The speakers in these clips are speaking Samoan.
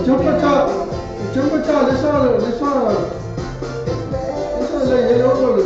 Temperature, lesa le yelo le.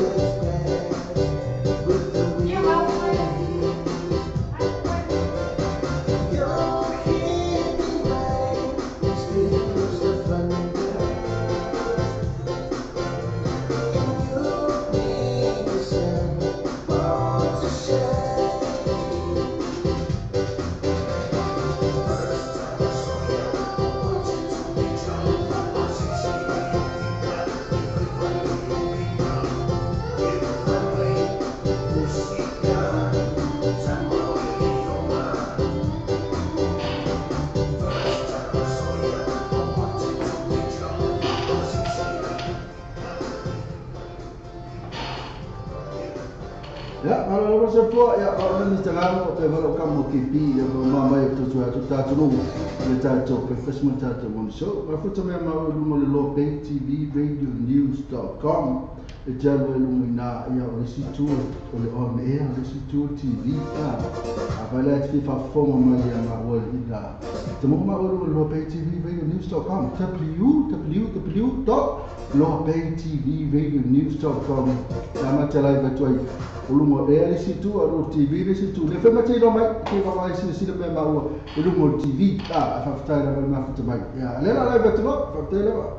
Ya, malo lo se fua ya o le tangaro te malo ka mo ki pi ya mo mama e tu tu tu ta tu le ta tu professional ta tu mo so ma fu to me ma lu mo le lo pay tv radio news.com e jalo lu mo na ya o le si tu o le on air le si tu tv a a va la ti fa fo mo ya ma o le ila te mo ma o lu lo pay tv radio news.com www.lopaytvradionews.com la ma te live tu ai ulumo e le situ a TV le situ le fe mate lo mai ke va vai si si le ma o ulumo TV a fa ftai la ma futa mai ya le la live tu fa ftai la.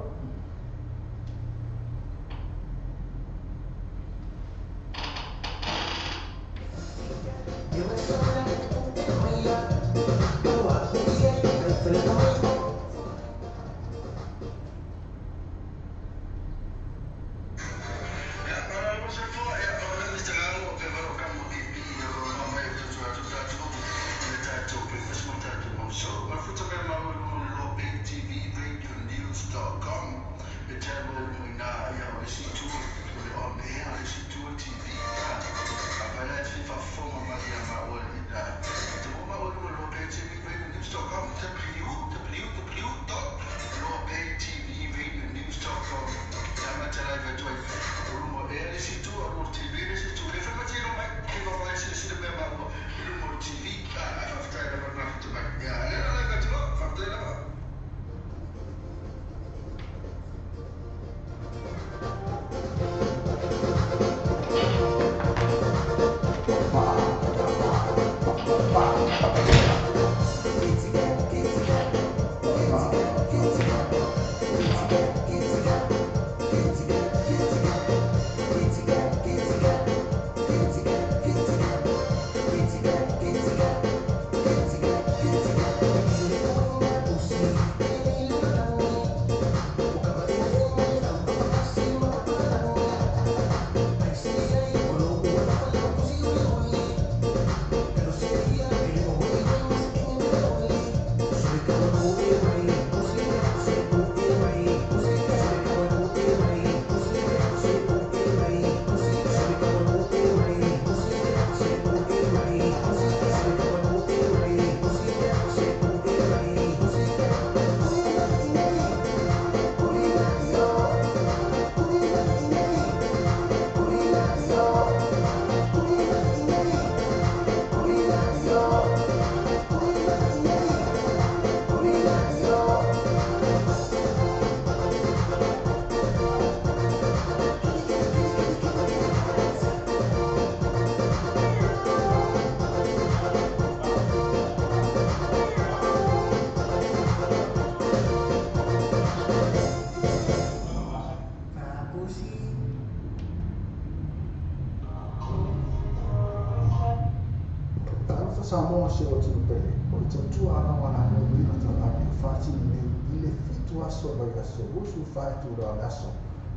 Samoa se o tino pele, o le tautua ana wana no wina tala whatini nei i le fitu aso mai aso, rusu whaitu rā le aso.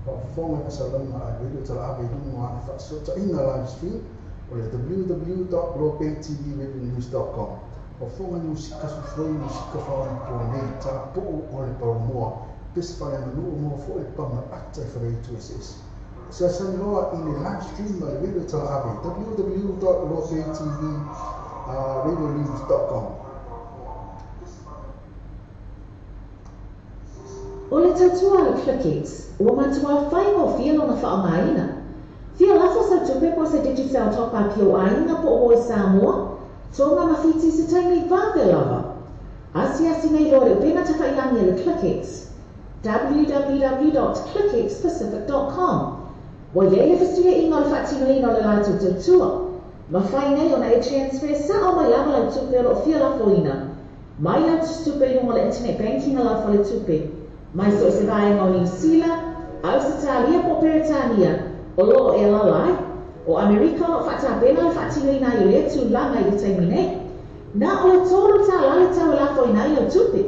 Whakafonga masalanga a radio tala ave lunga ana whaasota ina live stream o le www.lopaytvradionews.com. Whafonga ni usika sufroi ni usika whawana po nei tā po'o o le paramoa, pes whale manu o moa fo e panga ata i wharei tu SS. Se asani loa i le live stream a le radio tala ave www.lopaytvradionews.com. O le tautua le Clickx, ua matua whai o fia lona whaangaina. Fia lafo sa tupe po se Digicel top up i o ainga po o Samoa, tonga mawhiti se taimi whawhe lava. Asiasi nei loa le upega tafailagi a le ClickX, www.clickxpacific.com. Ua i ai le fesuiaiga o le faatinoina o le latou tautua, mafai nei ona e transfer sao mai lava lau tupe o lo o fia lafoina mai lau tusitupe i luga o le internet banking a lau faletupe, mai so o se vaega o Niu Sila, Ausetalia po o Peretania o lo o e alaala ai. O Amerika o lo o faatapena le faatinoina ai o lea tulaga i le taimi nei. Na o le $3 le tau e lafoina ai lau tupe.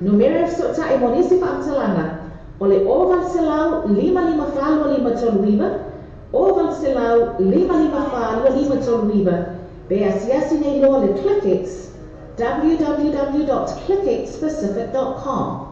Numera e fesootai mo nisi faamatalaga o le 0800 554 2539, 0800 554 2539, pe asiasi nei loa le ClickX, www.clickxpacific.com.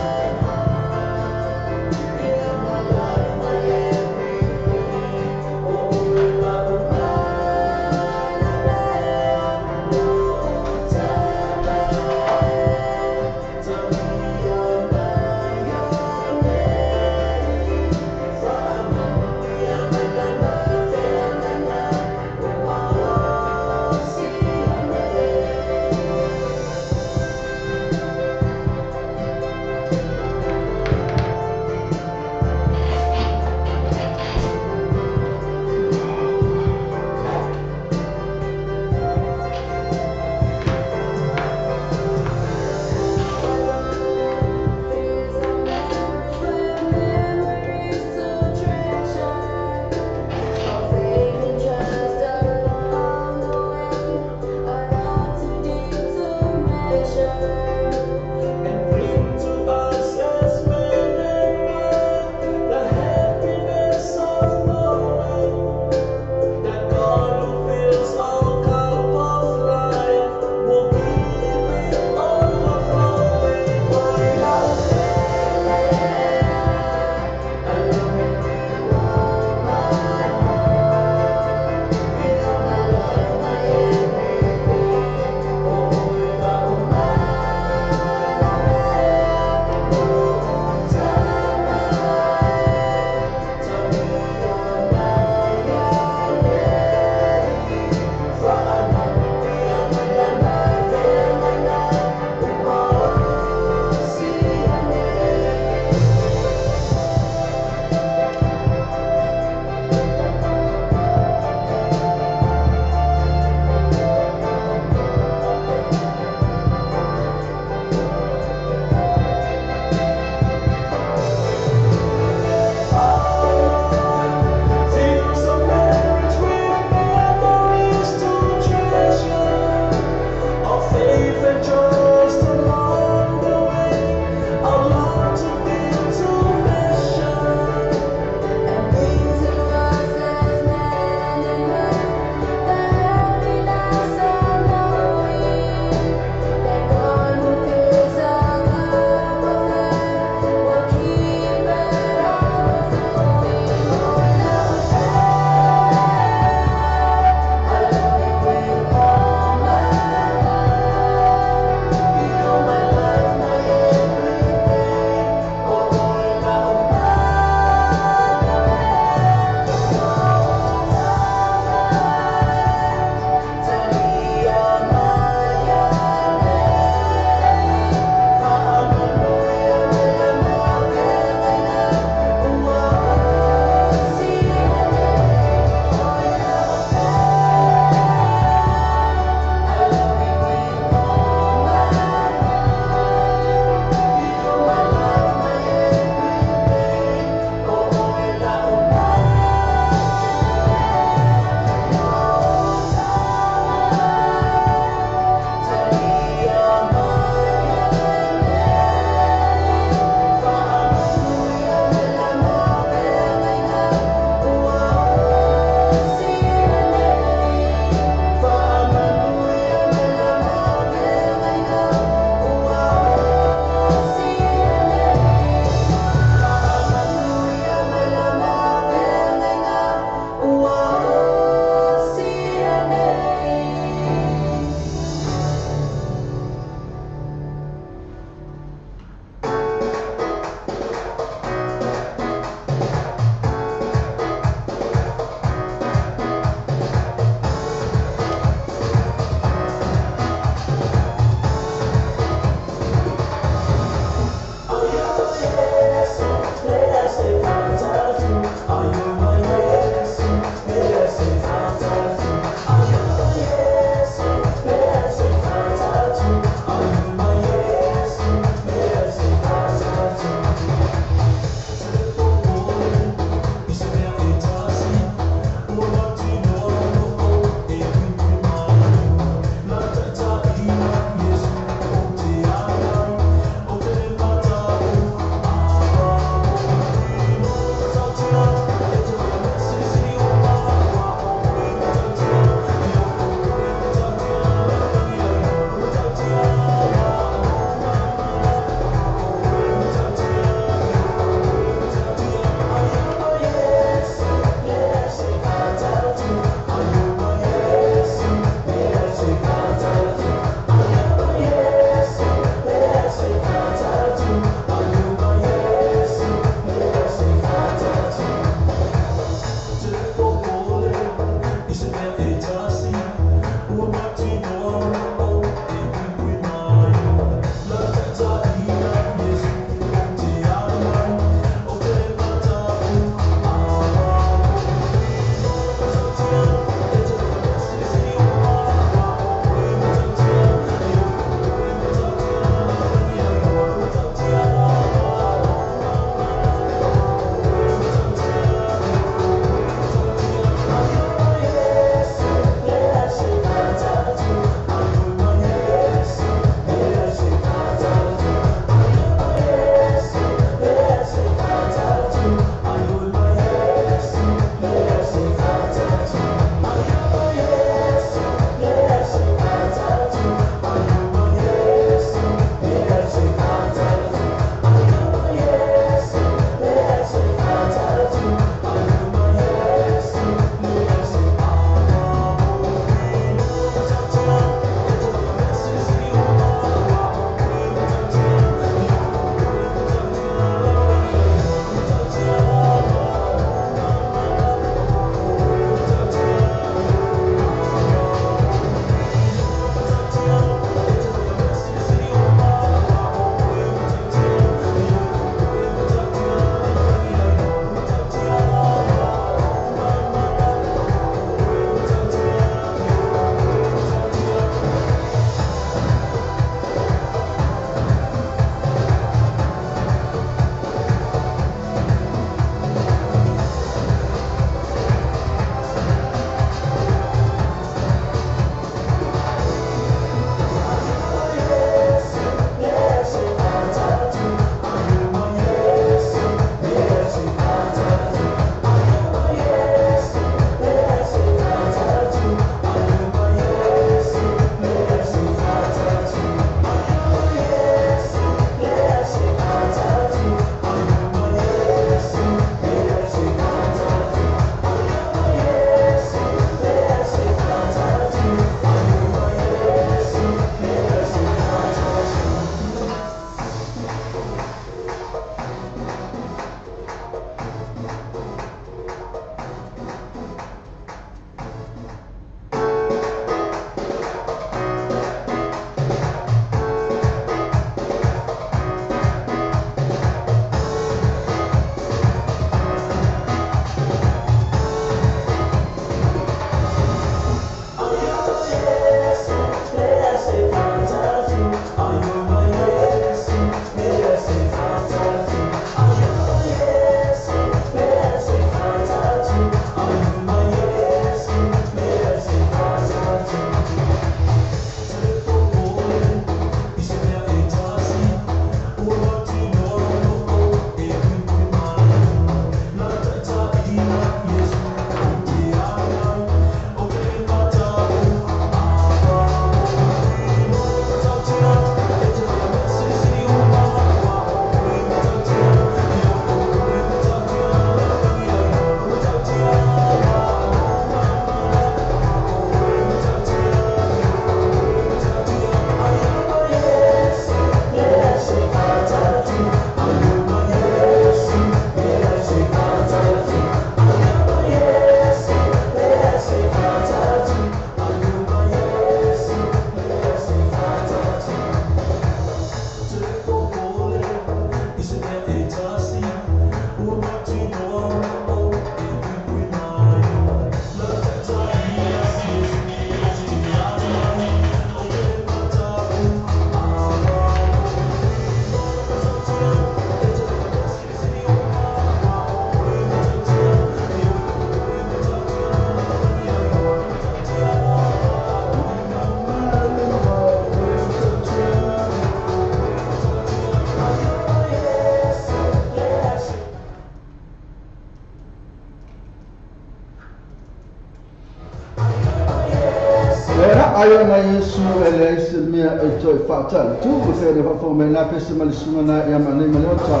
Ai na Yesu e leai se mea e toe faatali tu e le faafofoga mai na pese ma le susuga na ia ma nei ma le ota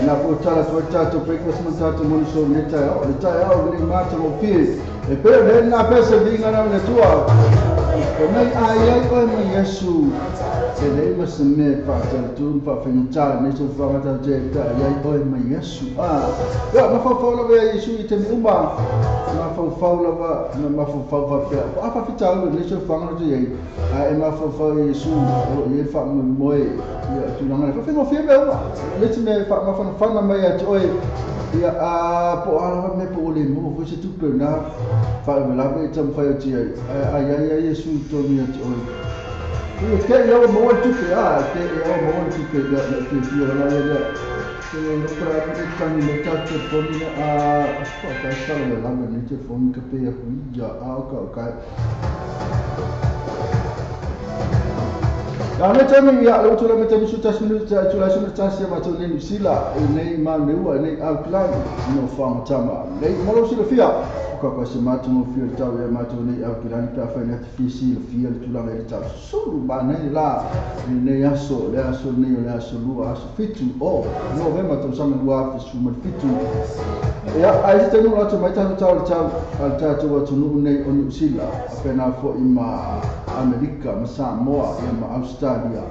e na po tala atu ai tatou breakfast ma tatou morning show le taeao le taeao le matagofie e pei o le na pese viiga na o le Atua e mai ai ai oe ma Iesu e leai ma se mea e faatali tu ma faafaigata lenei soifuaga tatou te taai ai oe ma Iesu. Ia, mafaufau lava ia Iesu i taimi uma, mafaufau lava, na mafaufau faapea, po a faafitauli o lenei soifuaga na te i ai, ae e mafaufau ia Iesu o lo o i ai le faamoemoe ia tulaga lea. Faafaigofie mea uma, le isi mea e faamafanafana mai ia te oe, ia a po o a lava mea po ua le maua foi se tupe o lena faalavelave e taumafai atu i ai, ae a i ai ia Iesu i totonu ia te oe. Ia te i au maua le tupe, a te i au maua le tupe, ia na fiafia la ia lea. Te i loko la te tangi le tatou telefoni lea, a whakae whalavelave nei telefoni ka pei aku ia a o ka o kai. A nei taimi, ia, le utu la me taimi su tasi minuti te ai tulai suma tasi a matou nei Niu Sila, i nei Maneua, i nei Auckland, no whangatama. Nei, mo lou silafia, o ka koe se matagofie o le tau ia matou nei Aukilani pe afai nei te fia silafia le tulaga i le tau sulu ma nei la i lenei aso, le aso lenei o le aso lua, aso 7 o Novema tausaga 2017. Ia, ai se taimi o latou mai tatou tau le tau a le tatou atunuu nei o Niu Sila, a pena foi ma Amerika ma Samoa ia ma Australia.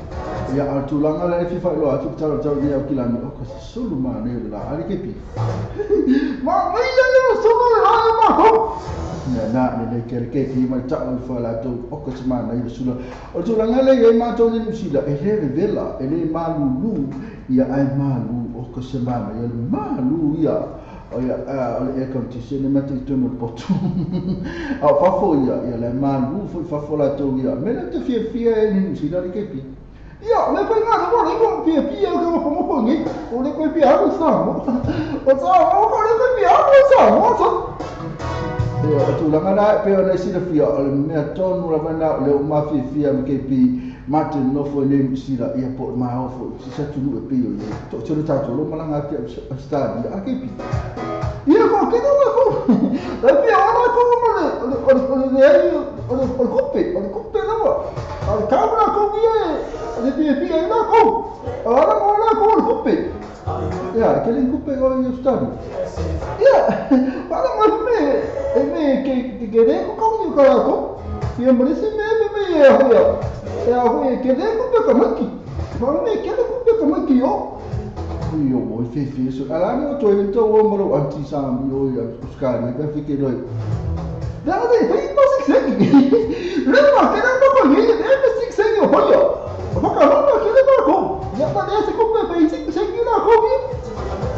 Ia, a le tulaga lea e fia faailoa atu le tala o le tau nei Aukilani, o ka se sulu ma nei o le la a le kepi. Ma nei ia le sulu le la ia matou. Ia na le le kere kepi mai tau i fa latou o ka se mana i le sula. O le tulaga lea i ai matou nei Niu Sila, e le vevela, e le malulu, ia ai malu o ka se mana ia le malu ia. O ia, o le air condition e mate i totonu o le potu. A o fafo ia, ia le malu foi fafo latou ia. Me le te fiafia e ni Niu Sila le kepi. Ia, le koe ngā rewa rewa, pia pia o ke ngopo ngi, o le koe pia aru sa mo. O sa o ko le koe pia aru sa mo sa. Ia, o tulaga la e pei ona e silafia, o le mea tonu lava na o le o mafiafia ma kepi, ma te nofo i nei Niu Sila, ia po o ma ofo, si sa tunu e pei o nei. To tele tātou lo malanga ake Australia, a kepi. Ia ko kina la ko. La pia ona ko mo le o le o le le o le o le kope, o le kope lava. A le kamera ko ia e le pia pia ina ko. A la mo la ko le kope. Ia, ke le kope o i Australia. Ia, wala mo me e me ke ke le ko ko ni ka ko. Ia mo se me me me e ho ia. E a ho e ke le kope ka maki. Wala me ke le kope ka maki o. Io o fe so ala no to e to o mo anti sa mi o ia Australia pe fi ke loi. Da de fe no se se. Le ma ke na ko ni e me se se o ho yo. O ka no ke le ko. Ya pa de se ko pe fe se se ni na ko mi.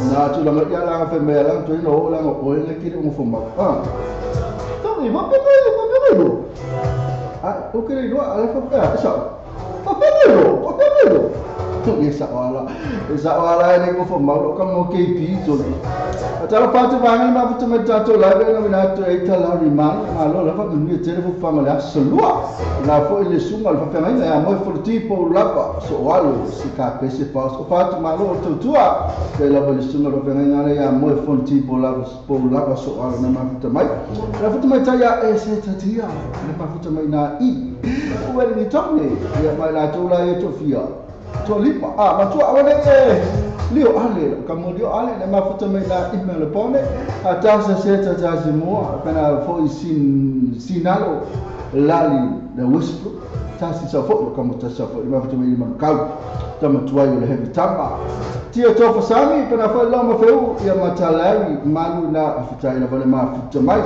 Na tu la ya la fe me la to no la o le ke le mo fo ma. Ah. To ni ma pe pe ma pe lo. Ah, o ke le lo ala fa pa sa. Pa pe lo, pa pe lo. E sa wala, e sa wala e le ko mau ka mo ke pi to. A tala patu vangi ma futu me tato la be na na to e tala ri ma ma lo la fa ni tele fo fanga la solua. La fo le sunga le fa ngai na mo fo tipo la pa so walo si ka pe se pa so patu ma lo to tua. Pe la fo le sunga le fa ngai na ya mo fo tipo la po la pa so walo na ma futu mai. La futu mai ta ya e se ta tia. Na ma futu mai na i. O le ni tone ya mai la to la e to fia. To lipa, a ma tua awane e lio ale, ka mo lio ale, le mafuta mai la email le pone, a tasa se ta tasi moa, pena fo i sin, sinalo, lali, le Westbrook, tasi sa fo, ka mo tasa fo, le mafuta mai le manukau, tama tuai o le heavy tama. Tia tofa sami, pena fo la ma feu, ia matalari, malu na, afitai la vale mafuta mai.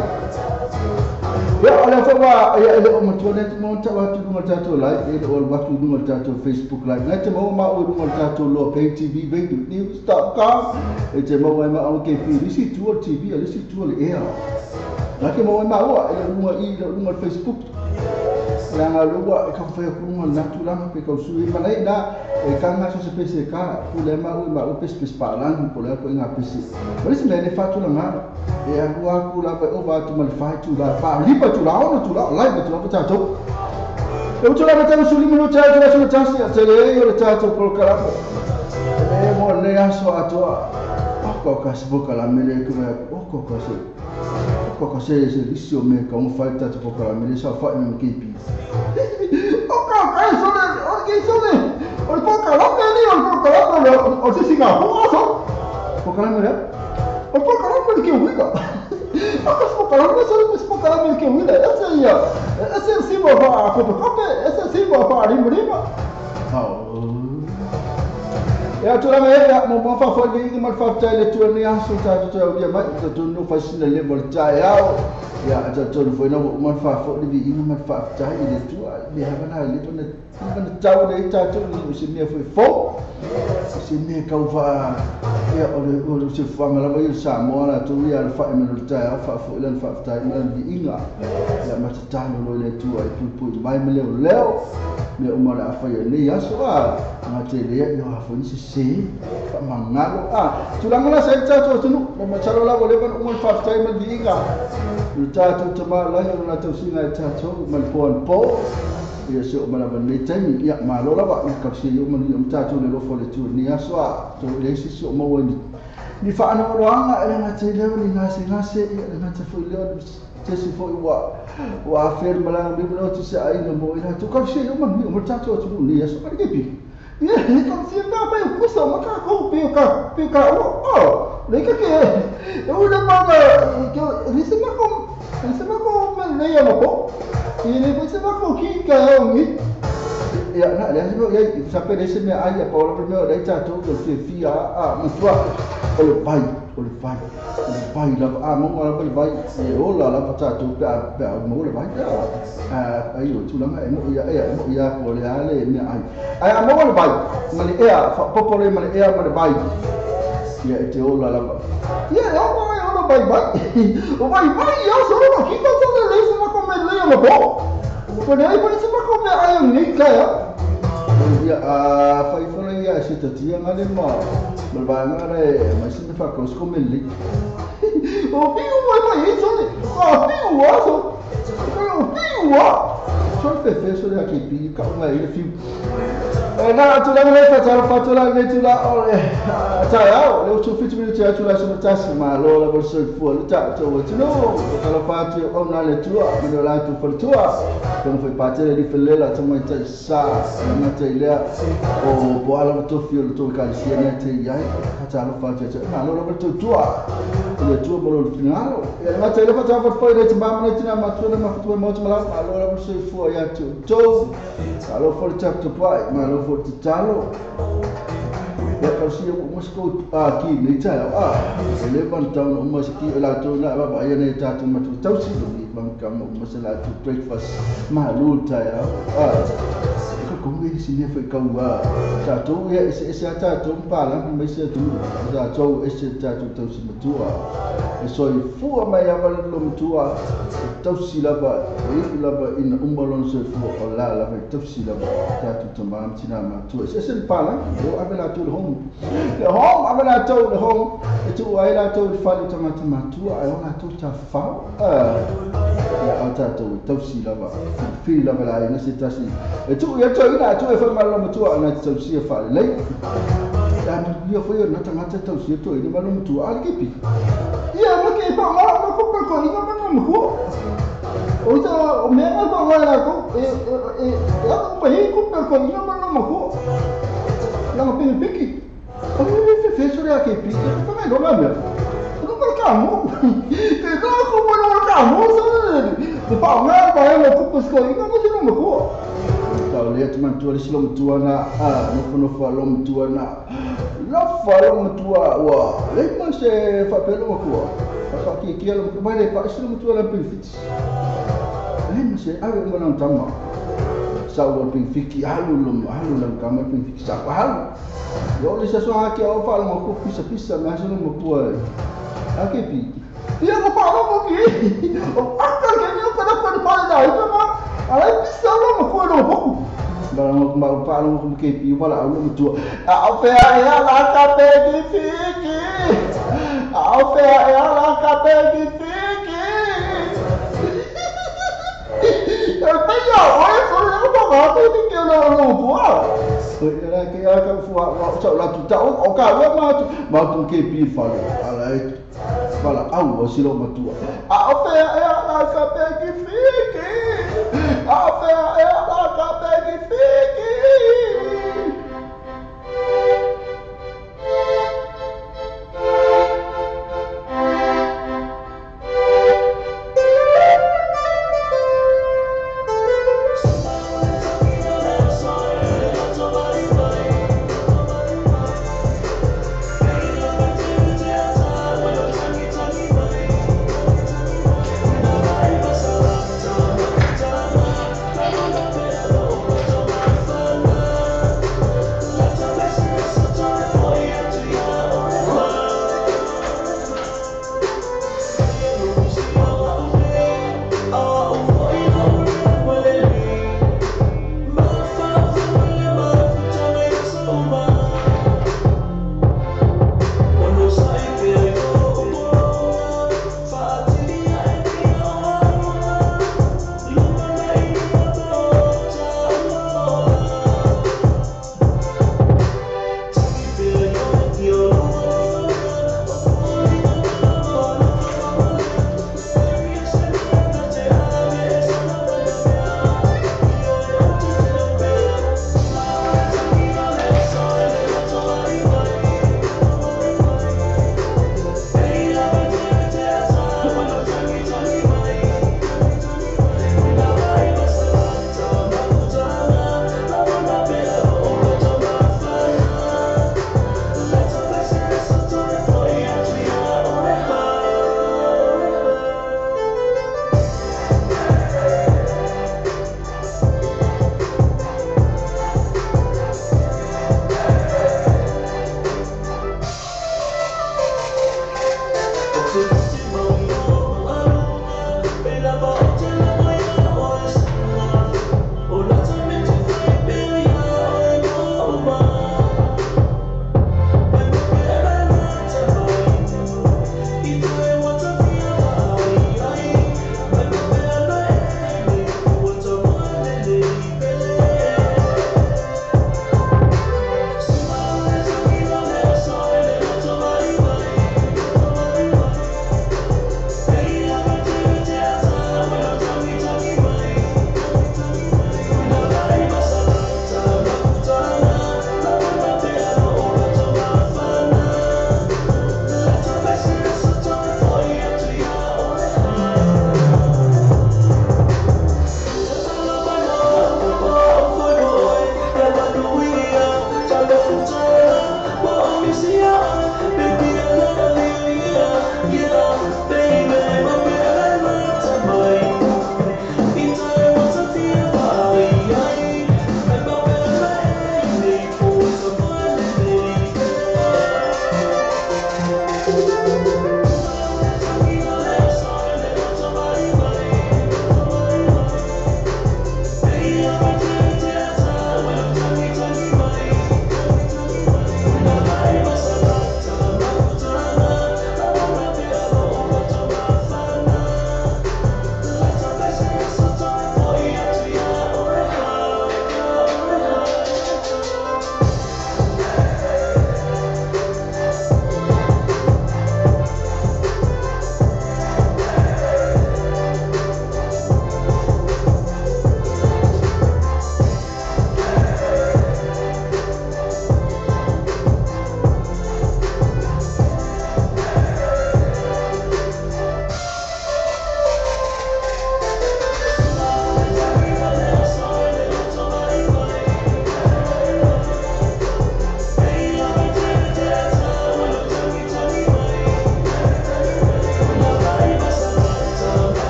Ia, o le whawa, ia ele o matua nei te maua tau atu lunga le tātou live, ele o atu lunga le tātou Facebook live. Ngai te maua ma o lunga le tātou Loa Pay TV, Radio News.com. E te maua e ma au ke whiri, lisi tua le TV, a lisi tua le ea. Ngai te maua e ma oa, ele lunga i, ele lunga le Facebook. Langa lua, e ka whai aku lunga le natu langa, pe kau sui manai na, e ka ngā so se pese ka, pule ma ui ma u pese pese pa langi, pule aku e ngā pese. Marisi mea ne whātu la ngā, e aku aku la vai ova atu ma le whai tu la, wha lipa tu la, ono tu la, laiva tu la, pa tātou. E utu la matau su lima no tātou la suna tasi, a te le o le tātou polokalame. E mo le aso atoa, o kau ka se pokalame le ku mai aku, o kau ka se, o kau ka se se lisi o me ka unga whai tātou pokalame le sa whai me kepi. ke sole o le pokalame ni o le pokalame o se Singapore so pokalame le o pokalame le ke uiga a pokalame so le pokalame le ke uiga ese ia ese si mo fa ko ko ese si mo fa ri mo ia tulaga e mo mo fa fo le ma fa ta le tu ni aso ta tu ia mai ta tu no fa sina le mo ta ia ia ta tu fo na mo fa fo le vi ma fa ta i le tu le ha na le tu na ta le ta tu ni se me fo fo se me ka fa ia o le se fa ma la vai sa mo la tu ia fa me le ta fa fo le fa ta i le vi inga ia ma ta no le tu ai pu pu mai me le leo me o ma la fa ia ni aso a ma te le ia fa ni se fa mangalo a tulaga la sa ta tu tu no ma talo la le ba o fa ta ma vi inga le ta tu ta ma la na ta singa ta tu ma po po ia se o mala nei taimi ia malo lava ia ka se o manu ia tatou le lofo le tu ni aso a to le se o mo ni ni fa ana roanga ele na te leo ni nase nase ia le na te foi leo te se foi wa wa fer mala mi no te se ai no mo ina tu ka se o manu o tatou tu ni aso ka ke pi ia he ka se na pa o kusa ma ka ko pe ka o o le ka ke o le ma ke ni se ma ko ni se ma ko me le ia mo e le se ma ko ki ka o ni ia na le se ia sape le se me ai a paola primeiro le tatou que se fia a ma tua o le vai o le vai o le vai la a mo la le vai e o la la tatou pe a mo le vai a ai o tulaga e mo ia e mo ia po le a le me ai ai a mo le vai ma le ea fa popo le ma le ea ma le vai ia e te o la la ia o vai o vai vai o vai vai ia so no ki ka so le se ma ko me le o po ko le ai se ma ko me ai ni ka ia ia a fai fo ia se ta tia ngale ma ma vai ngale ma se fa ko sko me le o fi o vai vai so le a fi o a so o fi o a so fe fe so le ki pi ka ngai le fi na tulaga le fa tala fa tulaga le tula o le ta ia le tu fitu minute atu la so tasi ma lo la bolso fu le ta to tu no tala fa tu o na le tua me la tu fo tua como foi parte le felela to mai ta sa na te le o bo ala to fi le to ka si na te ia ka tala fa te na lo la to tua le tua mo lo final e ma te le fa ta fa le te ma na te na ma tu na ma tu mo ma la lo la bolso fu ia tu to alo fo le chapter pa ma lo fo te talo ia ka si o mo a ki ni ta a le ban ta o mo ki la to na ba ia ne ta tu ma tu tau si do ni ban ka mo mo se la tu breakfast ma lu ta ya a ko ko ngi si ne foi ka wa ta to ia ese ese ta to pa la me se tu ta to ese ta tu tau si matua e so i fu ma ia va lo matua tau si la ba e la ba in umbalon se fu o la la tau si la ba ta tu ta ma tina ma tu ese ese pa la o avela tu home le home avela tu le home e tu ai la tu fa le tama tama tu ai ona tu ta fa ia o ta tu tau si la ba fi la ba la ina se ta si e tu ia tu ina tu e fa ma la matua na tau si fa le ya ia foi na tama tau si tu ina ma lo matua a ke pi ia ma ke pa ma ma ko ko ina ma ma ko o ta o me ma pa la ko e e e ko pa ko ko ina ma ma ko la ma pe piki o me fe fe so le ke pi ko me lo ma me ko ko ka mo te do ko mo lo ka mo so le pa nga pa lo ko ko ina ma se no ko ta le te man tu le silo matua na a no fo no fa lo matua na la fa lo matua wa le ma se fa pe lo ko fa ki ki lo ma le pa silo matua la pe fit le ma se a mo na tama sa o pe fiki alu lo alu la kama pe fiki sa alu yo le sa so ha ke o fa lo ko pisa pisa ma se no matua a ke pi ia ko pa lo ko ki o a ka ke ni ko na ko pa la ina ma ala pisa lo ma ko lo ko ba ma pa lo ko ke pi wala lo matua a o fe a la ka pe ki fiki a o fe a la ka pe ki fiki e pe ya o e so le ko ba ko ni ke lo lo po era ke a ka fu a o la tu ta o ka wa ma tu ma tu ke pi fa le ala e fala au o silo matua a o fe a la ka pe ki fiki a o fe a la ka pe ki fiki.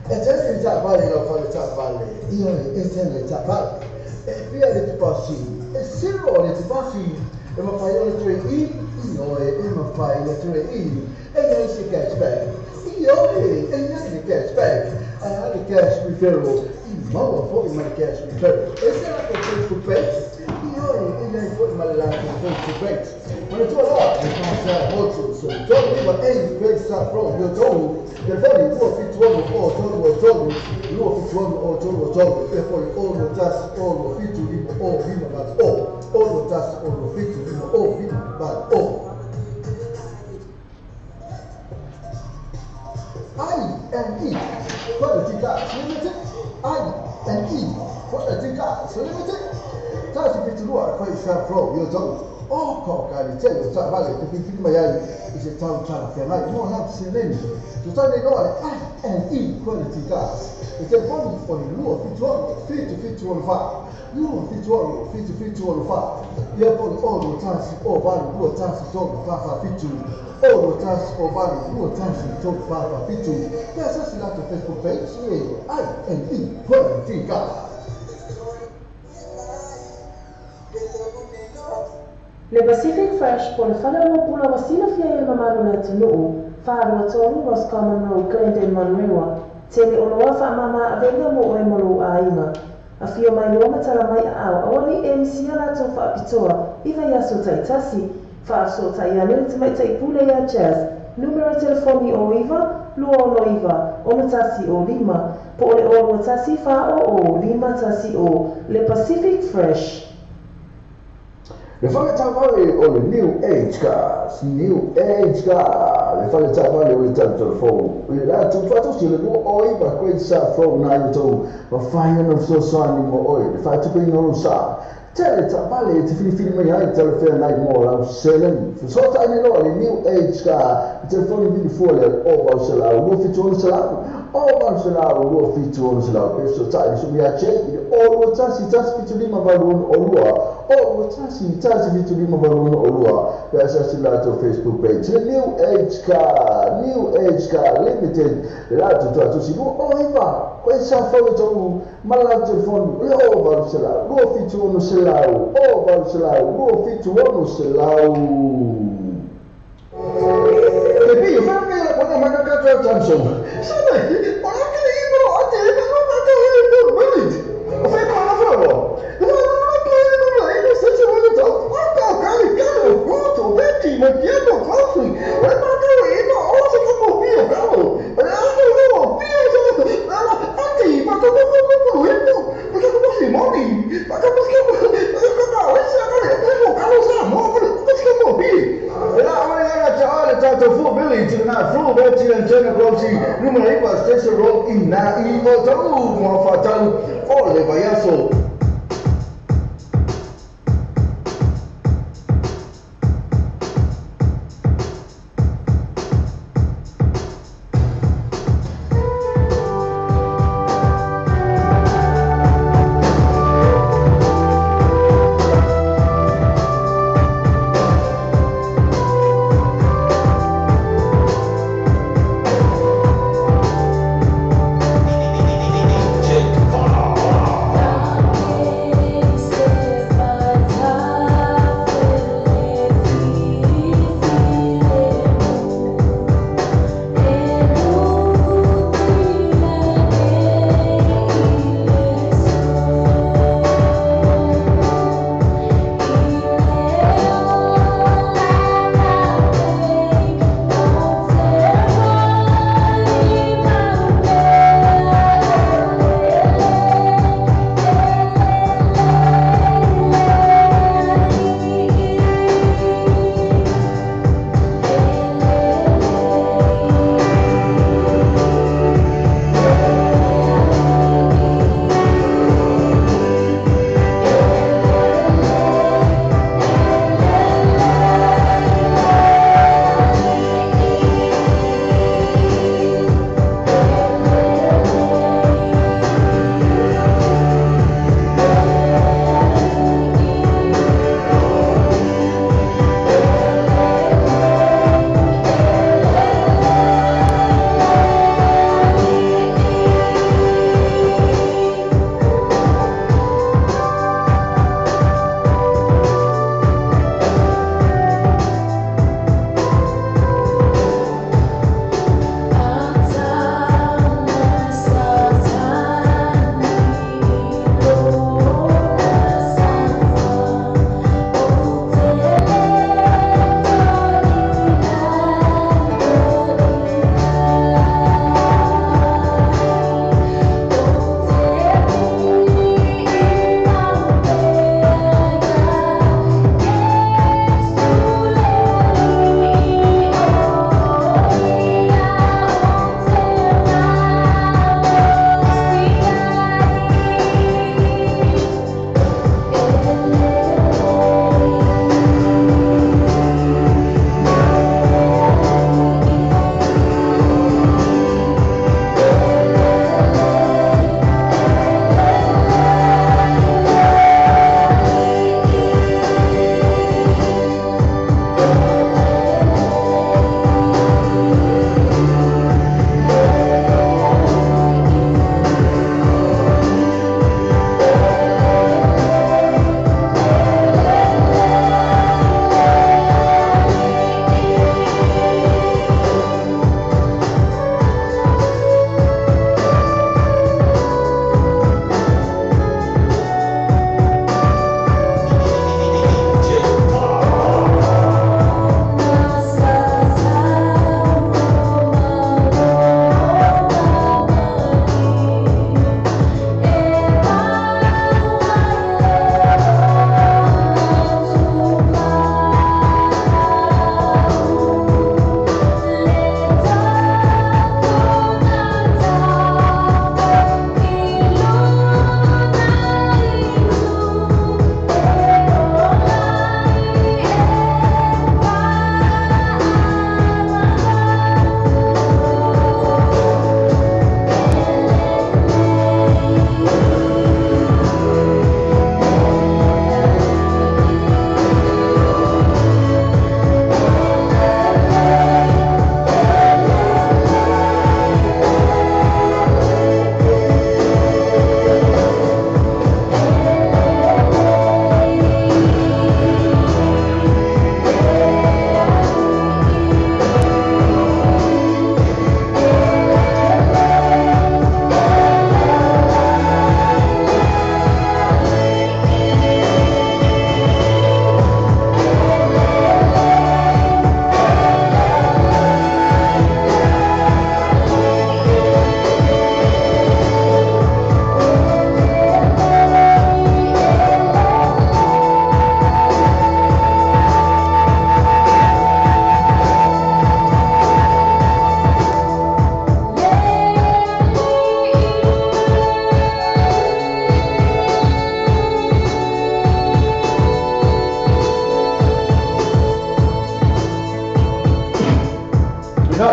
E tele taavale lau fale taavale, ioe, e tele taavale. E fia le tupasi, e zero le tupasi. E mafai ona toe i, ioe, e mafai ona toe i. E iai se cashback, ioe, e iai le cashback. Ae a le cash referral, i maua fo'i ma le cash referral. E se latou Facebook page, ioe, e iai fo'i ma le latou Facebook page. Manatua loa, le Fasa Motors, o le 39A Great South Road, i Otahuhu, telefoni 276 o 3 3, 276 o 3 3, e foi 61 67 5 o 5 8 o, 61 67 5 o 5 8 o. I N E Quality Cars Limited, I N E Quality Cars Limited, 172 Great South Road, i Otahuhu. O ko ka le tele o taavale te filifili mai ai i se tau talafeagai mo lau seleni. Tutane loa le I N E Quality Cars. Le telefoni o le 276 7764, 276 7764. Ia po le 61 o 8 2 1 3 4 4 7, 61 o 8 2 1 3 4 4 7. Pe asasi latou Facebook page e I N E Quality Cars. Le Pacific Fresh po le fale o pula ua silafia e le mamalu o le atunuu, 423 Roscommon Road, Glendale, Manurewa. Tele oloa faamama avega mo oe mo lou aiga. Afio mai loa ma tala mai aao, aua nei e misia latou faapitoa i vaiaso taitasi. Faafesootai ane le tamaitai pule ia Jazz, numera telefoni o 9 269 61 o 5, po o le o 21 4 o 5 1 o, le Pacific Fresh. Le fale taavale o le New Age Cars, New Age Car, le fale taavale o le tatou fou. I le latou faatasi o le 29 Great South Road na i outou, mafai ona fesoasoani mo oe, le faatupeina o lou sa. Tele taavale e te filifili mai ai talafeagai mo lau seleni. Fesoatai nei loa le New Age Car, le telefoni vili fua lea o 800 276, 800 276. Pe fesoatai le sumi ia Jake i le o 21 175 86 o 2, o 21 175 86 o 2. Pe asasi latou Facebook page. Le New Age Car, New Age Car Limited, le latou tuatusi 29 Great South Road i Otahuhu, ma le latou telefoni le o 800 276, o 800 276. Te pio, fa me la kona maka ka twa Samsung. Sana, o la ka i mo ate e no ka ka e no minute. O fe ko na fa bo. No no no ka e no e no se se mo to. O ka ka le ka lo fruto, veti ma chiamo coffee. O ma ka e no o se ka mo pio ka lo. O la ka no pio se no ate ma ka ko ko ko ko e no. Ma ka ko si moni. Ma ka ko ka ka ka o se ka le ko ka lo sa mo ko ko mo pi. E la oi la ta le tatou full village na full village and China Grocery numera 9 Station Road i na i o tau mo fatau o le vaiaso.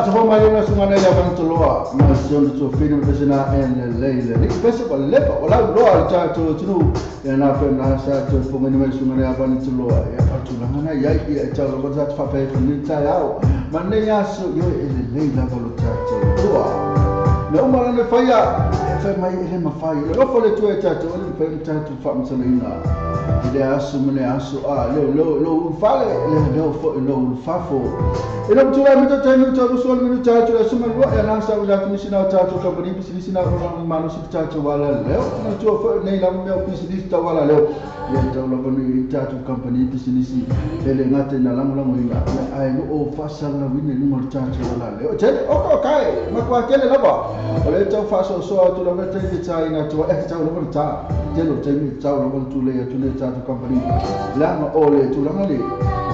Ya te mai na sunga nei ya toloa ma se on to fini me sena en le le le pese ko le pa ola loa ta to tunu ya na fe na sa to fo mai sunga nei ya toloa ya patula na ya ya ta lo ta fa pe ni ta ya ma ne ya so yo e le la lo ta to me o mala le faia e fai mai e le mafai le lofo le tua e tatou le mafai ona tatou faamasaloina i le aso ma le aso a leo lou ulufale le leo foʻi lou ulufafo e lou tulai mai taitaimi utalusu o le minu tatou le aso malua e alaga sa ula atu na o tatou kampani pisinisi na o malosi tatou ala leo na tua foʻi nei lava mea o pisinisi tau ala leo ia tau lava nei tatou kampani pisinisi e le gata ina lagolagoina ae loo faasalalauina i luga o le tatou ala leo tele oka okae makuakele lava o le tau faasoasoa atu lava taimi taina atu e tau lava le tā tele o taimi tau lava le tulei atu le tatou kampani leaga o le tulaga le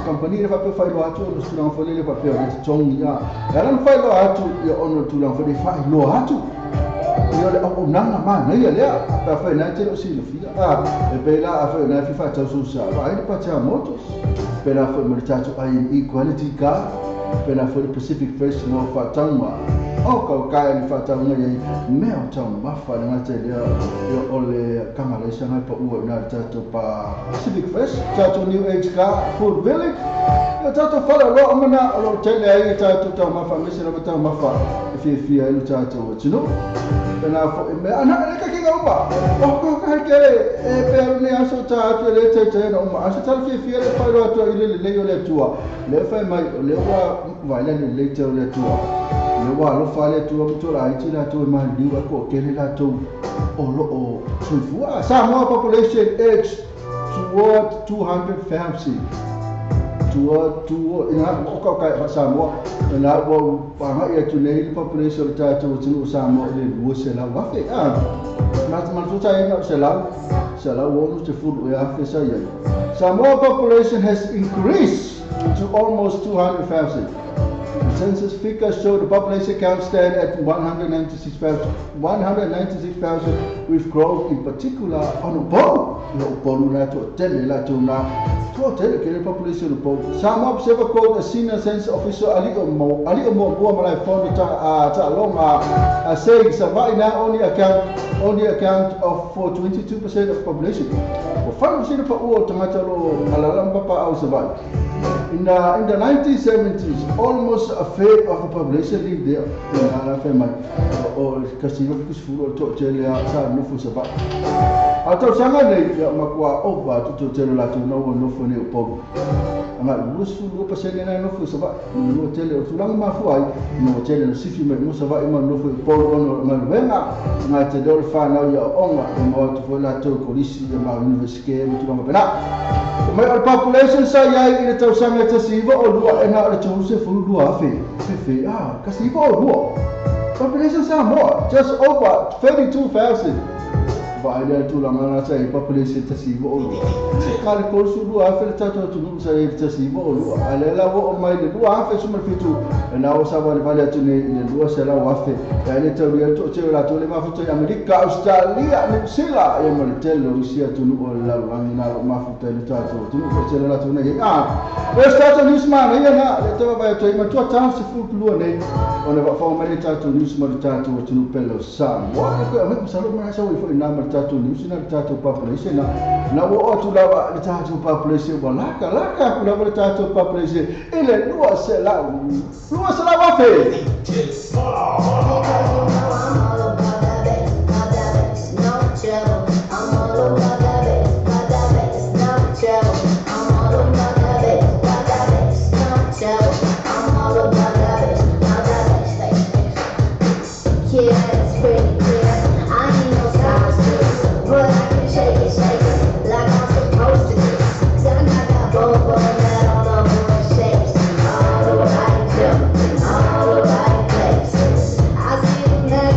kampani le faapea faailoa atu ona tulaga foi lele faapea o le totogi ia e ala ona faailoa atu ia ona tulaga foi le faailoa atu ia le auaunaga manaia lea pe afai nae tele o silafia e pei la afai nae fi faataususa vaai le Patea Motors pe la foi ma le tatou IME Quality Car pe la foi le Pacific Fresh mo faatauga o kaukae le faatauga iai mea o taumafa le gata i lea ia o le kagalaisa gai paʻua ina le tatou pa Pacific Fresh tatou New Age Car Food Village ia tatou fale oloa mana o loo tele ai tatou taumafa aemaise lava taumafa e fiafia ai lo tatou atunuu pena foʻi mea ana le kakiga uma o kaukae kele e pe alu nei aso ta atu e lē taitaia na uma aso tala fiafia le faailoa atu ai le lelei o le Atua le fai mai o lea ua vaai le lelei te o le Atua le ua alofa le Atua ma tola ai ti latou e maliliu ai ko kele latou o loo soifua. Samoa population edge toward 200,000 toward ina o kaukae faasamoa na ua agai atu nei le population o le tatou atunuu o Samoa i le 200,000 matuta ina o 160,000 sa iai. Samoa population has increased to almost 200,000. The census figures show the population count stand at 196,000 with growth in particular on Upolu. Upolu na to tele la to na to tele ke population Upolu. Samoa Observer quote a senior census officer Ali Omo Bua Malai Fondo ta longa saying Savaii now only account of for 22% of population. O whanu sina pa ua o tangata lo alalamba pa au Savaii. In the 1970s, almost a third of the population lived there. O kasi kusfuru o to tele sa nofu Savaii. A tausaga nei ia makua ova atu to tele latou na ua nofo nei Upolu. Anga 22% na nofo Savaii. No tele o tulaga mafua ai no tele no sifi mai mo Savaii ma nofo Upolu ona galuega nga te leo le whanau ia onga e mo atu foi latou kolisi ia ma universite ma tulaga pena. Mai o le population sa iai i le tausaga e 1922 e na o le 32,000. Fefe, kasi 92. Population Samoa, just over 32,000. Vaai lea tulaga na sa i population 1922. Ka le 32,000 le tatou atunuu sa i le 1922. A le la ua oo mai le 2017 e na o sa valevale atu nei i le 200,000. E le taulia le toatele o latou le mafuta i Amerika, Australia, New Zealand ia ma le tele o isi atunuu o le lalolagi na loo mafuta i le tatou atunuu toatele o latou nei. O se tatou news manaia na le tauavaai atu ai matua tau 12 nei ona faafofoga mai le tatou news ma le tatou atunuu pele o Samoa. E koe aumai masalo mana sa ua ifo ina ma le tatou news na le tatou population na ua oo atu lava le tatou population ua laka aku lava le tatou population i le 200,000. All the right places. I see the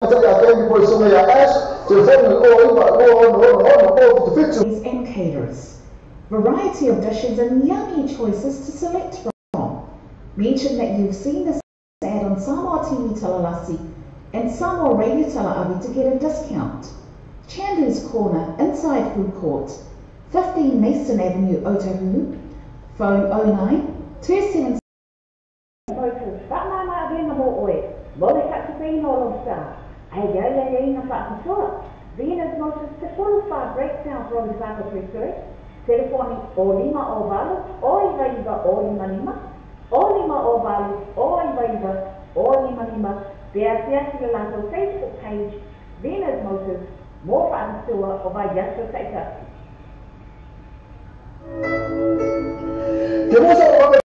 And caterers. Variety of dishes and yummy choices to select from. Mention that you've seen this ad on Samoa TV Talalasi and Samoa Radio Talaavi to get a discount. Chandu's Corner, inside Food Court, 15 Mason Avenue, Otahuhu. Phone 09 27. Venus Motors te 45 Great South Road, Whakatutui. Telefoni o lima o valu, o iwa iwa o lima lima, o lima o valu, o iwa iwa o lima lima. Pe asiasi le latou Facebook page, Venus Motors, mo whaakatua o vai aso taitasi. Te mosa o waka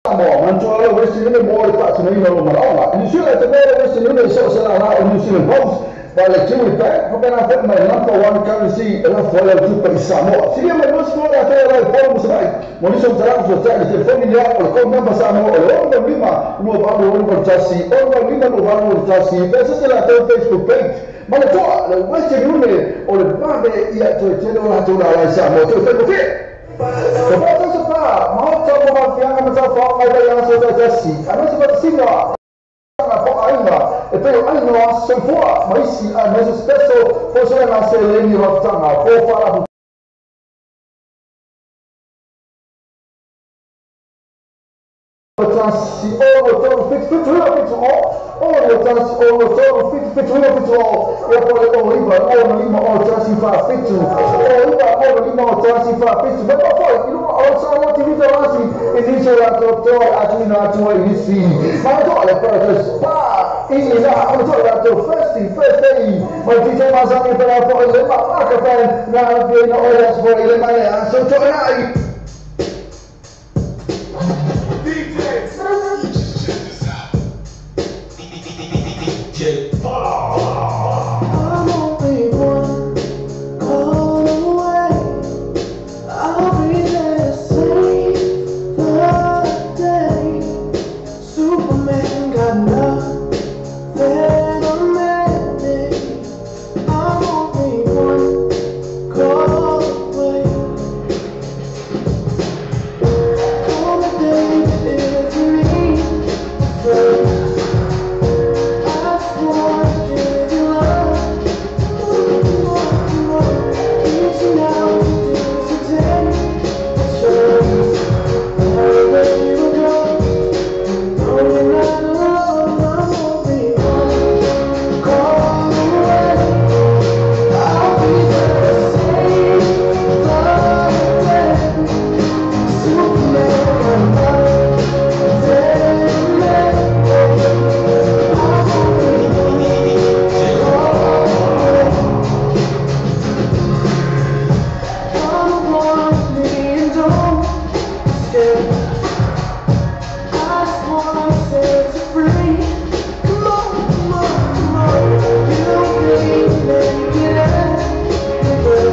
Samoa, mantua le Western Union mo le whaatinoina o maraonga. New Zealand te mea Western Union i so se la o New Zealand Post. Wale Kiwi Bank, whakana whai mai number one currency e la whai au tupa i Samoa. Siria mai mosi kore a te rai polo musarai. Mo niso mtaraku so tai le telefoni lea o le code number Samoa o le 65 28 1 65 28. Pesa se la tau Facebook page. Ma le toa, le Western Union o le vave ia toe tele o la tau la lai Samoa. Toe whai kofi! Ka whai tau pa, mahota mo mawhianga matau whao mai bai aso tai tasi. Anose patasinga. E peo ainoa soifua maisi a maisi special fosona na se lengi raftanga fo fara tasi o tolu fit fit fit o o tasi o tolu fit fit fit o e po le o iba o lima o tasi fa fit o iba o lima o tasi fa fit ba fo ilu o sa o TV tasi e ni se la to to atu na atu e ni si ma to le pa Ina, I'm talking about the first day. My DJ Mazani, but I thought it was my fan. Now I'm doing all that's for you, man. So tonight. DJ, check this out. DJ, I'm only one call away. I'll be there to save the day. Superman got nothing. I'm only one call away. Call me, baby, if you need a friend. I just wanna give you love. Come on, reaching out to take a chance. Wherever you go, you know you're not alone. I'm only one call away. I'll be there to save the day. Superman got nothing. I'm only one call away. I'm one and don't be scared. I just wanna set you free. Come on, come on, come on. You'll be making everywhere.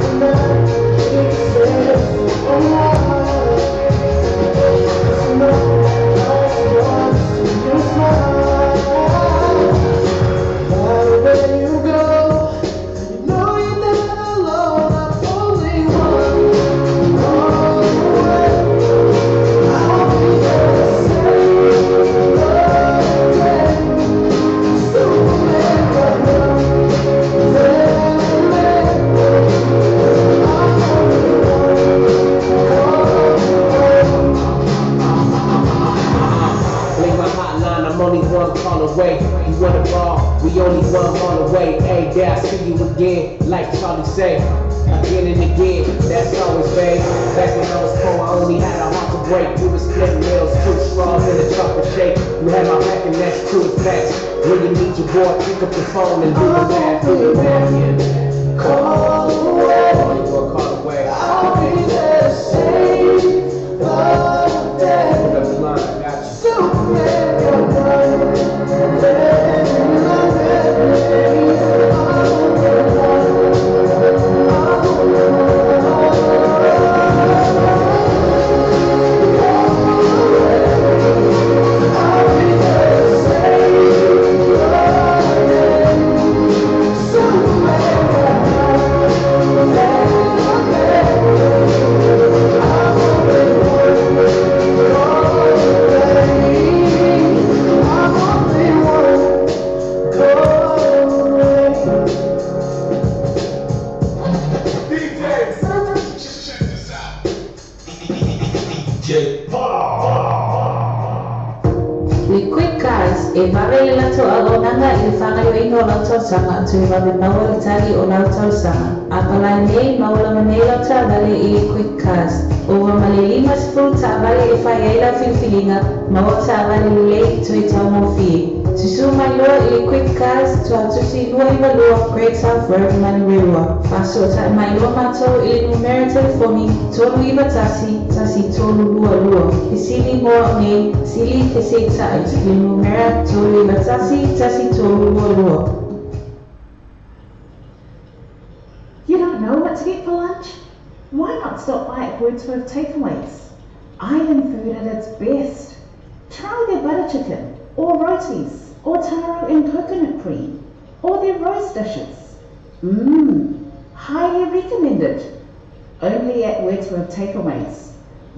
Tonight we can stay for a while. Tonight I just wanna see you smile. No matter where you go, you know you're never alone. I'm only one call away. I'll be there to save the day. Superman got nothing. I'm only one call away. Link my hotline, I'm only one call away. You want a ball, we only one ball away. Hey, there I see you again, like Charlie say. Again and again, that's always babe. Back when I was poor, I only had a heart to break. We were splitting meals, 2 straws and a chocolate shake. You had my back and that's true facts. When you need your boy, pick up the phone and do the math, do the math, yeah. Call away. Only one call away. I'll be there to save the day. Put up the line, I got you. Superman got nothing. I'm only one. I'm only one. Call away. I'll be there to save le faagaoioiga o lau talosaga toe vave maua le tali o lau talosaga. Apalai nei ma ola nei lau taavale i le Quick Cars. Ova ma le 50 taavale e fai ai lau filifiliga maua taavale lelei toe taugofie. Susū mai loa i le Quick Cars Tuatusi 292 Great South Road, Manurewa. Faasoata'i mai loa matou i le numera telefoni 391 1322. Fesili mo au nei, sili feseita'i le numera 391 1322. You don't know what to get for lunch? Why not stop by at Wordsworth Takeaways? Island food at its best. Try their butter chicken, or rotis, or taro and coconut cream, or their roast dishes. Mmm, highly recommended. Only at Wordsworth Takeaways.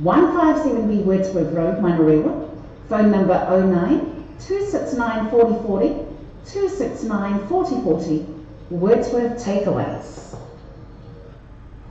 157B Wordsworth Road, Manurewa. Phone number 09 269 4040 269 4040. Wordsworth Takeaways.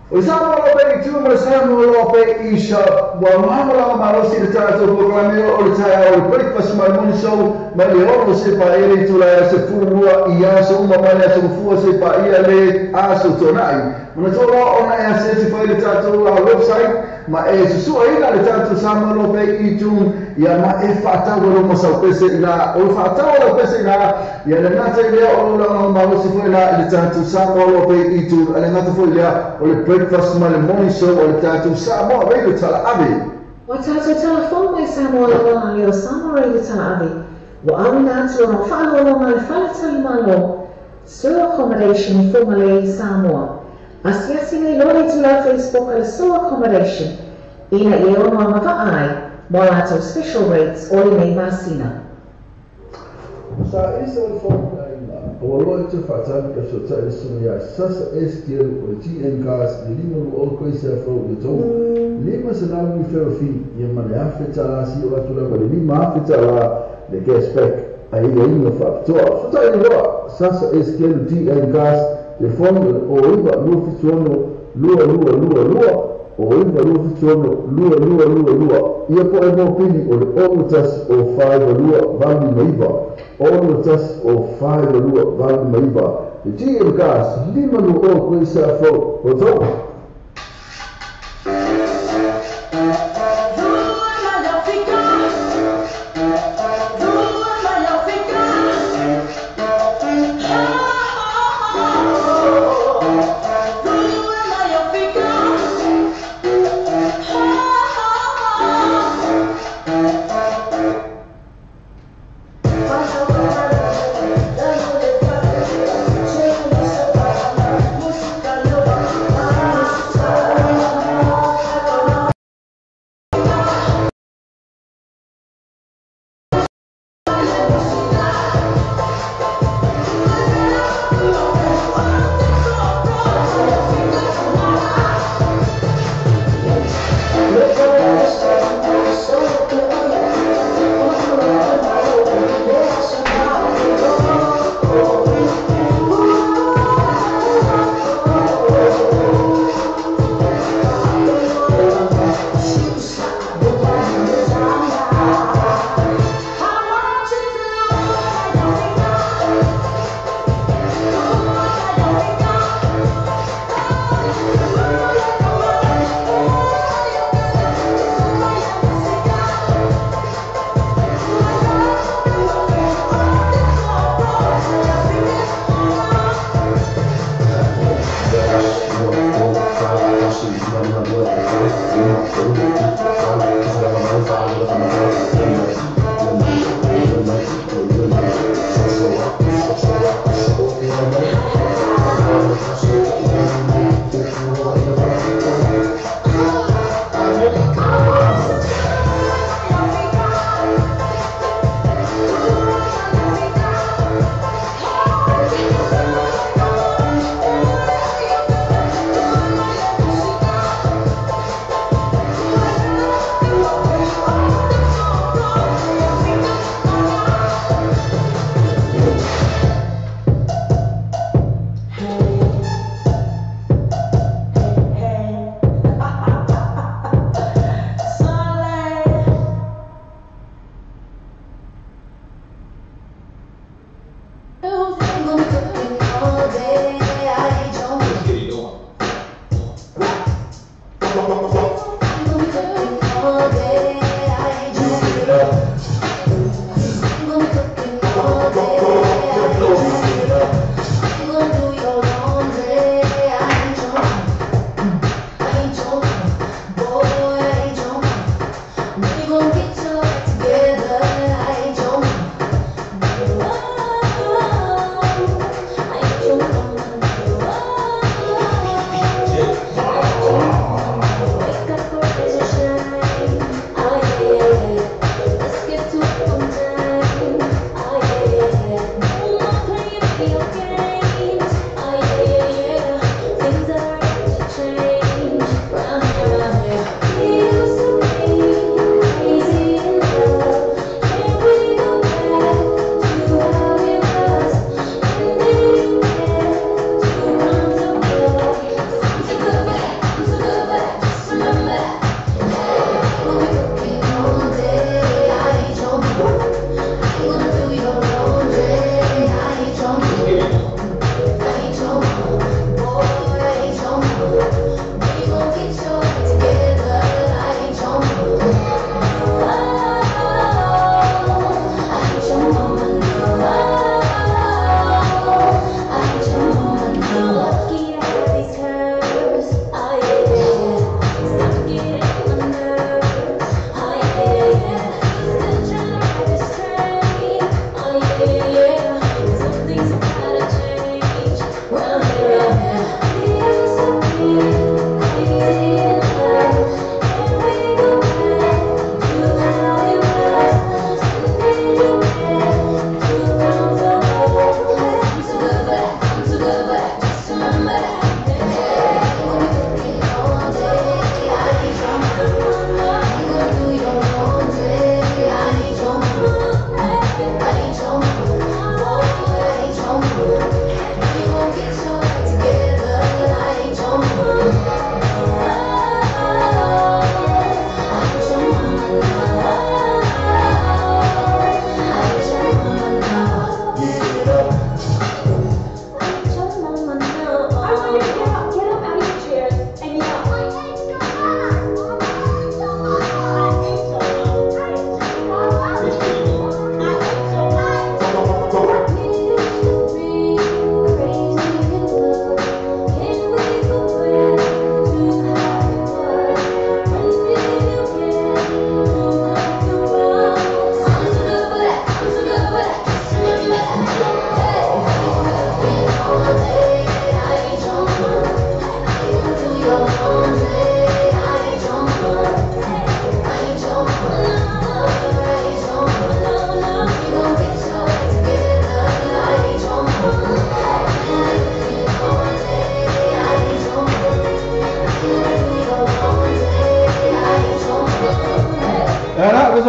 O Samoa Loa Pei tu ma le Samoa Loa Pei e-shop ua lagolago malosi i le tatou polokalame o le taeao o le breakfast ma le morning show mai le 6 seia paia le itula e 12 i aso uma mai le aso Gafua seia paia le aso Toanai. Manatua loa ona e asiasi foi i le tatou website ma e susu'aina le tatou Samoa Loa Pei e-tune ia ma e faatau ai lou masaupese i ina. O le faatau o lau pese i ina ia le gata i lea o lou lagolago malosi foi la i le tatou Samoa Loa Pei e-tune a le gata foi lea o le breakfast ma le morning show o le tatou Samoa Radio Talaave. Ua tatou talafou mai Samoa lava le o Samoa Radio Talaave ua auina atu ona faaaloaloga le faletalimalo Sur Accommodation Fugalei Samoa. Asiasi nei loa le itula Facebook a le Sur Accommodation ina ia ono agavaa ai mo a latou special rates o lenei masina. Sa ese o le Fofoga ua loa i te faatali ka fesoatai le susuga ia Sasa Ezekiel o le GM Cars i le 520 Grace Ave Road i Otahuhu, 500 referral fee ia ma le $1,000 sio atu lava i le $5,000 le cash back aiaiga faapitoa. Fesoatai nei loa Sasa Ezekiel GM Cars, telefoni o le 09 276 2222 o 9276 2222 ia po e mo pili o le 6 1 o 4 2 8 5 9 6 1 o 4 2 8 9 le GM Cars 5 2 o Grace Ave Road, Otahuhu.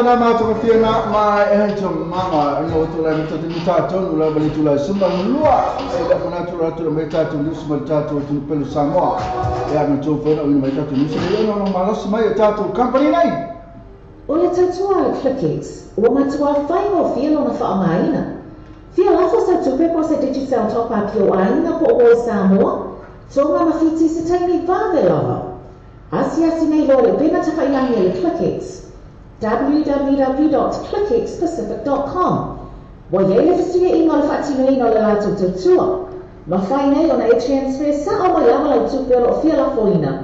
na mātoka na ma e to mama no to la to te tātou la bali tu la sumba lua e la mana tu la tu me tātou ni sumba tātou tu pelu Samoa e a me tō whena uina mai tātou ni sumba no no malas mai o tātou company nei. O le tautua le ClickX, ua matua whai o fia lona whaongaina. Fia lafo sa tupe po se Digicel top up i o ainga po o Samoa, tonga mawhiti se taimi vave lava. Asiasi nei loa le pena tawhailangi e le ClickX. www.clickxpacific.com. Wa iei le fasuia inga o le whaatinoina o le lātou tautua. Mawhai nei ona e transfer sa o mai lava lau tupe o loo fia lafoina.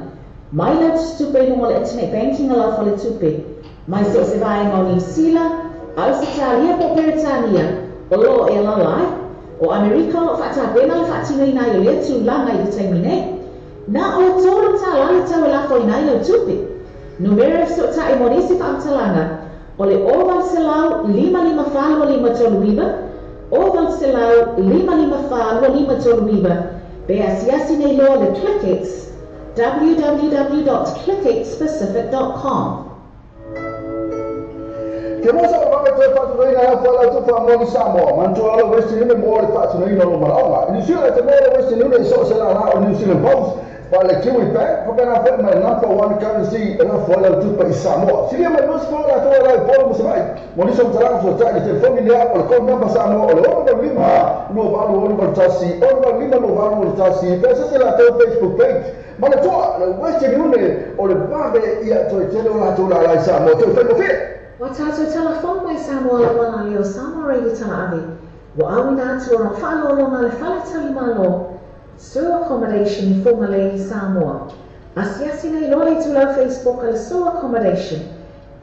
Mai lau tupe i o le internet banking a lau le tupe. Mai se o se vaenga o Niu Sila, Ausitalia po Peretania, o loo e lalai, o Amerika o whaatapena le whaatinoina i o lea tūlanga i le taimi nei. Nā o le tōru tā lale tau e lafoina i lau tupe. Numera e so e monisi whaamtalanga o le 0 5 5 4 5 3 9 0 5 5 4 5 3 9 pe asiasi nei loa le ClickX www.clickxpacific.com. Ke mosa o waka toe whaatunoina ea whaela tu wha Samoa, mantua ala Western Union mo le whaatunoina o maraonga. New Zealand te mo le Western Union i so se la o New Zealand Post, pa le Kiwi Bank, whakana whae mai number one currency e la whaela tupa i Samoa. Siria mai nusi whaela atoa lai polo mo samai, mo nisa mtalanga fuatai le telefoni lea o le call number Samoa o le 05 no valu 1 1 05 no valu 1 pe se la tau Facebook page. Mana toa le Western Union o le vave ia toe tele o la tō la lai Samoa te whaimo whia. Wa tātou telefon mai Samoa la wala leo Samoa Radio Talaave. Wa awina atu o whaalolonga le whaletali malo. Sue Accommodation i Whangalei Samoa. Asiasi nei loa le tūlau Facebook a le Sue Accommodation.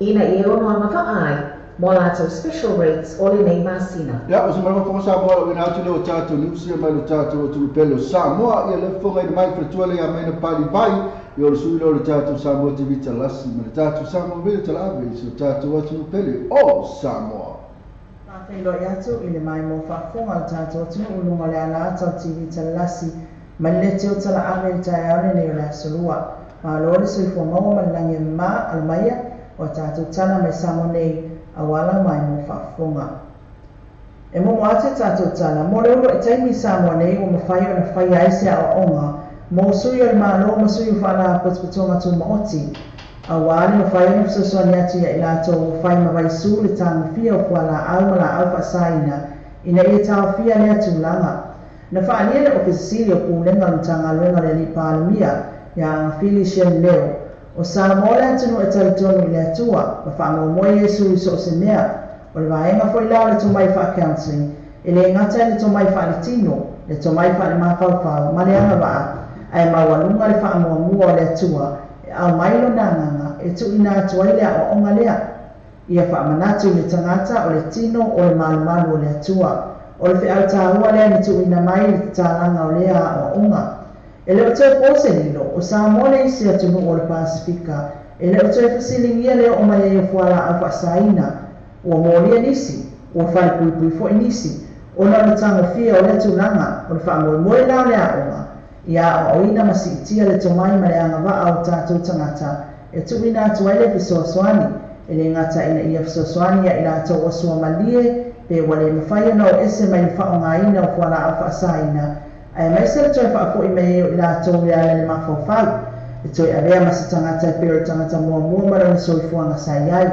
Ina i ono a mawhaai mo lātou special rates o le nei masina. Ia, o se marawa whango Samoa la wina atu leo tātou niusia mai le tātou o tulupele o Samoa. Ia le whanga ina mai whatua le a meina pali vai. Ia o le sui leo le tātou Samoa TV talasi ma le tātou Samoa Radio Talaave i so tātou atunu o Samoa. Whailoa atu i le mai mo whaafonga le tātou atunu ulunga le ala atau TV talasi ma le teo tala ave i tae aone nei o le asolua. Ma lo le soifua maua ma le langi ma almaia o tātou tala mai Samoa nei a wala mai mo whaafonga. E momo ate tātou tala, mo le uro e taimi Samoa nei o mawhai o na whai ai se a onga, mo sui o le malo ma sui o whala potopotonga tō maoti. A wā ni mawhai o na whasosoani atu ia i lātou o whai mawai su le tāngawhia o kua la au ma la au whaasaina, ina ia tāwhia lea tūlanga. Na whaalia le ofisili o pūlenga o mtangaluenga le Lipalmia, ia angawhili shen leo, o Samoa le atunu e talitonu i le atua, ma whaamaumoe Yesu i so o se mea, o le vaenga foi lao le tomai wha counseling, e le ngata le tomai wha le tino, le tomai wha le mawhauwhau, ma le angawaa, ai mawalunga le whaamuamua o le atua, e au mailo nā nganga, e tu ina atua i lea o onga lea. Ia whaamanatu le tangata o le tino o le malumalu o le atua, o le whiau tāua lea ni tu ina mai le tālanga o lea o onga. E le o toe pōse nilo, o Samoa le isi atunu o le Pasifika, e le o toe whasilingia lea o mai e fuala au whaasaina, ua mōlia nisi, ua whai pui pui nisi, o na le tangawhia o le tūlanga, o le whaamoemoe lao lea onga, ia o oina masiitia le tomai ma le angawaa o tātou tangata, e tuina atu ai le whisoasoani, e le ngata ina ia whisoasoani ia i lātou o sua malie, pe wale mawhai ona o ese mai le whaongaina o fuala au whaasaina, ai mai se le toe whaafoi mei o i lātou le ala le mawhauwhau, e toe avea masi tangata e peo tangata mua mua marana soifuanga sai ai.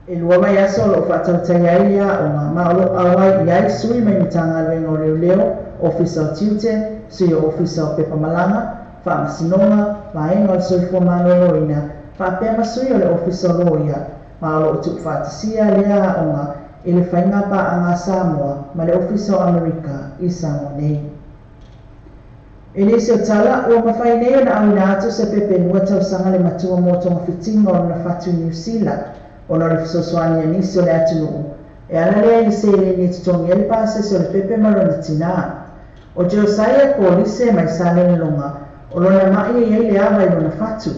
E lua mai aso lo whaatautai ai lea o ngā maolo awai i ai sui mai mtangaluenga o leo leo, ofisa o tiute, sui o ofisa o pepa malanga, whaamasinonga, vaenga o le soifua maloloina, whaapea masui o le ofisa o loia, maolo o tuuwhaatasia lea aonga i le whainga pa a ngā Samoa ma le ofisa o Amerika i Samoa nei. E nisi o tala, ua mawhai nei o na awina atu se pepe nua tausanga le matua mō tonga whitinga o na whatu New Zealand, o na le whisosoani a nisi o le atunuu, e ala lea i se le ni tutongi ele pāsese o le pepe marona tinā. O Josiah Kolise mai sa lele longa, o lona mai e iai le awa i lona whatu,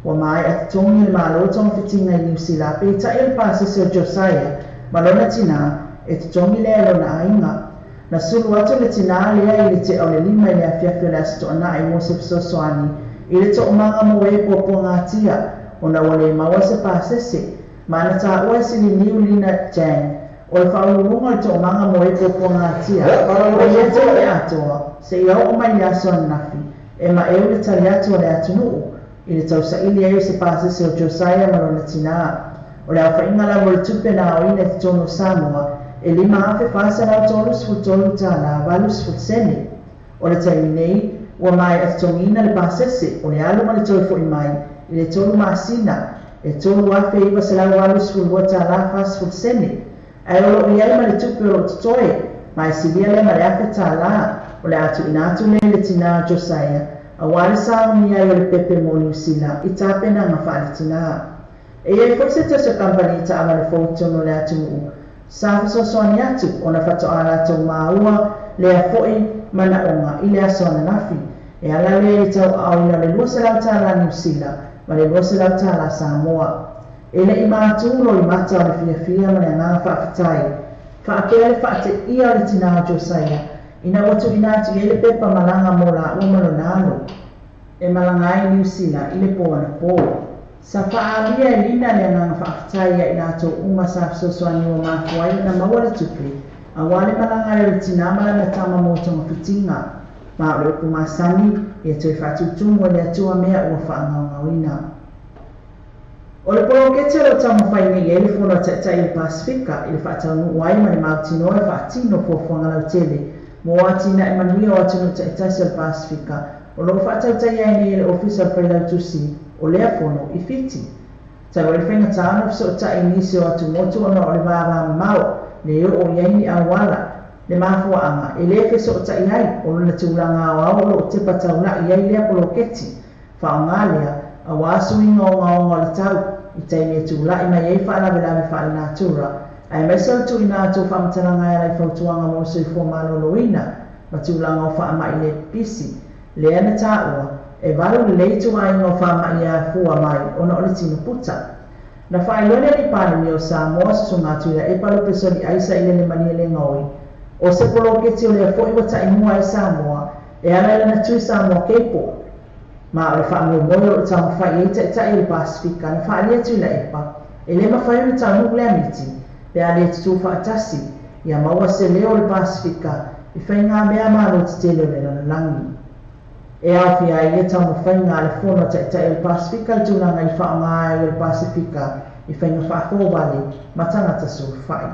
ua mai a tutongi le malo tonga whitinga i New Zealand, pe i tai ele pāsese o Josiah, ma lona tinā, e tutongi lea lona ainga. Na sulu atu le tinā lea i le te au le lima i le afiafi o le asotoa i mo se whisosoani, i le to'omaga mo e puapua gatia, ona ua lē maua se pasese. Ma na taua e Siliniu Lina Chang, o le faauluuluga o le Toomaga mo e Puapuagatia, ua i atu le atoa seia oo mai i le aso ananafi e maeu le tali atu a le atunuu i le tausaili ai o se pasese o Josiah ma lona tinā. O le aofaiga lava o le tupe na aoina i totonu o Samoa e $5,433 80 sene. O le taimi nei, ua maea totogiina le pasese o le alu ma le toe fo'i mai i le tolu masina e $3,982 40 sene, ae o lo'o i ai ma le tupe o lo'o totoe, ma e silia lea ma le $1,000 o le a tuuina atu lea i le tinā o Josiah auā le sauni ai o le pepe mo Niu Sila i tapenaga faaletinā. E i ai foi se tasi o kamupani taavale fou i totonu o le atunuu sa fesoasoani atu ona faatoa latou maua lea foi manaoga i le aso ananafi, e ala lea i le tauaaoina o le $200 Niu Sila ma le $200 Samoa. E le i matū loimata o le fiafia ma le agaga faafetai, faapea le faateia o le tinā o Josiah ina ua tuuina atu i ai le pepa malaga mo lāua ma lona alo e malaga ai i Niu Sila i le pō anapō. Sa faaalia e Lina le agaga faafetai ia i latou uma sa fesoasoani ua mafua ai ona maua le tupe auā le malaga ai o le tinā ma lana tama mo togafitiga, ma o le upu masani ia toe faatutumu e le Atua mea ua faagaogaoina. O le poloketi o lo o taumafai nei i ai le Fono a Taitai o le Pasefika i le faataunuu ai ma le mautinoa e faatino fuafuaga lautele mo atinae manuia o atunuu taitasi o le Pasefika o lo o faatautaia ai nei e le Ofisa o le Failautusi o lea Fono i Fiti. Talu ai le faigata ona fesootai i nisi o atumotu ona o le vavamamao le oo i ai ni auala, le mafuaaga e le fesootai ai o lona tulaga aoao o lo o tepa taula'i ai lea poloketi. Faaaoga lea auā suiga ogaoga o le tau i taimi e tula'i mai ai faalavelave faalenatura, aemaise o le tuuina atu o faamatalaga e ala i fautuaga mo le soifua maloloina ma tulaga o faamai le pipisi, lea na taua e valu lelei ituaiga o faamai e afua mai ona o le tino puta. Na faailoa le Alii Palemia o Samoa, Susuga Tuilaepa Lopesoli Aisa i le Malielegaoi, o se poloketi o lea foi ua taimua ai Samoa e ala i lana tui Samoa Cable, ma o le faamoemoe o lo o taumafai i ai taitai o le Pasefika na faaalia Tuilaepa e le mafai ona taunuu lea miti pe a le tutū faatasi ia maua se leo o le Pasefika i faigamea malo tetele o le lalolagi. E aofia ai ia taumafaiga a le Fono a Taitai o le Pasefika i le tulaga i le faaaoga ai o le Pasefika i faiga faafovale ma tagata sulufai.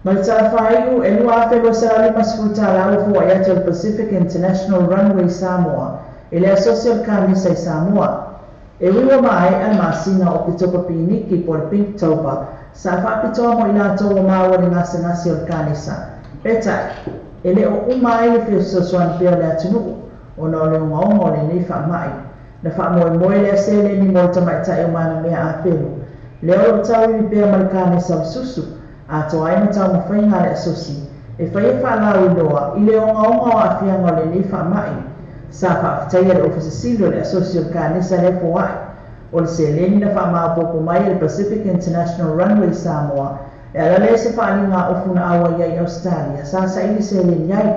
Ma le tala faaiu, e $2,250 ua foai atu e le Pacific International Runway Samoa i le Asosi o le Kanesa i Samoa. E ui ua maea le masina o Oketopa Piniki po o le Pinktober, sa faapitoa mo i latou ua maua le gasegase o le kanesa. Peitai, e le o uma ai le fesoasoani pea o le atunuu ona o le ogaoga o lenei faamai. Na faamoemoe lea seleni mo le tamaitai o Manamea Apelu, lea o lo o tauivi pea ma le kanesa o le susu, atoa ai ma taumafaiga a le Asosi e fai e faalauiloa i le ogaoga o aafiaga o lenei faamai. Sa faafetaia le Ofisa Sili o le Asosi o le Kanesa lea foai o le seleni na faamaopoopo mai e le Pacific International Runway Samoa e ala lea i se faaaliga ofu na auai ai i Ausetalia sa saili seleni ai.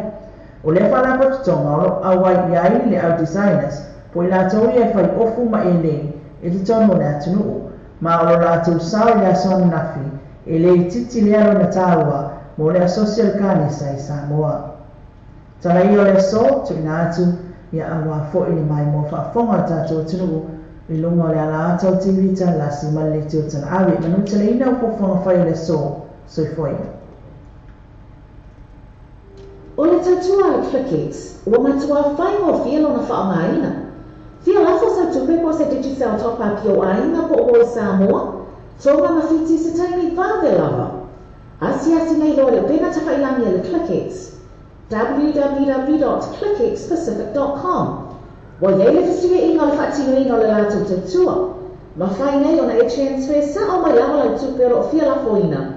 O lea faalapotopotoga o lo o auai i ai le au designers po o i latou ia e fai ofu ma elei i totonu o le atunuu, ma o lo latou sao i le aso ananafi e le itiiti lea lona taua mo le Asosi o le Kanesa i Samoa. Tala ia o le aso, tuuina atu ia auā foi le maimoa faafofoga o le tatou atunuu i luga o le ala ata o TV Talasi ma le leitio talaave. Manuteleina o fuafuaga fai o le aso. Soifua ia. O le tautua a le Clickex, ua matuā faigofie lona faaaogaina. Fia lafo sau tupe po o se Digicel Top Up i ou aiga po o oe Samoa, Tonga ma Fiti i se taimi vave lava. Asiasi nei loa i le upega tafailagi a le Clickex, www dot clickxpacific dot com. Ua i ai le fesuiaiga o le faatinoina o le latou tautua. Mafai nei ona e transfer sao mai lava lau tupe o lo o fia lafoina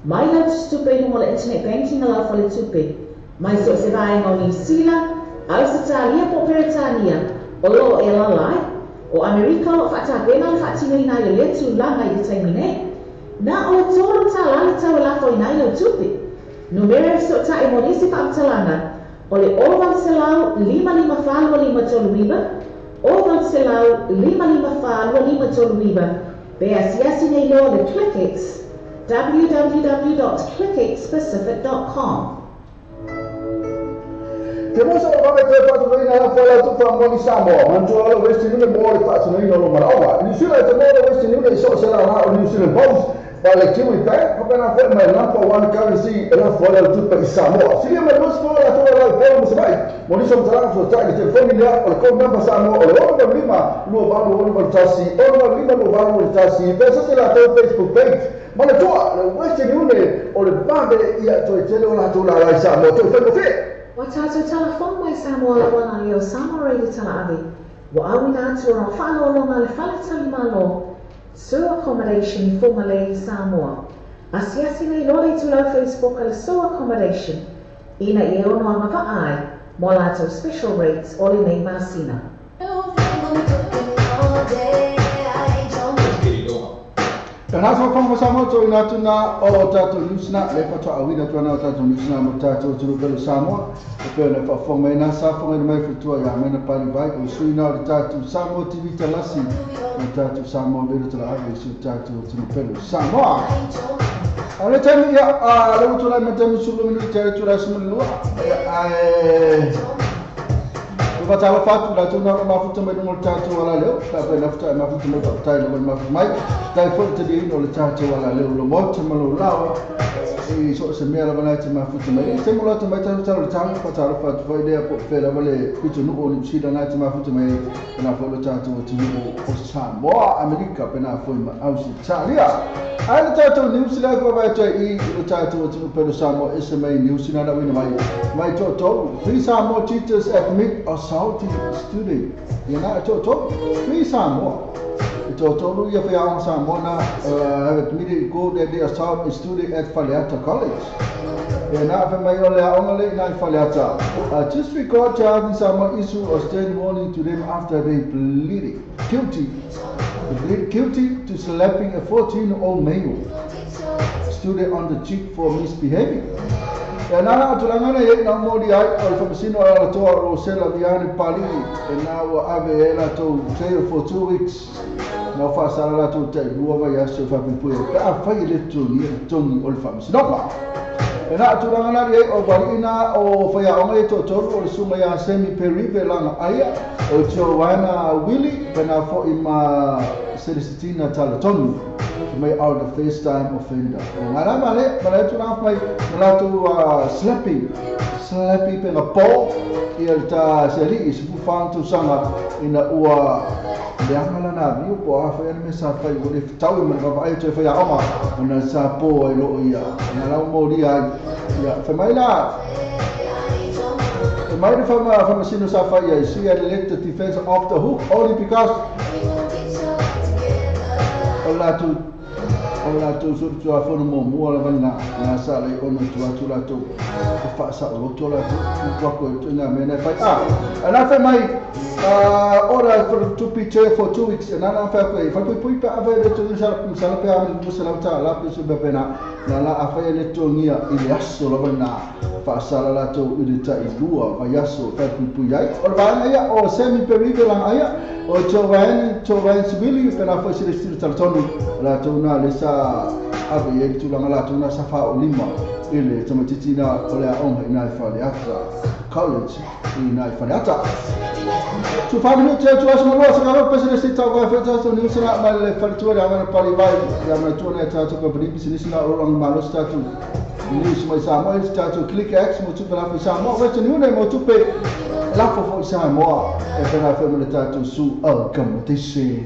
mai lau tusitupe i luga o le internet banking a lau faletupe mai so o se vaega o Niu Sila, Ausetalia po o Peretania o lo o e alaala ai. O Amerika o lo o faatapena le faatinoina ai o lea tulaga i le taimi nei. Na o le $3 le tau e lafoina ai lau tupe. Numera e fesootai mo nisi faamatalaga o le 0800 554 2539, 0800 554 2539, Pe asiasi nei loa le ClickX, www.clickxpacific.com. Te mosa o vave toe whaatunoina la whaela tu whaamoni Samoa. Mantua ala Western Union mo le whaatunoina lo maraoa. New Zealand te mo le Western Union i so se la o New Zealand Post. Pa le Kiwi Bank, papena whae mai number one currency e la whaela tupe i Samoa. Silia mai luas whaela tu la whaela musamai. Mo niso mtalanga fuatai le telefoni lea o le code number Samoa o le 65 28 81 65 28 1. Pesa se la tau Facebook page. Mana toa, le Western Union o le vave ia toe tele o la tau la lai Samoa. Toe whae mo. Wa tātou telefon mai Samoa la wana leo Samoa Radio Tala Ave. Wa awina atu o whaalolonga le whaletali malo. Su Accommodation i Whangalei Samoa. Asiasi nei loa le tulau Facebook ale Su Accommodation. Ina i e ono anga vaai mo lātou special rates o le nei masina. E nā whakawha mo Samoa tō ina atu nā o tātou news na, le whatua awina atu ana o tātou news na mo tātou tunu pelu Samoa. E pēr na whawhonga mai nā sāwhonga mai whatua ia mena pari vai o sui nā o le tātou Samoa TV Talasi o tātou Samoa Vero Tala Ave su tātou tunu pelu Samoa. A le taimi ia, a le utu lai matemi sulu minu i te atu lai sumani lua. Ae... Whatawa whatu, la tūna o mafuta mai runga o le tātou ala leo, tā pē nafuta e mafuta mai whakatai la mafuta mai, tai fo te liino o le tātou ala leo, lo mauta ma lo lawa, i so se mea lava nai te mafuta mai, te mo lata mai tātou tau le tātou, whatawa whatu whai lea po whē lava le pito nu'o o New Zealand nai te mafuta mai, pena fo le tātou o te nu'o o Samoa, Amerika, pena fo i ma Australia. Ai le tātou New Zealand kua vai atoe i le tātou o te pelo Samoa SMA New Zealand awina mai. Mai tō three Samoa teachers admit assaulting student. Ia nā tō three Samoa. Tō tō ia whiaonga Samoa na have admitted go that they assault a student at Faleata College. Ia nā whai mai o le aonga le ina i Faleata. Just record charging Samoa issue a stern warning to them after they pleaded guilty. They pleaded guilty to slapping a 14-year-old male student on the cheek for misbehaving. E nā tūlangana e nā mōri ai o le whamasino a la toa Rosella Viane Pali e nā ua ave e la tau jail for 2 weeks. Nā whaasara la tau te lua vai aso whapipui e pē a whai e le tongi e tongi o le whamasinoka. E nā tūlangana e o wariina o whaiaonga e tōtolu o le suma ia Semi Perive langa aia o Joanna Willie pena fo i ma Celestina Talatonu. May out the first time offender. Ngā rā male, male atu nā whai, male atu slapping, slapping penga pō, i el tā se ali i sipu whantu sanga ina ua leanga la nā viu po a whai ane me sa whai o le whitau i mana wawai atu e whai a oma, ona sa pō ai loo ia, ngā lau mōri ai, ia, whai mai la, whai mai le whamasino sa whai ai, she had let the defense off the hook only because o lātou o lātou suru tua whono mō mua la vana ngā sa lei ono tua atu lātou o whaasa o loto lātou utuako e tui ngā mea nei whai. A nā whai mai ora for to be chair for 2 weeks e nā nā whai koe whai pui pui pa awhai le tui sala pe amani musa lau tā la pe su pepena nā la awhai le tongia i le aso la vana whaasala lātou i le tai lua vai aso whai pui pui ai. O le vaenga ia o Semi Perive langa aia o Joanne Sibili pena whai sile stile talatonu lātou nā le sa ave i e tūlanga lātou nā sa wha o lima i le tamatiti nā o le aonga i nā i Faleata College i nā i Faleata. Tu whaminu te atu aso maloa sa kawa pese le sita wai whaitato ni usana mai le whaletua le amana pali vai le amana tua nei tātou ka panipi sinisi nā oranga malo sa tātou news mai Samoa e tātou Click X mo tupe lafo i Samoa Western Union mo tupe lafo fo i Samoa e whena whema le tātou su au kamatese.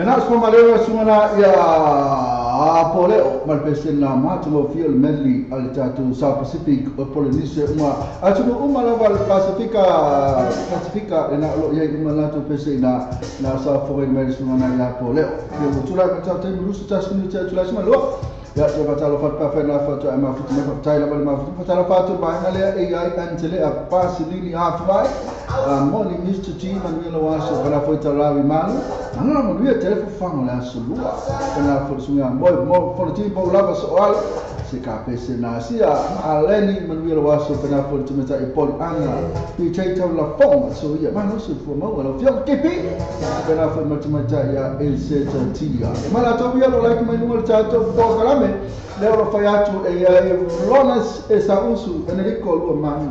E na so maleo sungana ia poleo ma le pesena ma tu fio le medley al tatou South Pacific o Polynesia uma atu uma lava le Pasifika Pasifika e na lo ia uma la tu pesena na sa fo mai sungana ia poleo ia tu la ta te lusu ta sunu ta tu la suma lo ia te batalo fa pa fa na fa tu ma fu ma fa tai la ma fu fa la fa tu ba na le ai antele a pasilini a fai moni Mr. G Manuela Waso para foi talawi malu na manuia telefo fango la solua na fo sunga mo mo fo ti bo lava so al se ka pese na sia aleni Manuela Waso para fo ti meta e poli anga ti tei tau la fong so ia ma no se fo mo la fio kepi para fo mata ia el se tia ma la to ia lo like mai numero tato po kalame leo lo faiatu e Ronas e Sausu Enrico lua manu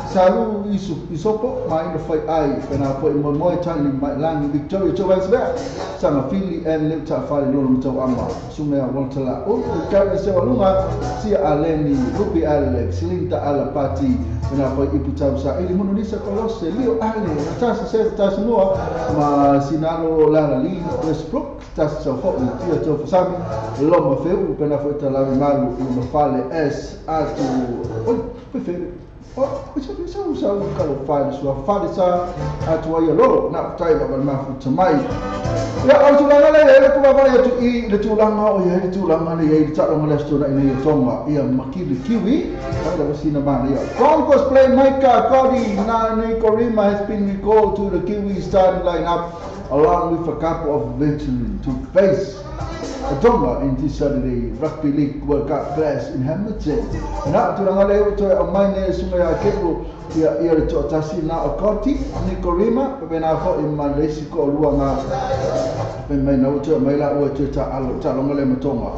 Salu isu isopo ma ino fai ai pena foi mo mo tani mai langi Victoria Johannesburg sama fili en le ta fali no mo ama sumea Walter la o ka se walunga si aleni Rupi Alex Linda ala pati pena foi iputa sa ili mono nisa kolose lio ale ta se ta noa ma sinalo la la li Westbrook ta so fo ti to fasami loma feu pena foi ta la malu no fale s atu oi prefere oh, sa sa kalo fale sua fale sa atu ai lo na tai la ma fu tamai ya o tulaga le le ku ba ya tu i le tulaga o ya le tulaga le ya ta lo le sto na ina tonga ia makili kiwi la sina ma ya Broncos play Micah Cody Nane Korima has been recalled to the Kiwi starting lineup along with a couple of veterans to face Tonga in this Saturday Rugby League World Cup clash in Hamilton. Na tulaga le to o mai ne sunga ya kepo ia ia le to tasi na o Koti Nikorima pe na fo i Malaysia ko lua nga pe mai na o mai la o ta alo ta longa le matonga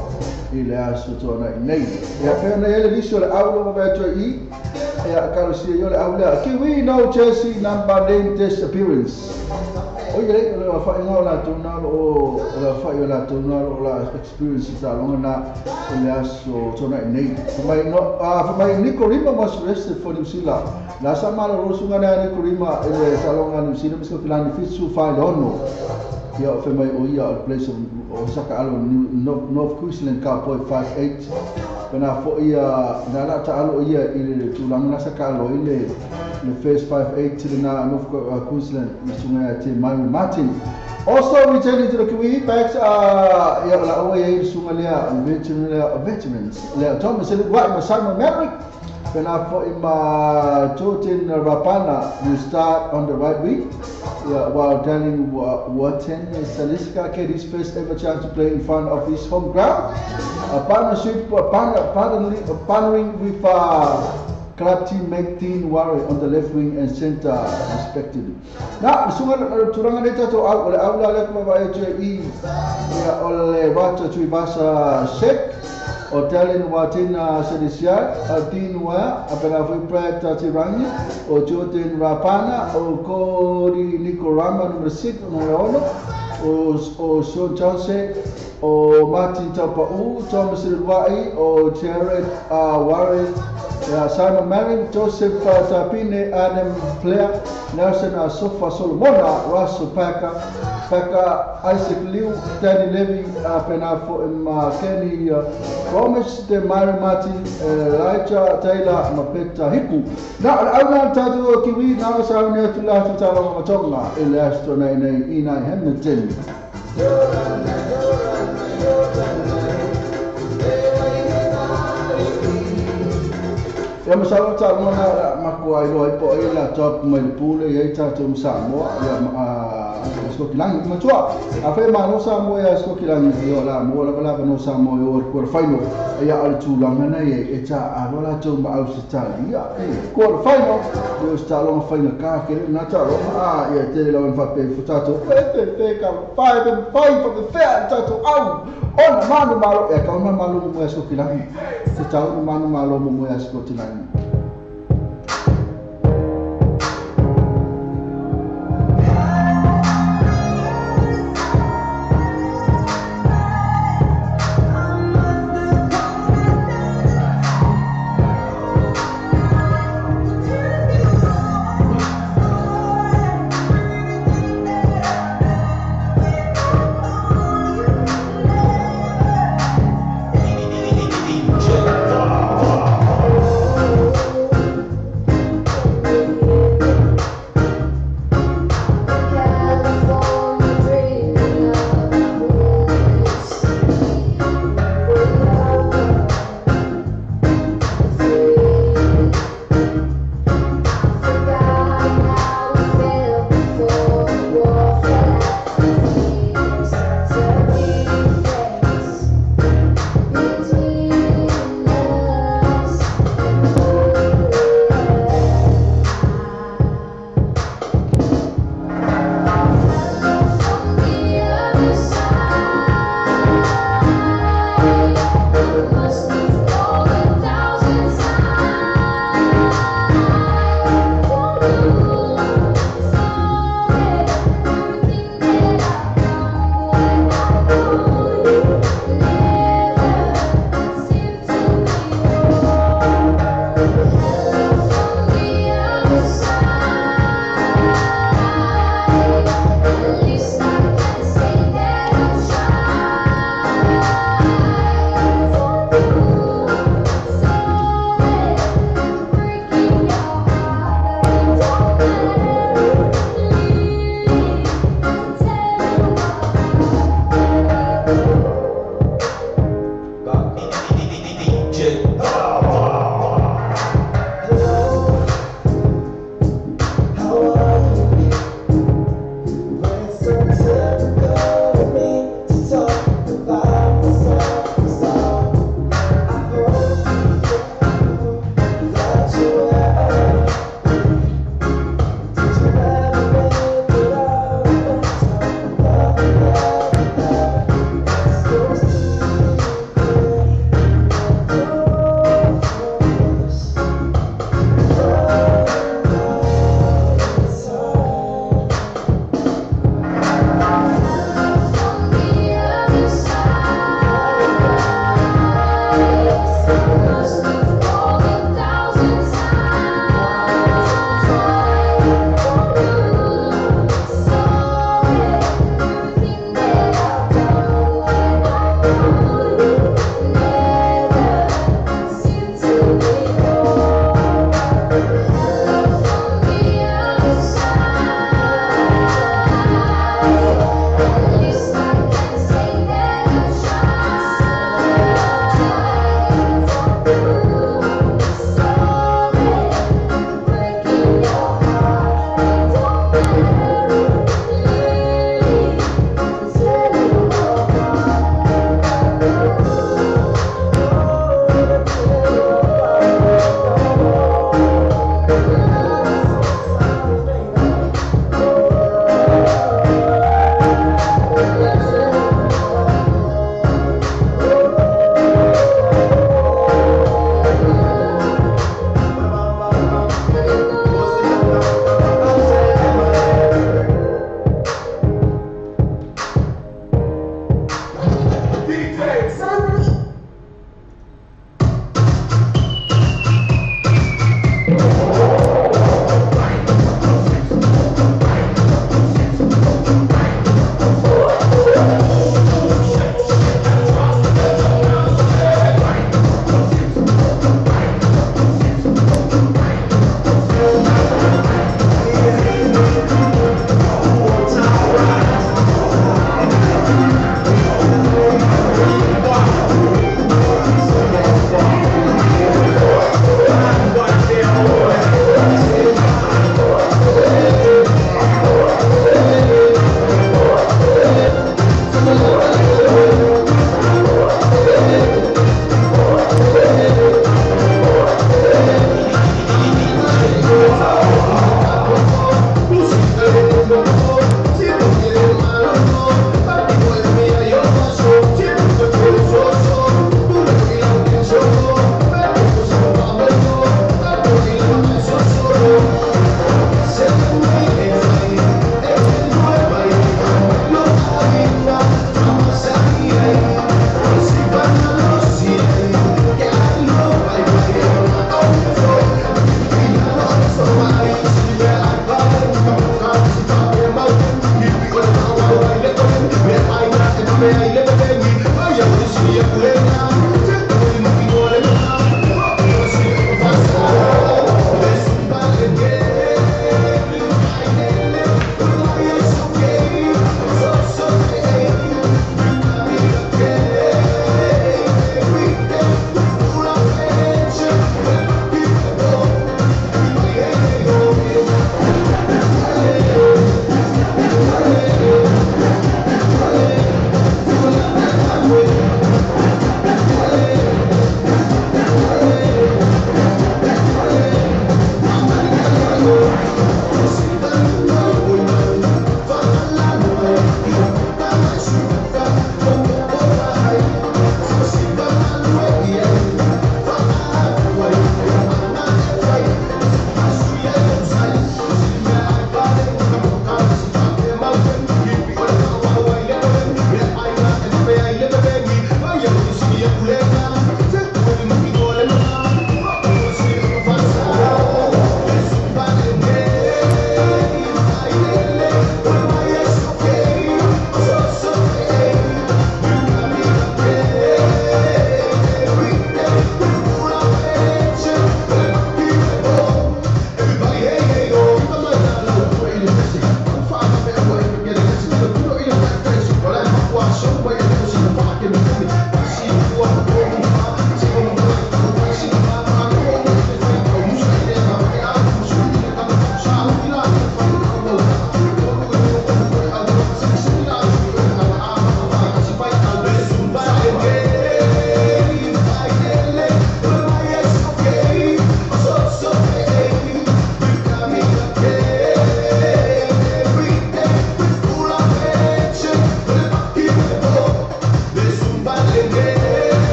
i le aso to na nei. Ia pe na ele liso le au lo ba to i ia kalo si yo le au le Kiwi no jersey number name disappearance. Oye, le fa inga la tuna o la fa la tuna o la experience ta longa na le aso tona nei. Mai no a mai Nikorima was arrested for New Zealand. La sama lo sunga na Nikorima ele ta longa New Zealand miso filani fisu fa lono. Ia fe mai o ia place of Osaka alo North Queensland Cowboy 58. Pena fo ia na la ta alo ia ile tulanga na saka alo ile the first 5'8 to the North Queensland, Mr. Martin. Also returning to the Kiwi backs are veterans. Thomas Simon Maverick, Jordan Rapana will start on the right wing, while Daniel Watson Saliska get his first ever chance to play in front of his home crowd. A partnership, partnering with club teammate Dean Warren on the left wing and center respectively. Now, sunga turanga neta to au ole au la le kuma ba e ia ole Rata Tuivasa Sek o Dallin Watina Sedisia Dean Wa apena foi Brad Tirangi o Jordan Rapana o Cody Nikorama number 6 numero 1 o Sean Chauncey o Martin Taupa'u Thomas Luai o Jared Warren Simon Marin, Joseph Tapine, Adam Blair, Nelson Asofa Solomona, Russell Packer, Isaac Liu, Danny Levy, Penafo, Kenny Promise, Mary Martin, Elijah Taylor, Mapeta Hiku. Now, I'm not tattoo Kiwi, now I'm near to last to Matonga, Elias Ina Hamilton. Ia masalo ta lona makua i loa po e la top mai le pule ia tatou Samoa ia Skokilangi matua a fe ma no Samoa ia Skokilangi ia la mo la la no Samoa ia quarter final ia o le tulaga na ia e ta alo la tou ma Australia quarter final ia sta longa faina ka ke na ta longa ia te la fa pe fu tatou pe ka 5 and 5 for the fair tatou au ona manu malo e ka ona malo mo ia Skokilangi te tau manu malo mo ia Skokilangi.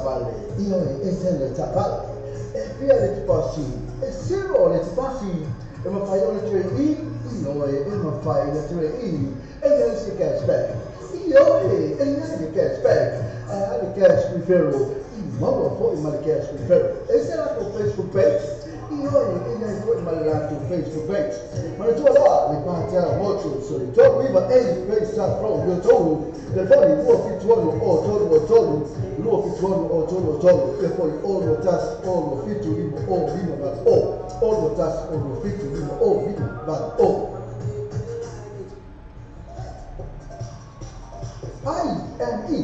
taavale, ioe, e se le taavale. E fia le tupasi, e zero le tupasi. E mawhai o le ture i, ioe, e mawhai le ture i. E iai se cashback, ioe, e iai le cashback. Ae a le cash referral, i maua fo'i ma le cash referral. E se latou Facebook page, ioe, e iai fo'i ma le latou Facebook page. Manatua loa le Patel Motors, o le 39A Great South Road, i Otahuhu, telefoni 276 o 33, 276 o 33, ia fo'i 61 6 7 5 o 5 8 o, 61 6 7 5 o 5 8 o. I&E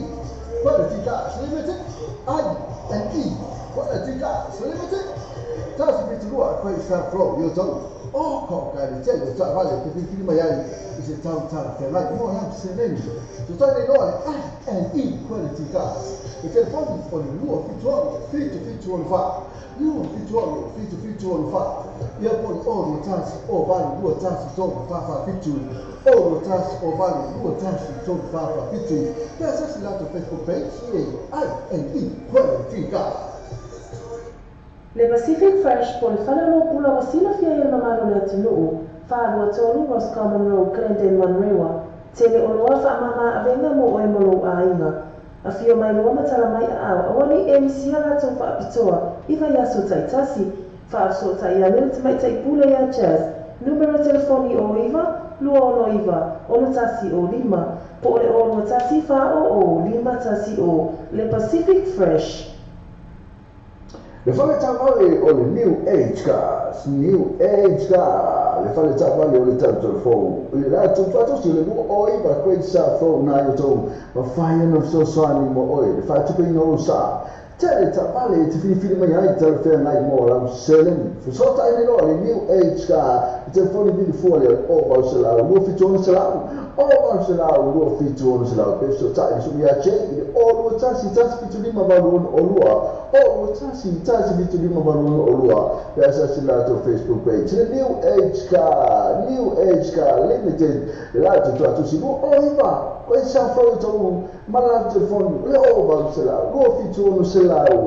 Quality Cars Limited, I&E Quality Cars Limited, tasi fitu lua Great South Road, i Otahuhu. O ko ka le tele o taavale te filifili mai ai i se tau talafeagai mo lau seleni. Fesoasoani nei loa le I&E Quality Cars. Le telefoni o le 276 7764, 276 7764, ia po o le 0 1 o 8 2 1 3 4 4 7, 0 1 o 8 2 1 3 4 4 7. Pe asasi latou Facebook page i I&E Quality Cars. Le Pacific Fresh po o le faleoloa pula ua silafia ai e le mamalu o le atunuu, 423 Roscommon Road, Glendale, Manurewa. Tele oloa faamama avega mo oe ma lou aiga. Afio mai loa ma tala mai aao, aua ne i e misia latou faapitoa i vaiaso taitasi. Faafesootai ane le tamaitai pule iā Jazz, numera telefoni o 9 269 61 o 5, po o le 0 21 4 0 5 1 0, le Pacific Fresh. Le fale taavale o le New Age Cars, New Age Car, le fale taavale o le tau fou. I le latou faatasi o le 29 Great South Road na i Otahuhu, mafai ona fesoasoani mo oe le faatupeina o lou sa. Tele taavale e te filifili mai ai talafeagai mo lau seleni. Fesoatai nei loa le New Age Car, le telefoni vili fua lea o 800 276 o 800 276, pe fesoatai le sui ia Jay i le o 21 175 86 o 2, o 21 175 86 o 2, pe asasi latou Facebook page. Le New Age Car, New Age Car Limited, le latou tuatusi 29 Great South Road Otahuhu, ma le latou telefoni le o 800 276 o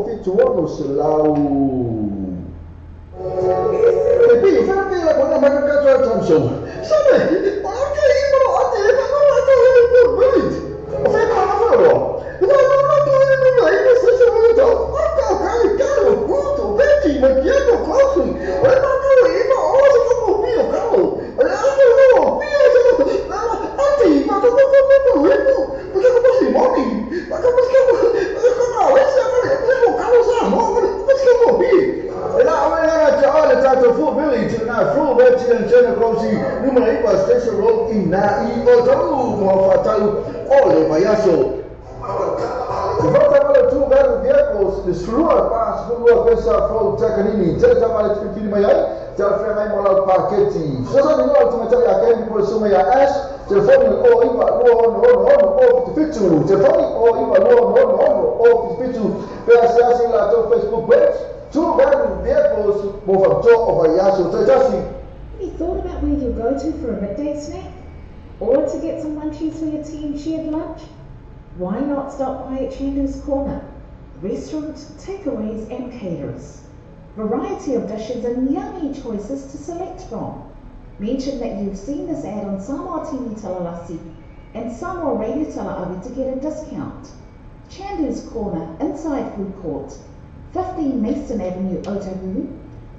800 276. E pi, fana pi la kona maka ka toa Thompson. Sabe, o la ke i mo ate e ma no ate e po minute. O fe ka na falo. No no no no no no e no se se mo to. O ka ka ka o puto veti ma ki ko kosi. O no no e ma o se ko pi o ka o. O la no no pi o se ko ate ma ko ko ko ko e ko. Porque ko si moni. Ma ko ko ko ko na o se ko ko ka o sa mo ko se ko pi. E la o le te ale tātou Full Village na Full Village and Chena Kosi numera 9 Station Road i nā i Otahuhu mo whātau o le vaiaso. Le whātau tu valu vehicles le slua pa slua pesa flow takanini tele taavale te filifili mai ai talafeagai mo lau paketi. Fesoasoani loa le tamaitai a Candy po le susuga ia Ash, telefoni o 9 2 6 6 6 o 77, telefoni o 9 2 6 6 6 o 77, pe asiasi i latou Facebook page Tu valu vehicles mo whakatoa o vaiaso taitasi. Have you thought about where you'll go to for a midday snack? Or to get some munchies for your team shared lunch? Why not stop by at Chandu's Corner? Restaurant, takeaways and caterers. Variety of dishes and yummy choices to select from. Mention that you've seen this ad on Samoa TV Talalasi and Samoa Radio Tala'ave to get a discount. Chandu's Corner, inside Food Court, 15 Mason Avenue, Otahuhu.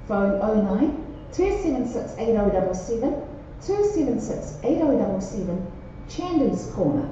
Phone 09 276 8077, 276 8077, Chandu's Corner.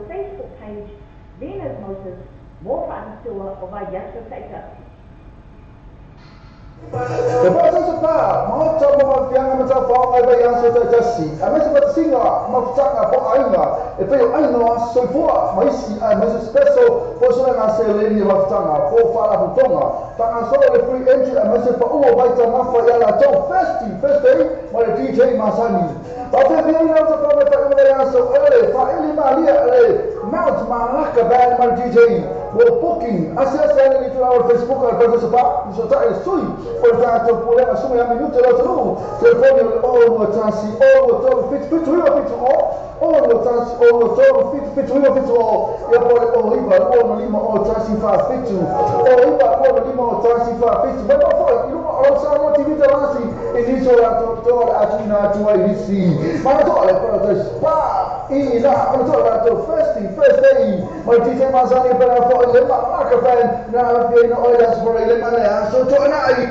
Facebook page, Venus Motors, mo whaantua o vai yaso taita. Te pātau pā, maota mo mafianga ma tau whaonga e vai aso taitasi. A mese matasinga, mafutanga, po ainga, e peo ainga o aso soifua, maisi a mese special, po sona ngā se leni e mafutanga, po whala putonga. Tanga solo le free entry a mese pa ua baita mafa i ala tau festi, first day, ma le DJ Masani. Pawhia pia ina o te pā mai whai ua aso ele, whaeli malia ele, Mount Malaka Band ma le DJ. Mo booking, ase ase ane ni tula o Facebook al Paradise Pa, ni so tae sui, o le tātou pulega sunga ia minuta lau tanu, telefoni o le o lua tasi, o lua tolu, fitu, fitu, iwa, fitu, o, o lua tasi, o lua tolu, fitu, fitu, iwa, fitu, o, ia po le o iwa, lua no lima, o tasi, wha, fitu, o iwa, lua no lima, o tasi, wha, fitu, mai pa foi, i lunga o lau Samoa TV talasi, i niso la toa le atu ina atu ai nisi, mana toa le Paradise Pa, i la, mana toa le atu first day, mai DJ Masani pera foi le Malaka Band, na fia ina oi las fora i le mana so toa nai.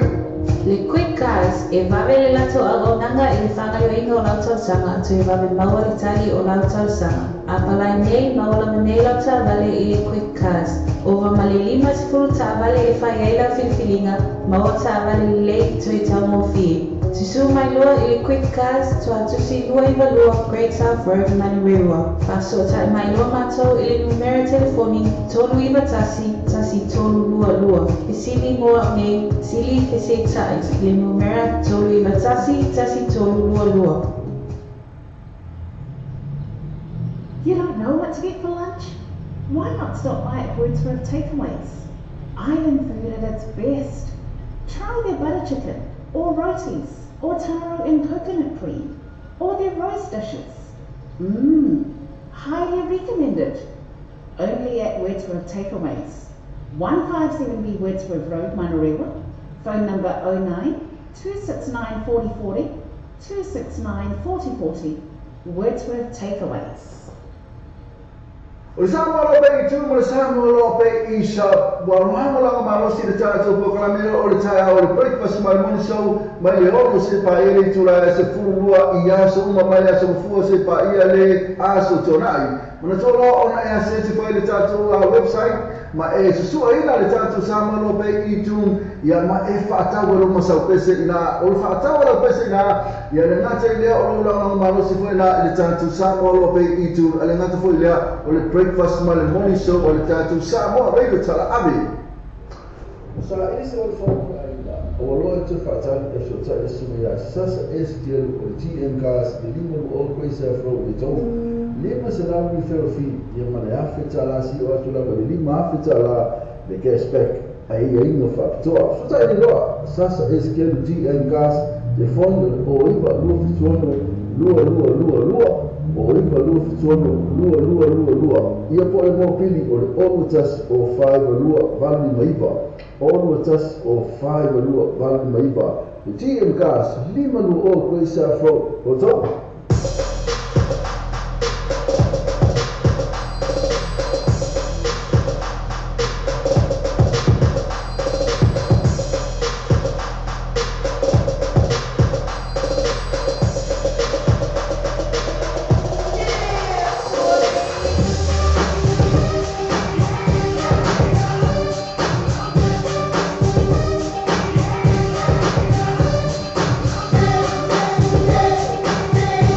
Le Quick Cars e vave le lato auaunaga i le fagaioiga o lau tausaga toe vave maua le tali o lau tausaga. A palai nei maua lava nei lau taavale i le Quick Cars. Ova ma le 50 taavale e fai ai lau filifiliga, maua taavale lelei toe taugofie. Susu mai loa i le Quick Cars Tuatusi 292 Great South Road Manurewa. Faasoatai mai loa matou i le numera telefoni 391 1322. Fesili mo au nei, sili fesetai i le numera 391 1322. You don't know what to get for lunch? Why not stop by at Wordsworth Takeaways? Island food at its best. Try their butter chicken, or rotis, or taro and coconut cream, or their roast dishes. Highly recommended. Only at Wordsworth Takeaways. 157B Wordsworth Road, Manurewa. Phone number 09 269 4040, 269 4040. Wordsworth Takeaways. O le Samoa loa pe i tu ma le Samoa loa pe i sa ua lagolago malosi le tatou polokalame o le taeao o le breakfast ma le morning show mai le 6 se paia le itula e 12 i aso uma mai le aso mafua se paia le aso tonai. Manatua loa ona e asese foi le tatou website ma e susuaina le tatou Samoa loa pe i tu ia ma e faatau e lou masaupese ina o le faatau e lau pese ina ia le gata i lea o lou lagolago malosi foi la i le tatou Samoa loa pe i tu a le gata foi lea o le breakfast ma le morning show o le tatou Samoa Radio Talaave. Sa ili se o le whaukura ina o aloa e te whaatau e sotai e sunga ia sasa SDL o le TM Cars e lima lu o Grace Afro o le tau lima se lau ni ferofi ia ma le afe talasi o atu lava le lima afe tala le cashback a ia inga whaapitoa. Sotai ni loa sasa SDL TM Cars te fono o iwa lua fituono lua lua lua lua o iwa lua fituono lua lua lua lua ia po le mōpili o le olu tasi o whaiwa lua valu lima iwa olu tasi o whaiwa lua valu lima iwa le TM Cars lima lua o Grace Afro o tau. Yeah.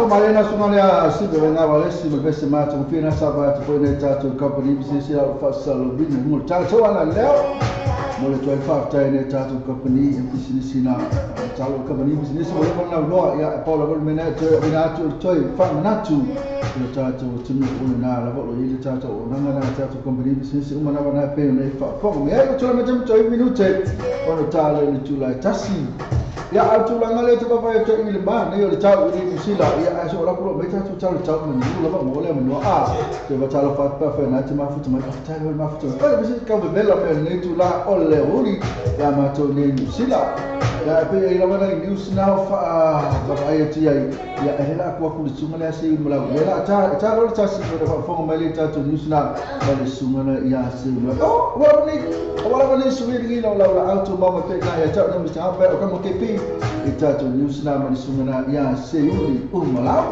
mai na sunga lea si be nga wale si me pese ma tu fina sa ba tu foi nei tātou company business ya fa sa lo bi mo ta to ana leo mo le toi fa tai nei tātou company business na tātou company business mo le na no ya pa lo me na to ina tu toi fa na tu le tātou tu no na la lo i le tātou na na tātou company business uma na na pe nei fa fa me ai to me tem toi minute ono ta le tu lai tasi ya atu langa le te papa e te ile ma nei o le tau i New Zealand ya aso la kulo me tau tau tau me ni la mo le mo a te va talo fa pa fa na te ma fu te ma ta le ma fu te pa le ka be bela me nei tu la o le uri ya ma to nei New Zealand ya pe i la wana news now fa ba ai ti ai ya e la ku ku sunga le se mo la le la ta ta lo ta si mo fa fo mai le ta to news now ba le sunga na ya se mo o wa ni wa ni su ri la la auto ma ma pe na ya ta no mi ta pa o ka mo ke pi i tātou news nā mani sungana ia se uri umalau.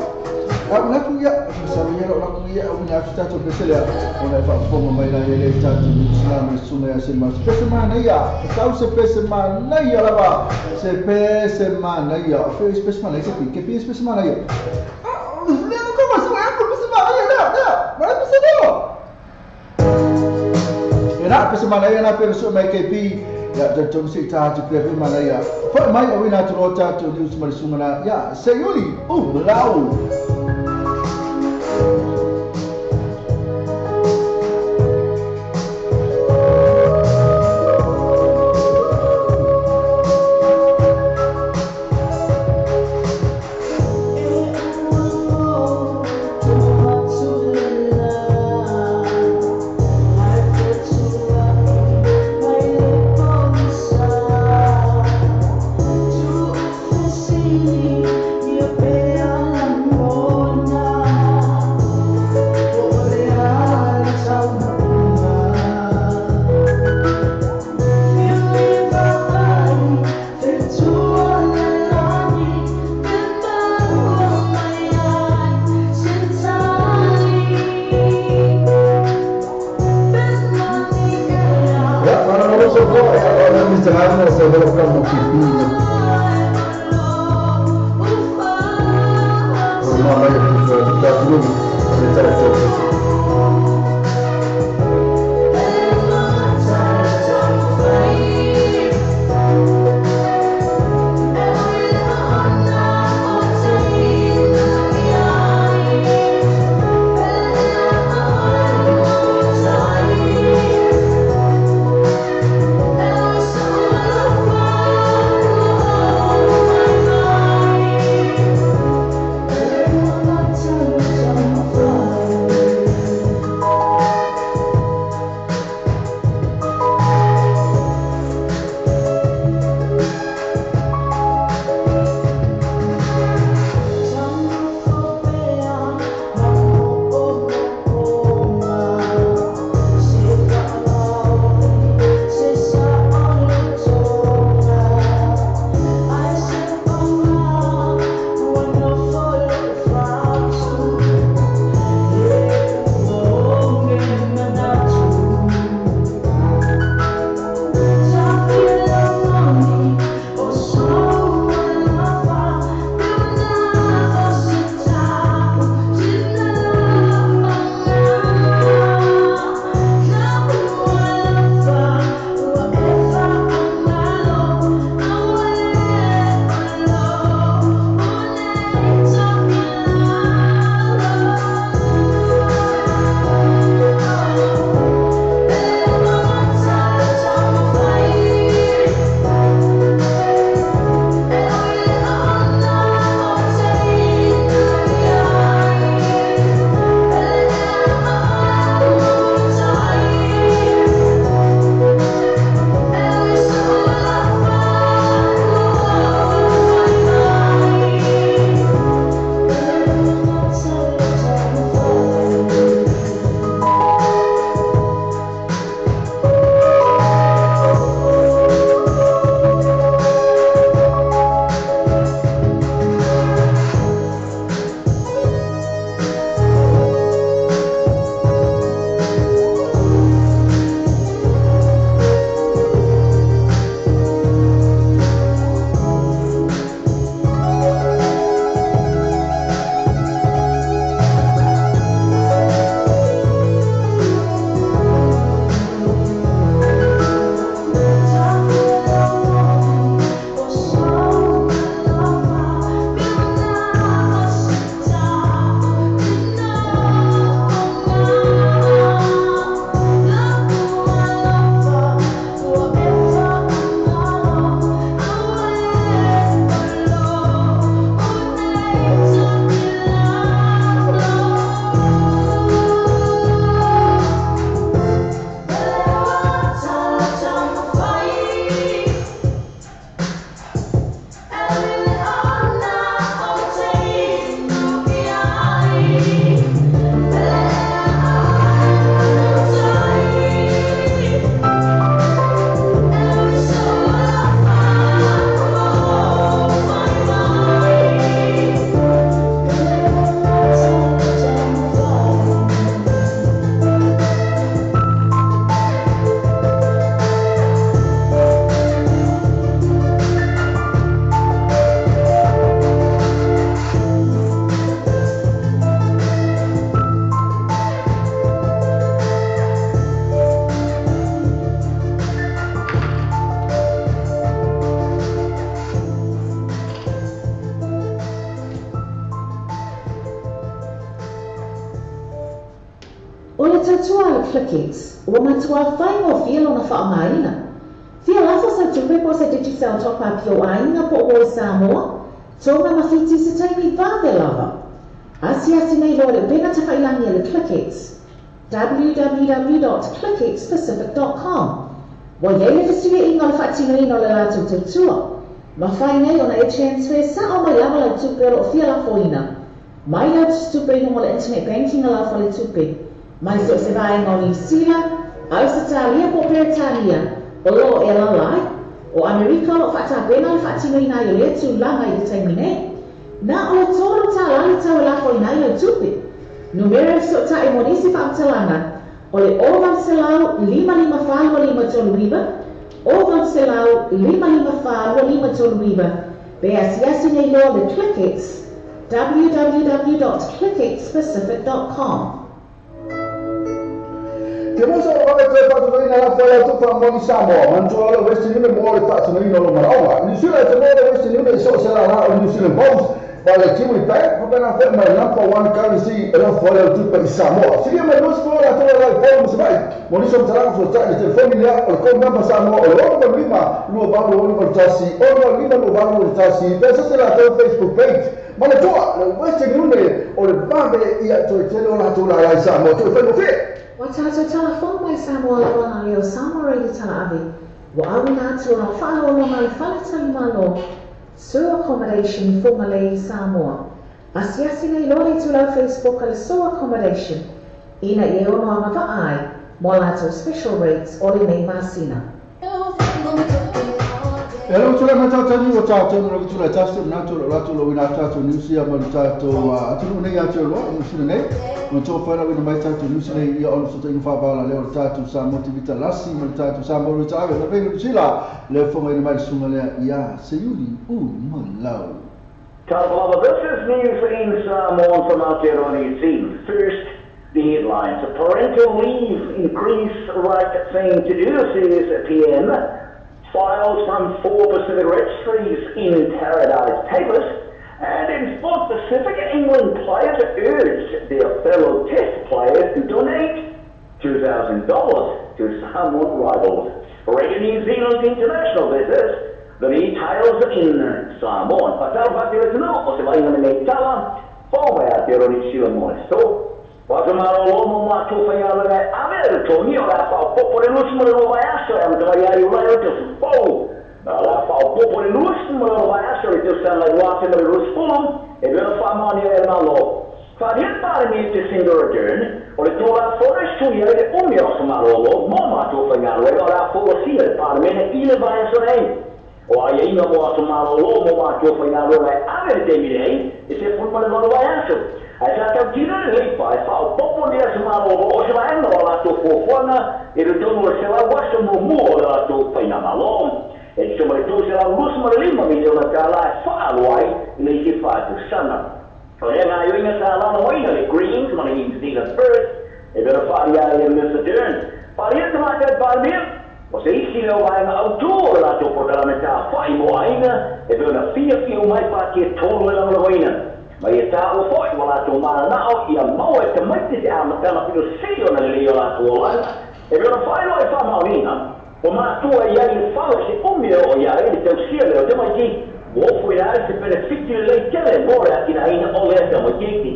A una ku ia, sa ia ro ku ia o ni atu tātou pese lea. Ona e whaafonga mai la hele tātou news nā mani sungana ia se ma. Se pese mana ia, tau se pese mana ia lava. Se pese mana ia, fe se pese mana ia, se pi, ke pi se pese mana ia. Ah, le ko ma se ia ko pese mana ia la, la. Ma pese leo. Era pese mana ia na pese mai ke pi. Ya te tonu se tātou pe mana ia. Fa mai o ina tro tātou news mani sungana ia se uri umalau. ClickX, ua matuā faigofie lona faaaogaina. Fia lafo sau tupe po o se Digicel top up i ou aiga po o i Samoa, Tonga ma Fiti i se taimi vave lava. Asiasi nei loa i le upega tafailagi a le ClickX, www.clickxpacific.com. Ua i ai le fesuiaiga o le faatinoina o le latou tautua. Mafai nei ona e transfer sao mai lava lau tupe o lo o fia lafoina mai lau tusitupe i luga o le internet banking a lau faletupe, mai so o se vaega o Niu Sila, Ausetalia po o Peretania o lo o e alaala ai. O Amerika o lo o faatapena le faatinoina ai o lea tulaga i le taimi nei. Na o le $3 le tau e lafoina ai lau tupe. Numera e fesootai mo nisi faamatalaga o le 0800 554 2539, 0800 554 2539, pe asiasi nei loa le ClickX, www.clickxpacific.com. Ke mosa o wawe toe whaatinoina la whaea tupa moni Samoa, manatua le Western Union mo le faatinoina o lo manaoga. New Zealand te mo le Western Union i so o se la la o New Zealand Post, pa le Kiwi Bank, whapena whae mai number one currency e la whaea tupa i Samoa. Siria mai nusi fo la toa lai polo musumai, mo nisi o mtalanga fo tai le telefoni lea o le code number Samoa o le 6 5 2 8 6 1 6 5 2 8 1, pe sa se la toa Facebook page. Ma le toa, le Western Union o le vave ia toe tele o la toa la lai Samoa, toe whae mo whia. Ua tātou talafou mai Samoa lava nā leo Samoa Radio Talaave, ua auina atu o lau faaaloaloga i le faletalimalo Sur Accommodation Fugalei Samoa. Asiasi nei loa le itulau Facebook a le Sur Accommodation ina ia e ono agavaa ai mo a latou special rates o lenei masina. E lau tula mai tātou ni o tātou no le tula tātou na tula la tula wina tātou ni sia ma tātou atunu nei atu lo ni sina nei no tō whaina wina mai tātou ni sina ia ono so inga whaabala leo le tātou Samoa Tivita Lasi ma le tātou Samoa Rita Ave na pengu sila le whonga ina mai sunga lea ia Seiuli U Malau. Talofa, this is news in Samoan from Aotearoa New Zealand. First, the headlines. Parental leave increase right thing to do, says PM. Files from 4 Pacific registries in Paradise Papers. And in Sport Pacific, England players urged their fellow test players to donate $2,000 to Samoan rivals. Radio New Zealand International visitors, the details in Samoan. Fatalo fatiletino, o se vainga me nei tala, fō Aotearoa New Zealand mo le so. Whakamaro lomo mā tō whaiala ngai ave le tōngi o la whaopopo le lusi mo le roa aso e amata mai ai ulai o te fou. La whaopopo le lusi mo le roa aso le tau sanga i wate mo le lusi fulu e pena whaamani e malo. Wharia pare ni te Jacinda Ardern o le tō la whore sui ai le umi o samarolo mo mā tō whaingaroe o la whorosia le paremene i le vai aso nei. O ai inga mo aso marolo mo mā tō whaingaroe ave le te mirei e se fulu mo le roa aso. Ai sa tau tira le leipa e whaopopo ni aso marolo o se vaenga o lātou fuafuaga e le tonu o se lau aso muamua o le latou faigamalo. E tusa ma le $325 miliona tālā e faaalu ai i le isi faatausaga. O lea gaoioiga sa lalaoina le Greens ma le New Zealand First e pena faalia ai le Mr Dern. Faalia tamaitai Palemia o se isi leo vaega autū o le latou polokalame tāwhai mo aiga e pena fiafia umai pātia tolu e lagolagoina. Ma ia tāua foi wa lātou maranao ia maua e tamaiti te amatanga pito sili ona lelei o lātou olaga. E pena whaeroa e whamaonina, o mātua i ai le whao se umi o ia ai le tausia leo tamaiti, o fo ia ai se benefiti lelei tele mo le atina aina o lea tamaiti.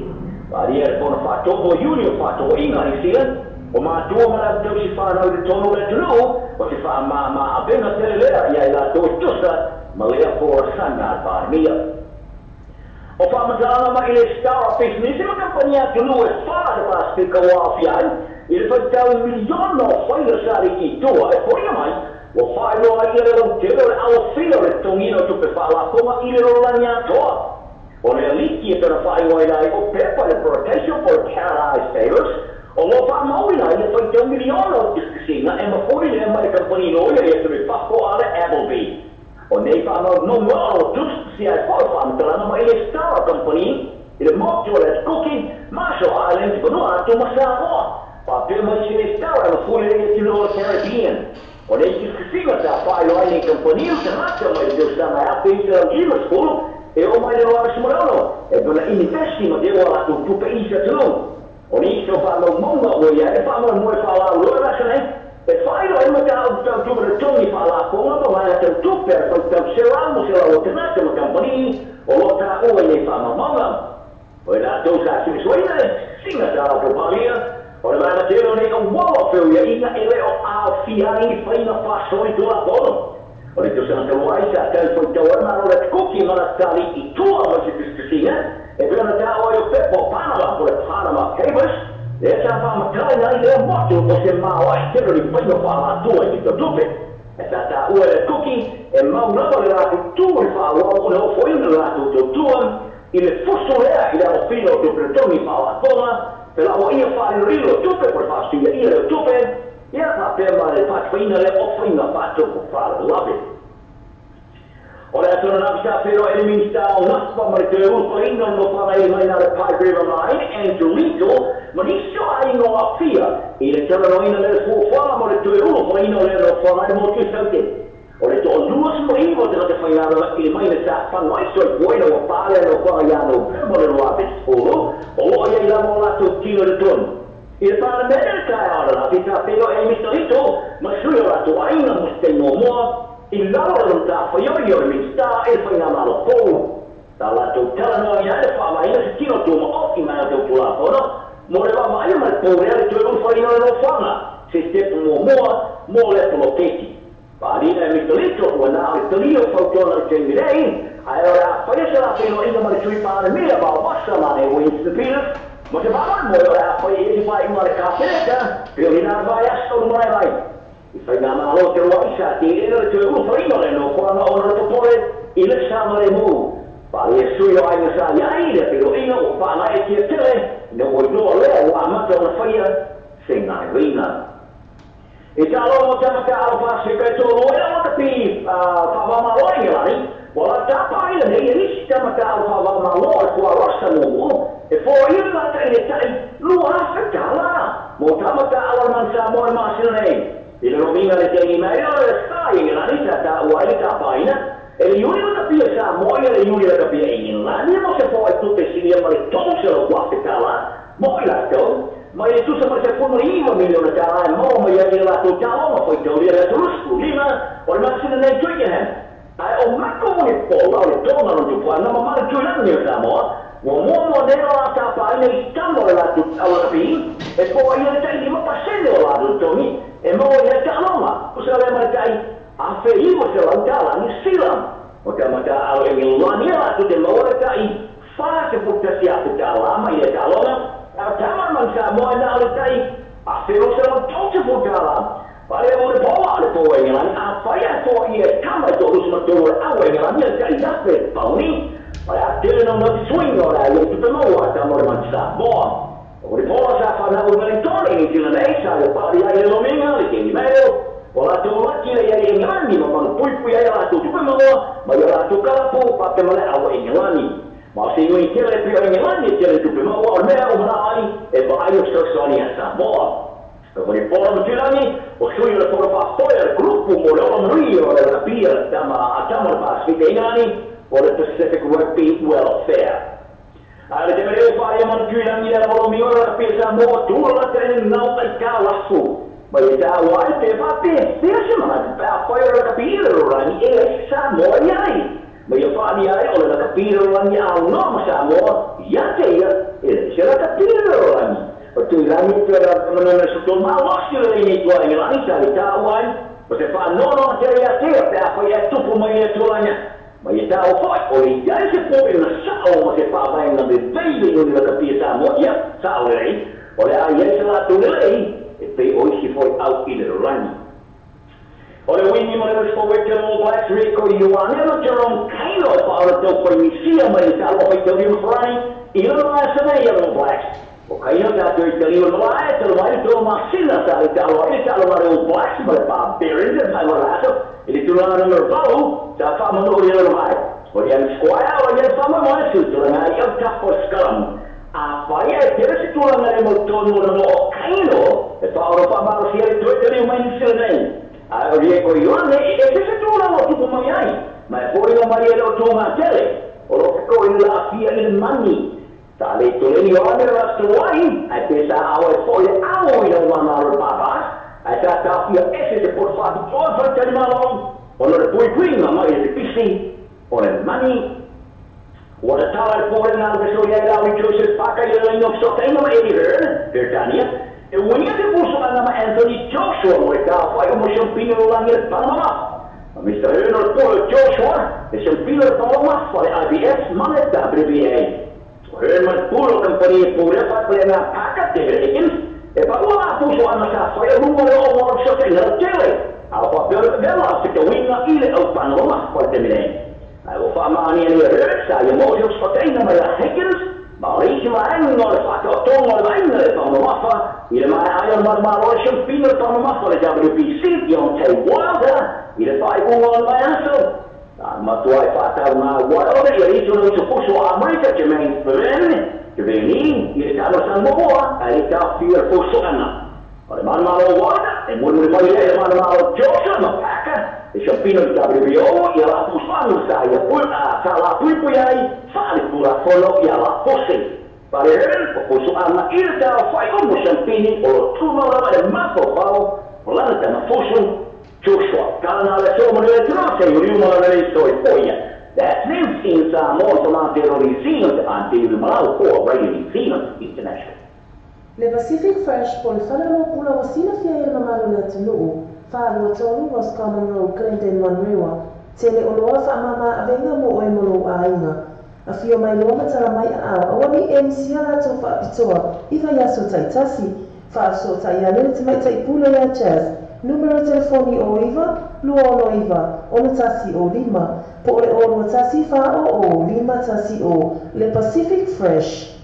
Waaria le pona whaatopo iuni o whaatopo inga ni sila, o mātua ma lau tausi whanau le tono le tunu, o te whaamā abenga tele lea ia i lātou e tusa ma lea fōrasanga a Palemia. O whaamatalanga mai le Star Business e makampania tunu e wha le Pasifika o Aafia ai, i le whaitau miliona o whaira sa le ki toa e poringa mai, o whaeroa ai le lau tele o le alofia o le tongina o tupe whaalafonga i le rolani atoa. O le aliki e tana whaeroa ai o pepa le Protection for Paradise Papers, o lo whaamauina i le whaitau miliona o tiskisiga e mafori le mai le kampani loia i e whako a le Appleby. O nei whanau no mua o tus si ai whai whaamatalanga mai le Star Company i le motu o le Cookie, Marshall Islands, Vanuatu ma Samoa. Whapea mai se le Star e mafuri le tino o le Caribbean. O nei tiskisiga sa whaeroa ai nei kampani o te rata mai le tausaga e ape i te lau 50 e o mai le roa simorono e pona investi ma dewa lātou tupe i sa tunu. O ni so fa lo monga o ia e fa mo mo fa la lo la se e fai lo e mata o tau tu le tongi fa la konga mo la tau tu per tau tau se la mo se la o te na te mo company o lo ta o e fa ma monga. O la tau sa si so ina singa ta la palia o la na te lo ni o wa fe ia ina ele o a fi ai fa ina fa so i tu la bono. O le tau sa te lo ai sa tau foi tau ma lo le kuki ma la tali i tua mo se tusinga. E pena ta o yo pepo Panama por Panama Papers e sa fa ma kai na le moto o se ma wa te lo fai no fa la tua i to tupe e sa ta o le kuki e ma una le la tu fa o no foi la tu to tu i le fuso le i la filo to pretoni fa la toma per la o io fa il rilo tupe per fa sia io tupe e fa per ma le fa fina le o fina fa to fa la be. O le atuna na sa pero ele minista o naspa ma te u fa ina no fa mai mai na le Pike River Mine Andrew Little ma ni so ai no afia i le tala no ina le fu fa mo le te u fa ina le no fa mai mo te saute. O le to luas mo ivo te te fa ina le mai le sa fa mai so bueno o pa le no fa ya no mo le wa pe o o ia la mo la to tino le ton. I le pa le ka ora la pita pero e Mr. Little ma su la to aina mo ste no mo I lalo lo ta fa yo yo mi sta e fa ina malo po ta la to tala no ia le fa ma ina se tino tu ma o i ma to la po no mo le va ma io ma po le to lo fa ina no fa na se step mo mo mo le po keti pa li na mi to litro o na le to lio fa to la te mi lei ai ora fa io la fe no ina ma le tui pa le mi ba ba sa ma ne Winston Peters mo te va mo ora fa io fa ina le ka te pe ina va ya so mo vai. I fai ngā malo te roa isa, te ena le te uru whaina le no, koanga o na topore, i le sa mare mū. Pa le sui o ainga sa ia i le piro ina o whana e tia tele, no o noa lea o amata o na whaia, se ngā reina. E tā loa mo tamata alo pāsika e tō loa ina wata pi whawamaloa i lani, wala tā pāila nei e nisi tamata alo whawamaloa e kua rosa mō mō, e fō ia lata i le tai lua awhitala, mō tamata alo man sa mō e māsina nei. I le rominga le tengi mai o le sa i lani sa ta ua i ta paina e le iuli o tapia sa mo i le iuli o tapia i lani mo se po e tupe sinia ma le tomu se lo guafetala mo i la tau ma i le tusa ma se fumo iwa miliona tala e mo ma ia i la tau tau ma foi tau ia le tulusku lima o le masina nei Twickenham ai o mako mo le pola o le tonga no tupua na ma mara tui lani o Samoa ua mo mo neo la ta paina i tamo le la tu au tapi e po i le tai lima pasene o la tu tongi e mo ia talonga o se le mai tai a fe iwo se la tala ni sila o te mata alo e lani la tu te mo le tai fa se puta si a tala ma ia talonga a tama man sa mo na le tai a fe o se la tote fu tala pa le mo le po le po e lani a fa ia to ia kama to us ma to a we lani tai ya fe pa ni pa ya te no no swing o la ia tu te mo a ta mo man sa mo. O le pola sa fa na o Wellington i tila nei sa le pari ai le lominga le kengi meo o la tau laki le iai engani ma manu pui pui ai la tau tupe mamoa ma ia la tau kalapo pa te male awa engani ma o se iwi tele pio engani tele tupe mamoa o mea o mana ai e pa ai o sosoni a Samoa. O le pola ma tulangi o sui o le pola pa foia le grupu mo le ola manuia o le rapia tama a tama le Pasifika engani o le Pacific Rugby Welfare. A le te mereu whaea manu tuirangi le polo miora la pesa mō tūra la tene nau ai kā lafu. Ma i tā wai te whape, pēr se mana te pā whai o la kapira o rangi e sa mō i ai. Ma i whaani ai o la kapira o rangi a ngā ma sa mō, ia te ia, e le se la kapira o rangi. O tuirangi te ra manana sa tō maa wasi le nei tua i lani sa i tā wai, o te wha nono te rea te, pā whai e tupu mai e tūranga. Ma ia tā o whai, o le iai se po e na sao ma se wha na me veile o le kapia sa mo, ia, sao le rei, o le ai se la tū le lei, e pe o isi foi au i le rangi. O le wingi mo le rispo weke o Blacks Rico Ioane o Jerome Kaino e pa o le tau whai misia mai le talo whai tau lima wharani, i le mai sa nei o Blacks. O Kaino tātou i te liwa noa e te mai tō masina tā i talo i talo mare o Blacks ma le barbarians e mai warato, i le tūranga numero valu, tā whamanu o le mai. O le squire o le whama mai su tūranga i au tapo scrum. A whai e tere se tūranga e mo tōnu o no o Kaino, e whaoro whamaro si e tui te liwa mai nisila nei. A o le ko Ioane, e se se tūranga o tupu mai ai, mai fōringa mai e leo tō ngā tele, o lo te ko i la afia i le mani. Sa le toleni o ane rastuai, ai pe sa au e fo le au i lau mamalo papa, ai sa tafia ese te porfatu o whaitari malo, o le pui puinga mai e te pisi, o le mani, o le tala le pōre ngā le so ia lau i Joseph Parker i le laino so tainga ma Eddie Hearn, Britannia, e unia te puso anga ma Anthony Joshua mo e tā whai o mo Champino o langi le Panama. Ma Mr. Hearn o le pōre Joshua, e Champino le Panama, wha le IBF ma le WBA. Hearn ma le pūro kampani e pūre whai pule ngā Parker, David Higgins, e pa ua ngā puso anga sa whai o runga le o mo so tainga le tele. A o wha peo le vela o te kawinga i le au Panama wha le temine. Ai o wha maani ani Hearn sa ia mō te whatainga mai la Higgins, ma o reisi ma anga o le whakaotonga o le vainga le Panama i le mai ai o marumaro le Champino le Panama le WBC, Deontay Wilder, i le whai unga o le mai aso. Matua i whātau ngā Wilder, i a rito no te puso a Amerika, Jermaine Jermaine, i le tāno Samoa, a le tā whia puso ana. O le marumaro Wilder, e muri muri mai le marumaro Joshua, ma Parker, e Champino le WBO, i a la puso anu sa ia sa la pui pui ai, whaale pura fono i a la pose. Pare Hearn, o puso anga i le tāo whai o mo Champini, o lo tūmau lava le mafo pao, o lana tama fusu, Joshua, kāna le so mo le tino, se uriu mo le so i poia. That's new in Samoa, so mā te rori Zealand, I'm David Malau for Radio New Zealand International. Le Pacific Fresh po le whale mo pula wa sina fia e le mamalo le atunuu, whaalua tolu Roscommon Road, Glendale Manrewa, tele o loa wha mama awenga mo oe mo lou āinga. A fio mai loa matala mai a au, awa ni e misia lato wha apitoa, i vai aso taitasi, wha aso tai ane te mai tai pula ia Jazz, numero telefoni o iwa, lua ono iwa, ono tasi o lima, po ole o lua tasi wha o lima tasi o, le Pacific Fresh.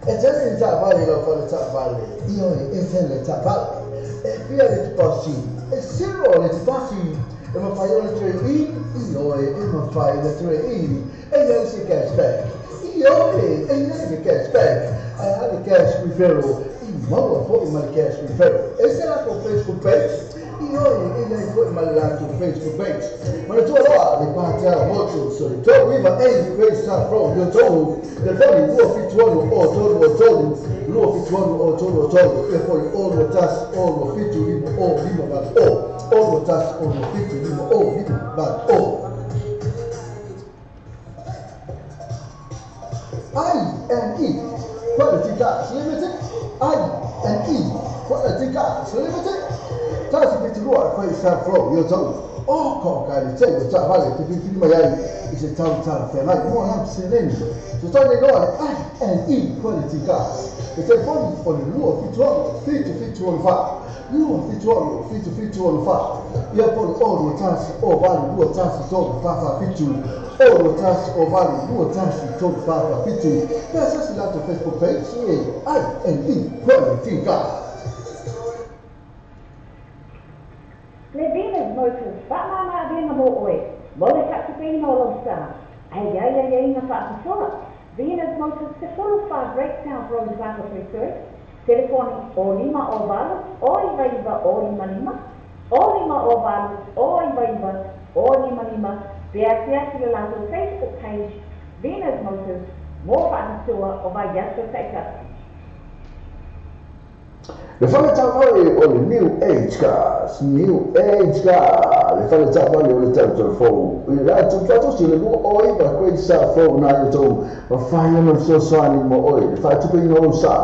E tele le tāvale lau whale tāvale, i oe e tele tāvale, e fia le te pasi, e siro le te pasi, e mawhai o le ture i, i oe e mawhai le ture i, e iai se cashback, i oe e iai se cashback, ai a le cash referral, i maua foi ma le cash referral, e se lako Facebook page, i oe e iai foi ma le lako Facebook page, ma le tua loa le pātea motu, so le tō iwa e i sa fro, yo tō, telefoni lua fituanu o tolu o tolu, lua fituanu o tolu o tolu, e foi o lua tasi o lua fitu lima o lima valu o, o lua tasi o lua fitu lima o lima valu o. I&E Quality Cars Limited, I&E Quality Cars Limited, tasi fitu lua e sa fro, yo tō, o ko ka le te o ta vale te fili mai ai i se tau tala whenai mo lau seleni. So tau nei loa le I&E Quality Cars. Le telefoni o le lua fituano fitu fitu ono wha. Lua fituano fitu fitu ono wha. Ia pole o lua tasi o valu lua tasi tolu wha wha fitu. O lua tasi o valu lua tasi tolu wha wha fitu. Pea sasi lato Facebook page e I&E Quality Cars. Le Venus Motors, wha mā venga mō oe, mō le whakupēna o lau sā, ai ai ai ai ngā whaakatoa. Venus Motors, te wholo wha Great South Road Whakatui, telefoni o lima o valu, o iwa iwa o lima lima, o lima o valu, o iwa iwa, o lima lima, pea te ati le lato Facebook page, Venus Motors, mō whaakatoa o vai aso taitasi. Le whale tāvale o le New Age Cars, New Age Car, le whale tāvale o le tau fou. I rātou tātou si le lua o iwa koe sa fou nā i tau, ma whai ana le sosoani mo oe, le whai tupe ina o sa.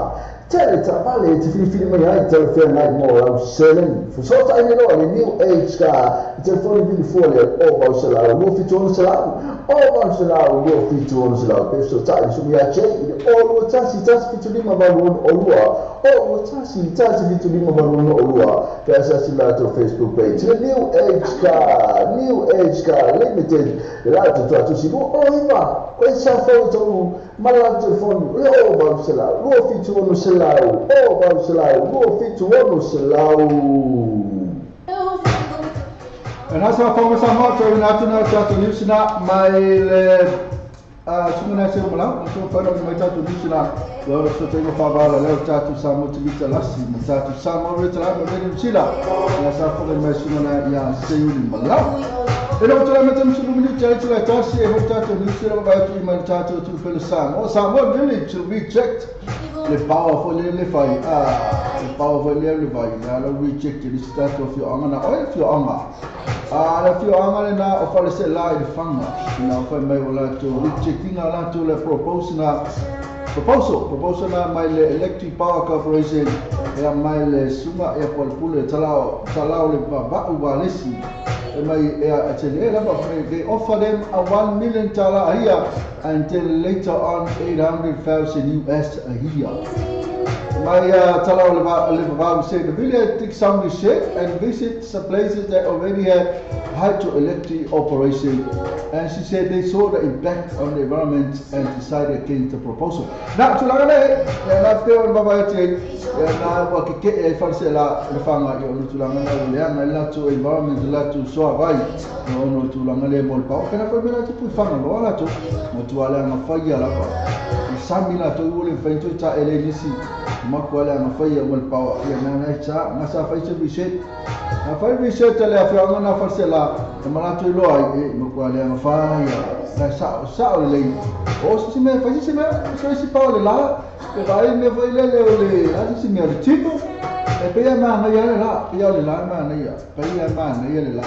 Tele tāvale te whiriwhiri mai ai tau whia ngai mō rau seleni. Fusota ai loa le New Age Car, i telefoni vili fua le o vau selau, lua fitu ono selau, o vau selau, lua fitu ono selau. Pe fusota ai sumi a che, i le o lua tasi, tasi fitu lima valu ono o lua, o lua tasi, tasi fitu lima valu ono o lua. Pe asasi lato Facebook page. Le New Age Car, New Age Car Limited, le lato tuatusi lua o iwa, koe sa fau tau, mala telefoni, le o vau selau, lua fitu ono selau, o vau selau, lua fitu ono selau. E nasa whaonga sa moto i nā tuna tātou niusina mai le tunga nā te umalau, na tō whainga mai tātou niusina le ora so tengo whawala leo tātou sa motu vita lasi, ma tātou sa mauri tala ma veni usila, na sa whaonga mai sunga nā ia Seuli Malau. E no tula me tamu sulu minute ai tula tasi e ho tatou ni sila ba tu i mai tatou tu pele Samoa. Samoa Village reject le power for le le fai le power for le le vai la la reject le status of your anga na oi fio anga la fio anga le na o fale se la i fanga na fai mai o la to rejecting la to le propose na proposal na mai le Electric Power Corporation e mai le suma e pol pule talao le ba u ba lesi e mai e atele la ba they offer them a $1 million a year until later on $800,000 US a year. My talao le ba say the village take some research and visit some places that already had hydroelectric operation, and she said they saw the impact on the environment and decided against the proposal. Na tulaga le na pe on baba te na wa ke ke e false la le fanga yo no tulaga na le na la to environment la to so vai no no tulaga le mol pa kana fa mena te pu fanga lo la to mo tu ala na fa ya la pa sami la to le fa to ta ele nisi ma ko ala na fa ya mol pa ya na na cha na sa fa se research na fa research le afanga na false la na tu lo ai mo ko ale na fa ya na sa sa le o si me fa si me so si pa le la e vai me foi le le a si me le tipo e pe ya ma na ya la ya le la ma na ya pe ya ma na ya le la.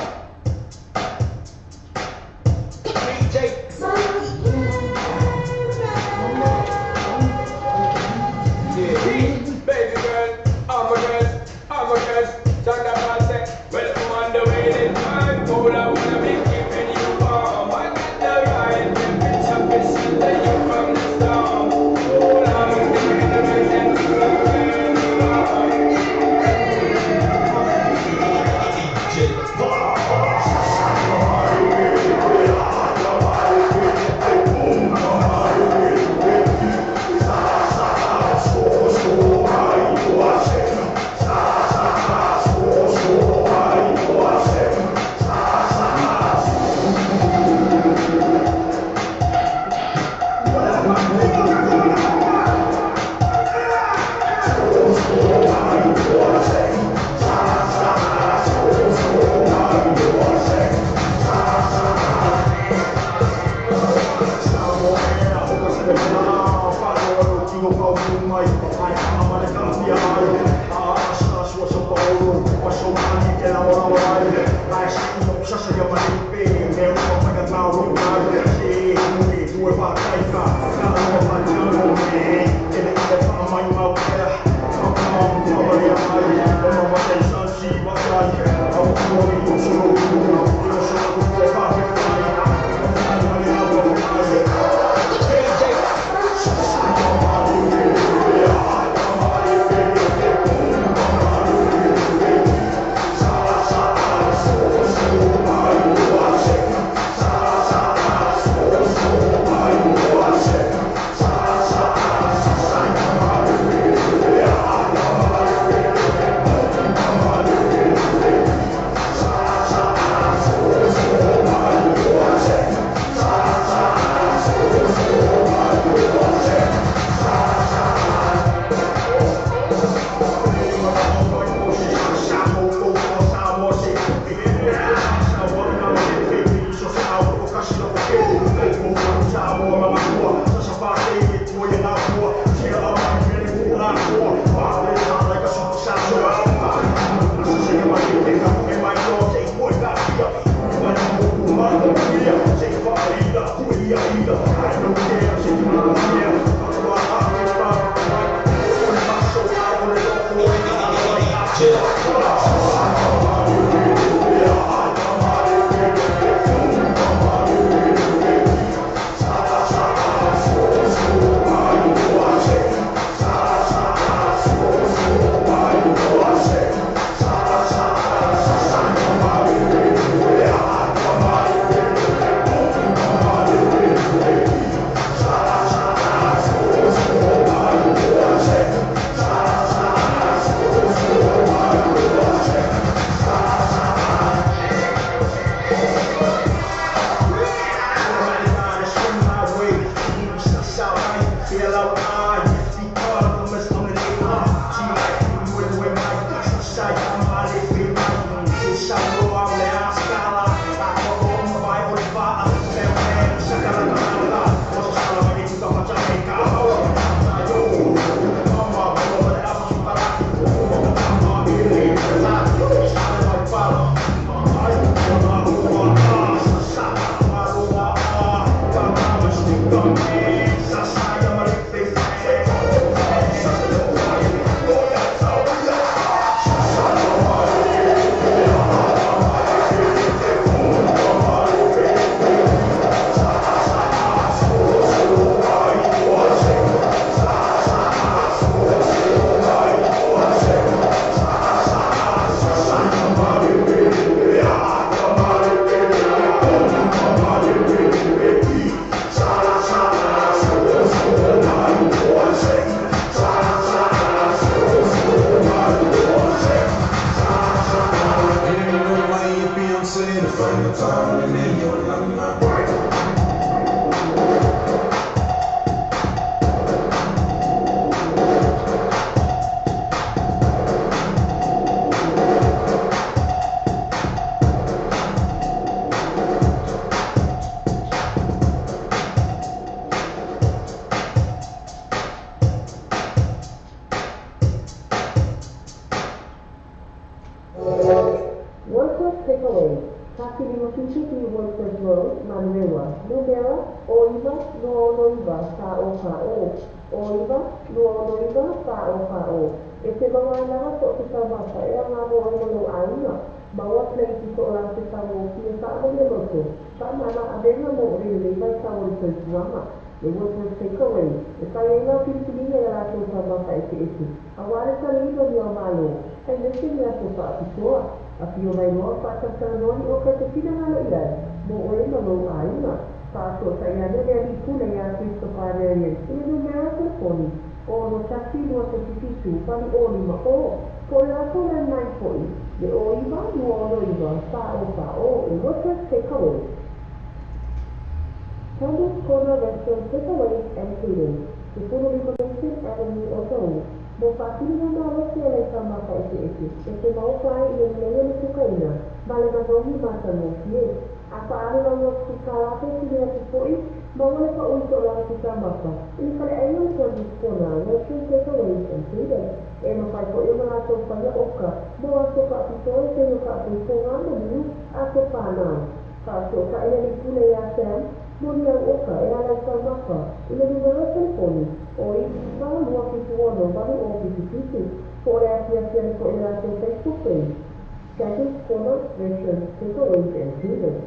Yeah. Takeaway, 457 Woodford Road, Manurewa, Numera, 09 269 4040, 09 269 4040. E te maua ai lava so o se taumafa e aoga mo oe ma lou aiga, maua plate i so o latou taugofie faamalie loto, faamama avega mo oe i lenei vaitau o le soifuaga. Le Woodford Takeaway, e fai ai lau filifiliga i a latou taumafa eseese, auā le taliina o ni ao Malo, aemaise ni aso faapitoa. Afio mai loa ma faatalatalanoa ni oka e te finagalo i ai mo oe ma lou aiga. Faafesootai ane le alii pule iā Christopher Marion i le numera telefoni 6 1 1 7 8 0 5 0, po o le latou landline foi, le 09 269 4040 le Woodford Takeaway. Candice Corner Restaurant Takeaways and Catering, 15 Mason Avenue, Otahuhu, mo faatinoga malosi e lai taumafa eseese e te maofa ai i le lelei o le kukaina ma le manogi matagofie. A faaalu lau lotu kālā pe pili atu foi, maua le paʻu i so o latou taumafa i le faleʻaiga o Candice Corner Restaurant Takeaways and Catering. E mafai foi ona latou faia oka mo aso faapitoa e pei o ka pōgā maliu a aso whānau. Faafesootai le alii pule iā Sam, mo ni au oka e ala i taumafa i le numera telefoni o 9 2 7 6 8 0 7 7, po o le asiasi ane foi i le latou Facebook page, Candice Corner Restaurant Takeaways and Catering.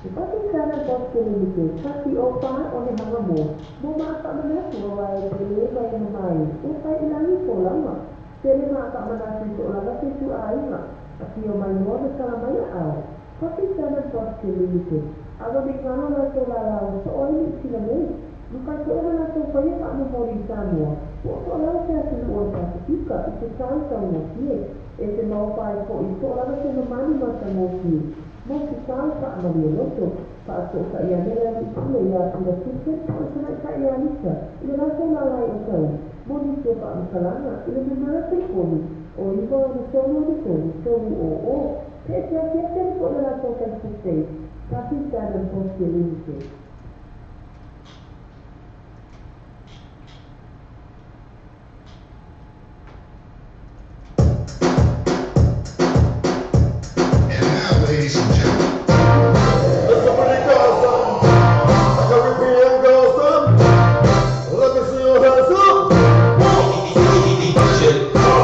E Pakistan and Boston Limited, kasi o fa o le hanga mo, mo maa faamanatu auā e tele mai ma mai, ua fai i lagi folauga. Tele maa faamanatu i toʻalaga se ituaiga, afio mai loa ma tala mai aao. Pakistan and Boston Limited, aua ne i galo latou lālā ua soo ai Niu Sila nei, mafai foi ona latou faia faamomoli i Samoa, ua toʻalaga se atunuu o le Pasifika i se tau taugofie, e te maofa ai foi i toʻalaga se mamanu matagofie mo se tau faamalie loto. Faafesootai ane le alii pule iā Peter Simpson po o le tamaitai ia Lisa i le latou lālā i Otahuhu mo nisi o faamatalaga i le numera telefoni o 9 6 6 3 0 0 pe e te asiasi ane foi i le latou Facebook page, Pakistan and Bosnia Limited. And now, ladies and gentlemen. It's a pretty awesome. A Caribbean girl, Let me see your hands up. 1, 2, 3, 4.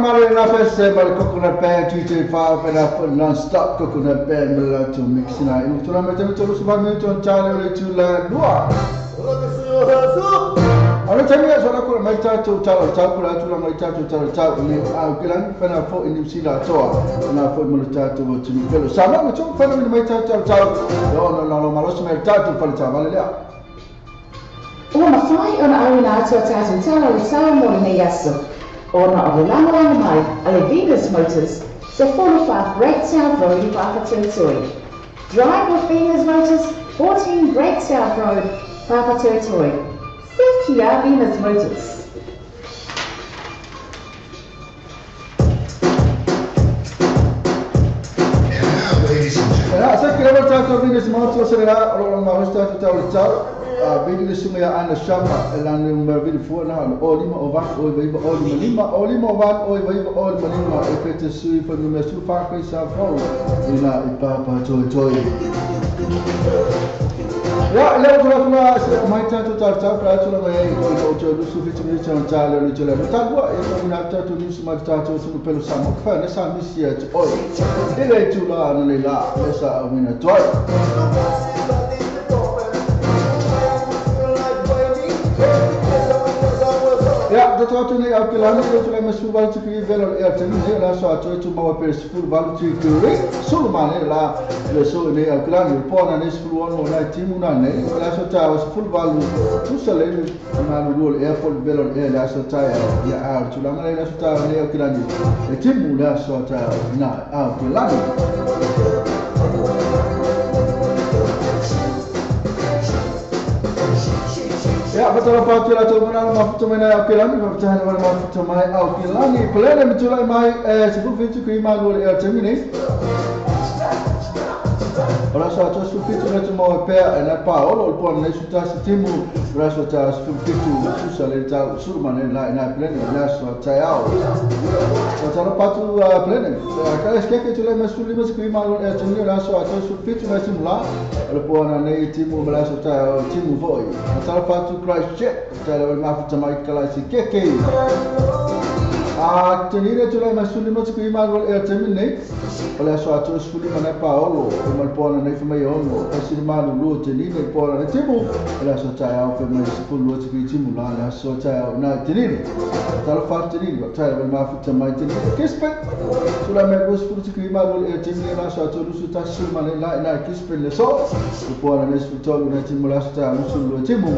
mare na fese ma le Coconut Band DJ 5 and up non-stop Coconut Band ma la tu mixina. I tula me te tolu suba me tu chale le tu la lua. Ala tami so la ko mai ta tu ta ta ko la tu la mai ta tu ta ta ni a kilan fana fo in New Zealand toa na fo mo ta tu tu ni pelo sa ma tu fana ni mai ta ta ta no no no ma lo se ta tu fana ta vale lea. Ua mawhai ona auina atu a tātou tala le sao mo le aso. Ona o le langolanga mai a le Venus Motors, se 45 Great South Road i Papatoetoe. Drive with Venus Motors, 14 Great South Road, Papatoetoe. Sekia Venus Motors. And now, ladies and gentlemen. Sekia tātou Venus Motors, se la o ma hosta tātou le tau. Vili le sunga ia Ana Shama e lana numera vili fua na o lima o valu o iva o lima lima o lima o valu o iva o lima lima e pete sui fa numera su fa kai sa fau ina i papa toi toi. Ya le o tula se mai ta tu ta ta pra tula mai o o tu lu su fitu ni cha cha le le le ta wa e ko na ta tu ni su ma ta tu su pelo sa mo fa ne sa misi ya tu oi e le tula na le la le sa o mina toi. Ya, do tu nei au kilani o tu le su valu tu velo e temi nei la so atu tu maua per sful valu tu kuri sulu mane la le so nei au kilani po na nei sful ono na timu na nei la so ta o sful valu tu se le na lu airport velo e la so ta ya au tu la la so ta nei au kilani e timu la so ta na au kilani. Ya, betul apa tu lah tu mana mafuta mai au kilani, mafuta mana mafuta mai au kilani. Pelene mitulai mai sebelum fitu kima gol el termine. Ora so atu su fitu na tu mau pe na pa olo pon na su ta timu ora so ta su fitu su sale ta su mane la na plene na so ta au. So ta patu plene. Kala skeke tu le masu lima kima gol el termine ora so atu su fitu na timu la. Ora pon na timu mala so ta timu voi. Ta patu Christchurch ta le mafuta mai kala sikeke. A tenire tu le masu lima kima gol el termine. Olha só, tu escolhi mané Paolo, o malpona nei foi ono, kasi manu lu tenine pona ne timu. Olha só tá ao foi mais por lu te timu lá, olha só tá na tenine. Tá lo fa tenine, tá o ma futa mai tenine. Kispe. Tu la me gos por te clima lu e tenine lá só tu lu tá su mané lá na kispe le so. O pona ne su to lu na timu lá tá lu su lu timu.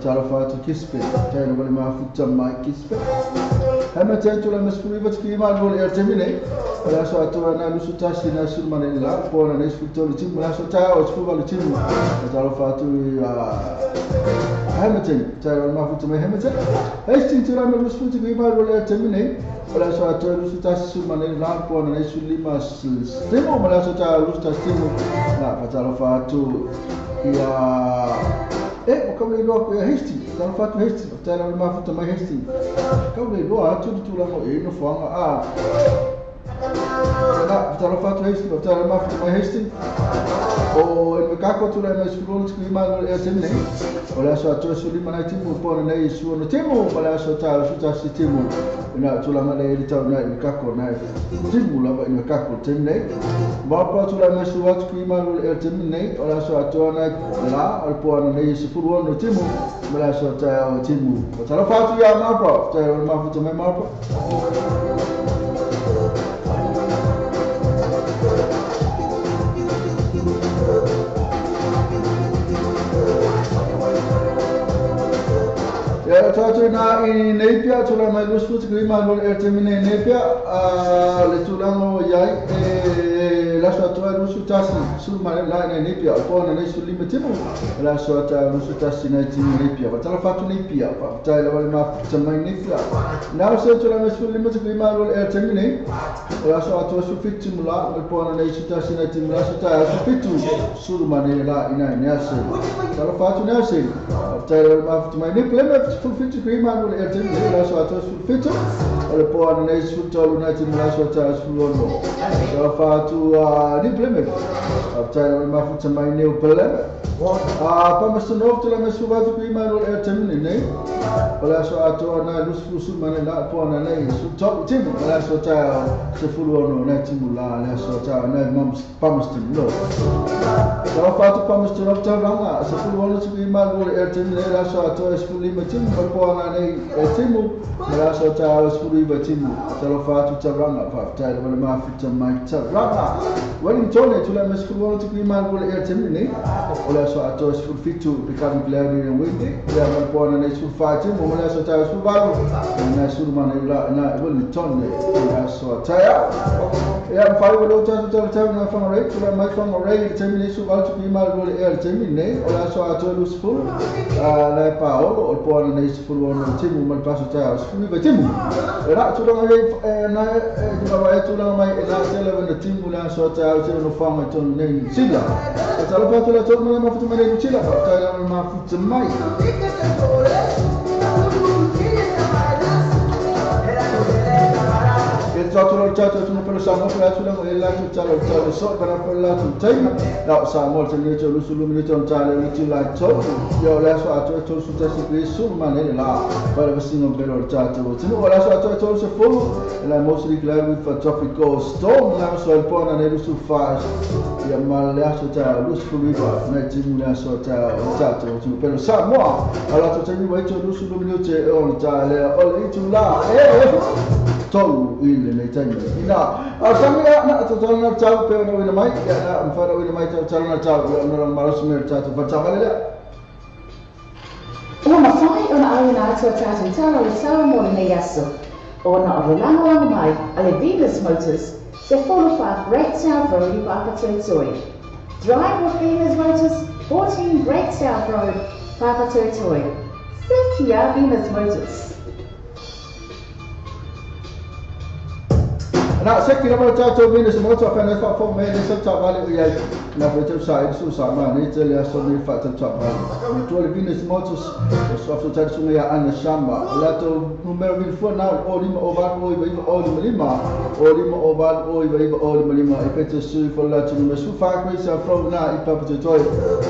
Tá lo fa tu kispe. Tá o ma futa mai kispe. Hama tu la me escolhi te clima lu e tenine. Olha só tu na lu ta sina sul mane la pona ne sul tolu timu la so ta o sul valu timu ta lo fatu Hamilton ta ma futu me Hamilton Hastings tu la me sul timu ma lo le termine ola so ta lu ta sul mane la pona ne sul lima timu ma la so ta lu ta timu la ta lo fatu ya o kau le loa ko Hastings ta lo fatu Hastings ta lo ma futu me Hastings kau le loa tu la mo e no fanga a Talo fatu Hastings, talo mafuta mai Hastings. O e kako tu le mai sulu tu ima no e temne. Ola so atu sulu mana timu pona nei su no timu, ola so ta su ta si timu. Na tu la mana e tau na e kako na timu la ba e kako temne. Ba pa tu la mai su atu ima no e temne, ola so atu na la o pona nei su furu no timu, ola so ta timu. Talo fatu ya ma pa, talo mafuta mai ma pa. Ya tu na i Nepia tu la mai lusu tu ma no e termine Nepia a le tu la no yai e la so tu lusu ta su ma la na Nepia po na su lima timu la so ta lusu ta si na timu Nepia ta la fatu Nepia pa ta la ma ta mai Nepia na so tu la su lima tu ma no e termine la so tu su fitu la po na su ta si na timu la so ta su fitu su ma ne la ina ne se ta la fatu ne se ta la ma mai Nepia sul fitu prima non è termine la sua sul fitu o le può non è sul tolo una timu la sua sul ono la fa tu New Plymouth. Faafetai lava le mafuta mai New Plymouth. Palmerston North tulai mai 18 tukuima i le taimi lenei. O le aso atoa na 20 ma le la po na nei su top timu o le aso taeao 16 nai timu la le aso taeao nai Palmerston North. Talofa atu Palmerston North taulaga 16 tukuima i le taimi lenei le aso atoa 15 timu ma le po na nei timu ma le aso taeao 19 timu. Talofa atu taulaga faafetai lava le mafuta mai taulaga. Wellington e tulai mai 16 tukuima i le taimi lenei o le aso atoa 17 Pekami Blair i Windi ia ma le po na nei 14 timu ma le aso taeao 18 na sulu mana la na Wellington le aso taeao. Ia mawhai wa leo tātou tala tau nā Whangarei, tulai mai Whangarei i le taimi nei 18 tukuima i le taimi nei o le aso atoa 20 na e Paolo o le po na nei 16 timu ma le paso taeao 19 timu. E rā tulaga e na e tulaga mai e nā tele wana timu le aso taeao te ono whangai tonu nei New Zealand. E talofa atu le tonu mai mafuta mai nei New Zealand, faafetai lava le mafuta mai. Tātou tātou tu pelo sa mo pela tu lengo ela tu talo talo so kana pela tu taimi la sa mo te le tu lu mi tu talo le tu la to yo la so atu tu su ta si su ma ne la para vecino pelo tātou tu la so atu tu se fo la mostly glad with a tropical storm la so el pona ne lu su fa ya ma la so ta lu su riba na ti mu la so ta tātou tu pelo sa mo ala tu te mi wa tu lu su mi te o ta le o le tu la e tolu i le taimi. Ina, a sami na tau na tau pe ona wina mai, ia na mwhara wina mai tau tau na tau, ia ona marosi mea tātou whatawale lea. Ua mawhai ona au na atua tātou tala le sawa mo lenei aso. Ona o le lagolago mai a le Venus Motors, se 45 Great South Road i Papatoetoe. Drive with Venus Motors, 14 Great South Road, Papatoetoe. Sekia Venus Motors. Na seki lava tātou Venus Motors whanau whaafo me le sau tāvale o iai na whaitau sa i su sa maa nei te le aso nei whaitau tāvale. Tua le Venus Motors o soafto tari sunga ia Ana Shama. O latou numero vili fua nā o lima o valu o iwa iwa o lima lima o lima o valu o iwa iwa o lima lima i pete sui fo latou numero su whakui sa frau nā i Papatoetoe.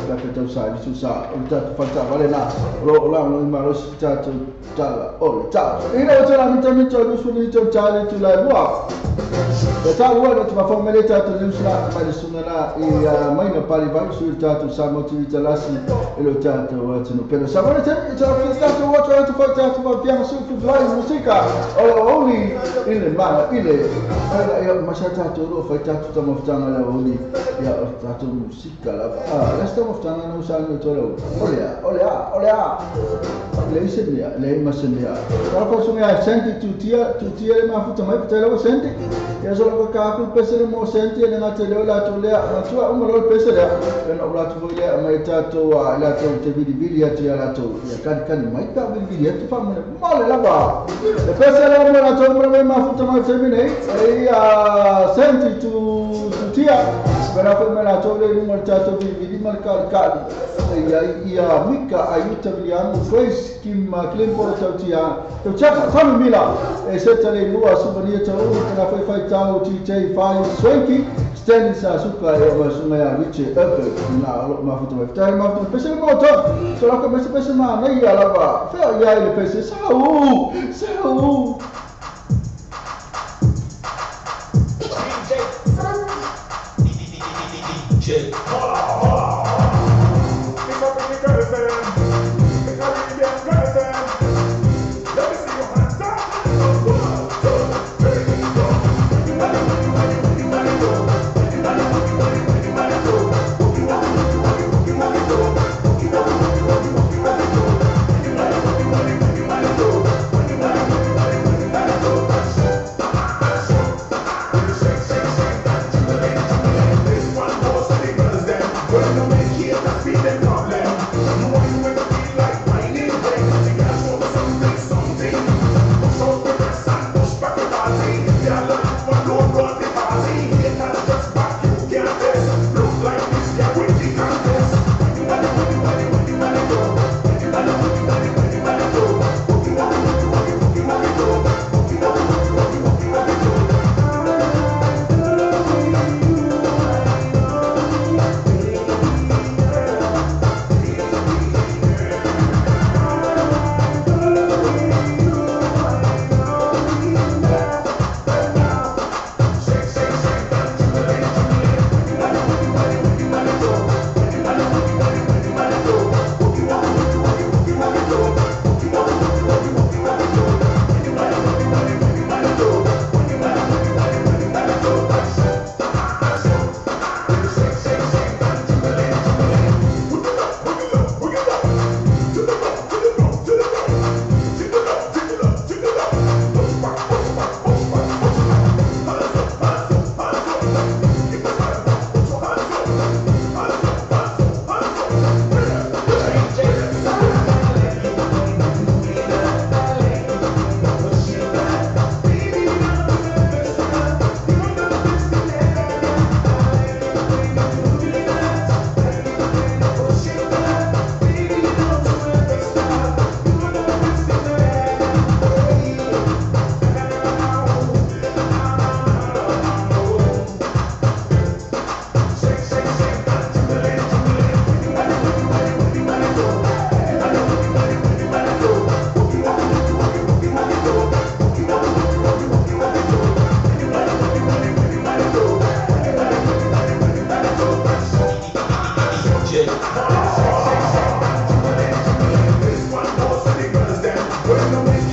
La whaitau sa i su sa o tātou whaitavale nā o lo o la o marosi tātou tala o le tātou. Ina o tala mita mita o lusu ni tau tāle tu lai lua. E tā lua na te mawhaumele tātou niusla mai le sunga nā i maina pali vai sui tātou sa motu i talasi e lo tātou atunu. Pero sa mone te i tātou tātou watu atu whai tātou whai pianga sui fufulai musika o le oli i le mana i le ia masa tātou ro whai tātou tamawhtanga la oli ia o tātou musika la lasta mawhtanga na usani o tō olea olea olea le ise mea le masa mea. Tātou sunga ia senti tutia tutia le mafuta mai putai lawa senti. Ia so la ka ku pese le mo senti le ngate le la tu le ma tua uma lo pese le na o la tu le mai tātou a la tu te vili vili atu ia la tu ia kan kan mai ta vili vili atu fa mo le la ba le pese le mo la tu mo mai mafuta mai te mine ia senti tu tutia pero fa me la tu le mo tātou vili vili mal ka ka ia ia mika ayuta William Grace Kim Climpor tautia tau chaka sami mila e seta le lua subania tau na fai fai tau TJ fai Swanky Stanley Sasuka e o sunga ya Richie Urban na lo mafuta mai tai mafuta pese mo to so la ko pese pese ma na ia la ba fe ia ile pese sau sau DJ